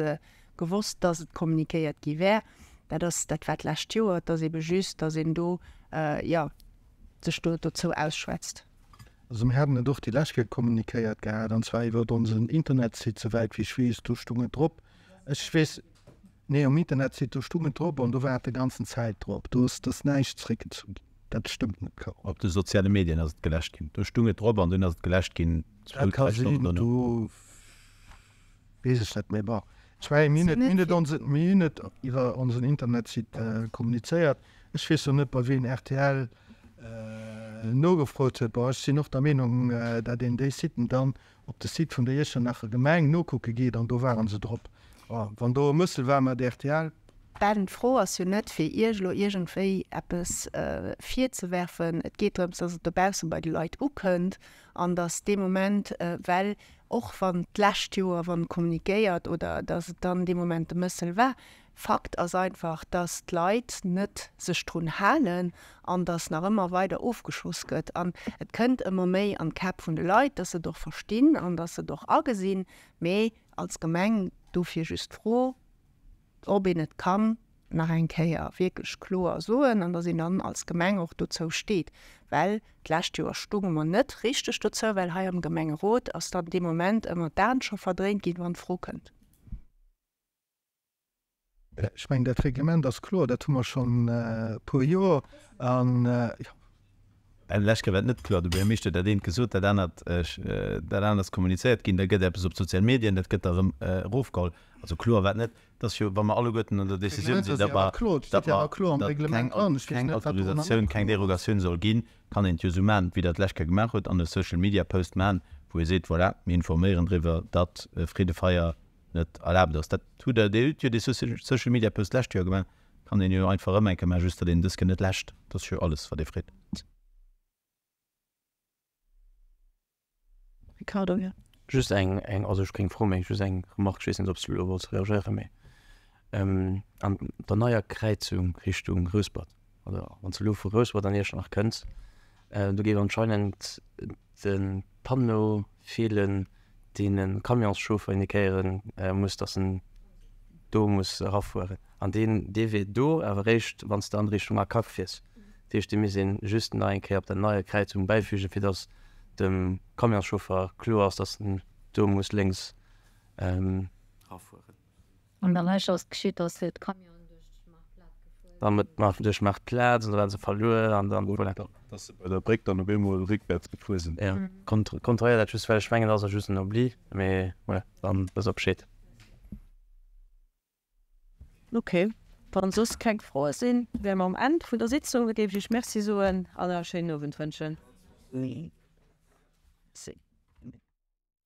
gewosst, datt et kommunikéiert gi wär. Dat ass, dat war d'lescht Joer. Et ass ebe just, datt een do, jo, sech do dozou ausschwätzt. Also mir haten et och déi lescht Kéier kommunikéiert gehat, an zwar iwwer onsen Internetsite, souwäit wéi ech weess, do stung et drop. Ech weess. Nee, um Internetsite, do stung et drop an do war et de ganzen Zäit drop. Do ass ass näischt zréckgezu ginn. Dat stëmmt net, Carole. Op de soziale Medien ass et geläscht ginn. Do stung et drop an dunn ass et geläscht ginn, zwou, Dat ka dräi Stonnen sinn, dono. do weess ech net méi. Bon, ech mengen, mir hunn et, mir hunn et onse, mir hunn et iwwer onsen Internetsite kommunizéiert. Ech weess lo net, bei ween rtl nogefrot huet. Bon, ech sinn och der Meenung, dat een déi Siten dann op de Site vun der Iechternacher Gemeng nokucke geet an do waren se drop. Wann do e Mëssel war mat rtl. Ben, d'Fro ass jo net, fir Iech elo iergendwéi eppes virzewerfen. Et geet drëms, dass et dobausse bei de Leit ukënnt an dass dee Moment, well. Och wann d'lescht Joer, wann kommuniquéiert oder datt et dann dee Moment de Mëssel war, Fakt ass einfach, datt d'Leit net sech drun halen an datt nach ëmmer weider ofgeschoss gëtt. An et kënnt ëmmer méi an d'Käpp vun de Leit, datt se et och verstinn an datt se et och agesinn. Mee als Gemeng, dofir just d'Fro, ob een et kann nach eng Kéier wierklech kloer soen an datt een dann als Gemeng och dozou steet. Well d'lescht Joer stounge mer net richteg dozou, well hei am Gemengerot ass dann dee Moment ëmmer d'An scho verdréint ginn, wann d'Fro kënnt. Ech mengen, dat Reglement ass kloer, dat hu mer schonn e puer Joer. An, jo. Lech Kéier war et net kloer. De Buergermeeschter huet dat eent gesot, dat anert, dat anert ass kommunizéiert ginn. Da gëtt eppes op d'sozial Medien, dat gëtt da erëm erofgeholl. Also kloer war et net. Et ass jo, wa mer alleguerten an der Decisioun sinn, datt mer, datt mer, datt keng Autorisatioun, keng Derogatioun soll ginn, kann een et jo esou maachen, wéi Der et d'lescht Kéier gemaach hutt, an e Social-Media-Post maachen, wou ee seet, voilà, mir informéieren driwwer, datt Freedefeier net erlaabt ass. Dat hutt Der, Dir hutt jo dee Social Media Post d'lescht Joer gemaach, kann een jo einfach erëm eng Kéier maachen, just datt een dës Kéier net läscht. Dat ass jo alles, wat ee freet. Ricardo, jo. Just eng, eng, also ech keng Fro, mee just eng Remarque, ech weess net, ob s du elo wollts reagéieren, mee an der neier Kräizung Richtung Rouspert, oder wann s du elo vu Rouspert an Iechternach kënns, do géif anscheinend de Panneau feelen, deen e Camionschauffer indiquéiere muss, dass en do muss erafueren. An deen, dee wier do awer eréischt, wann s de an Richtung Akac fiers. Dat heescht, dee misst een just nach eng Kéier op der neier Kräizung bäifügen, fir dass dem Camionschauffer kloer ass, dass en do muss lénks erafueren. An der Lescht ass et geschitt, dass se d'Camionen duerch d'Maartplaz gefuer sinn. Dann mat duerch d'Maartplaz an da waren se verluer an dann, voilà. Dass se bei der Bréck dann op eemol réckwäerts gefuer sinn. Jo, kontrolléier dat just, well ech mengen, dat ass just en Oubli, mee voilà, dann wësst der Bescheed. Ok, wann soss keng Froe sinn, wäre mer um Enn vun der Sitzung. Da géif ech Iech Merci soen an e schéinen Owend wënschen. Merci.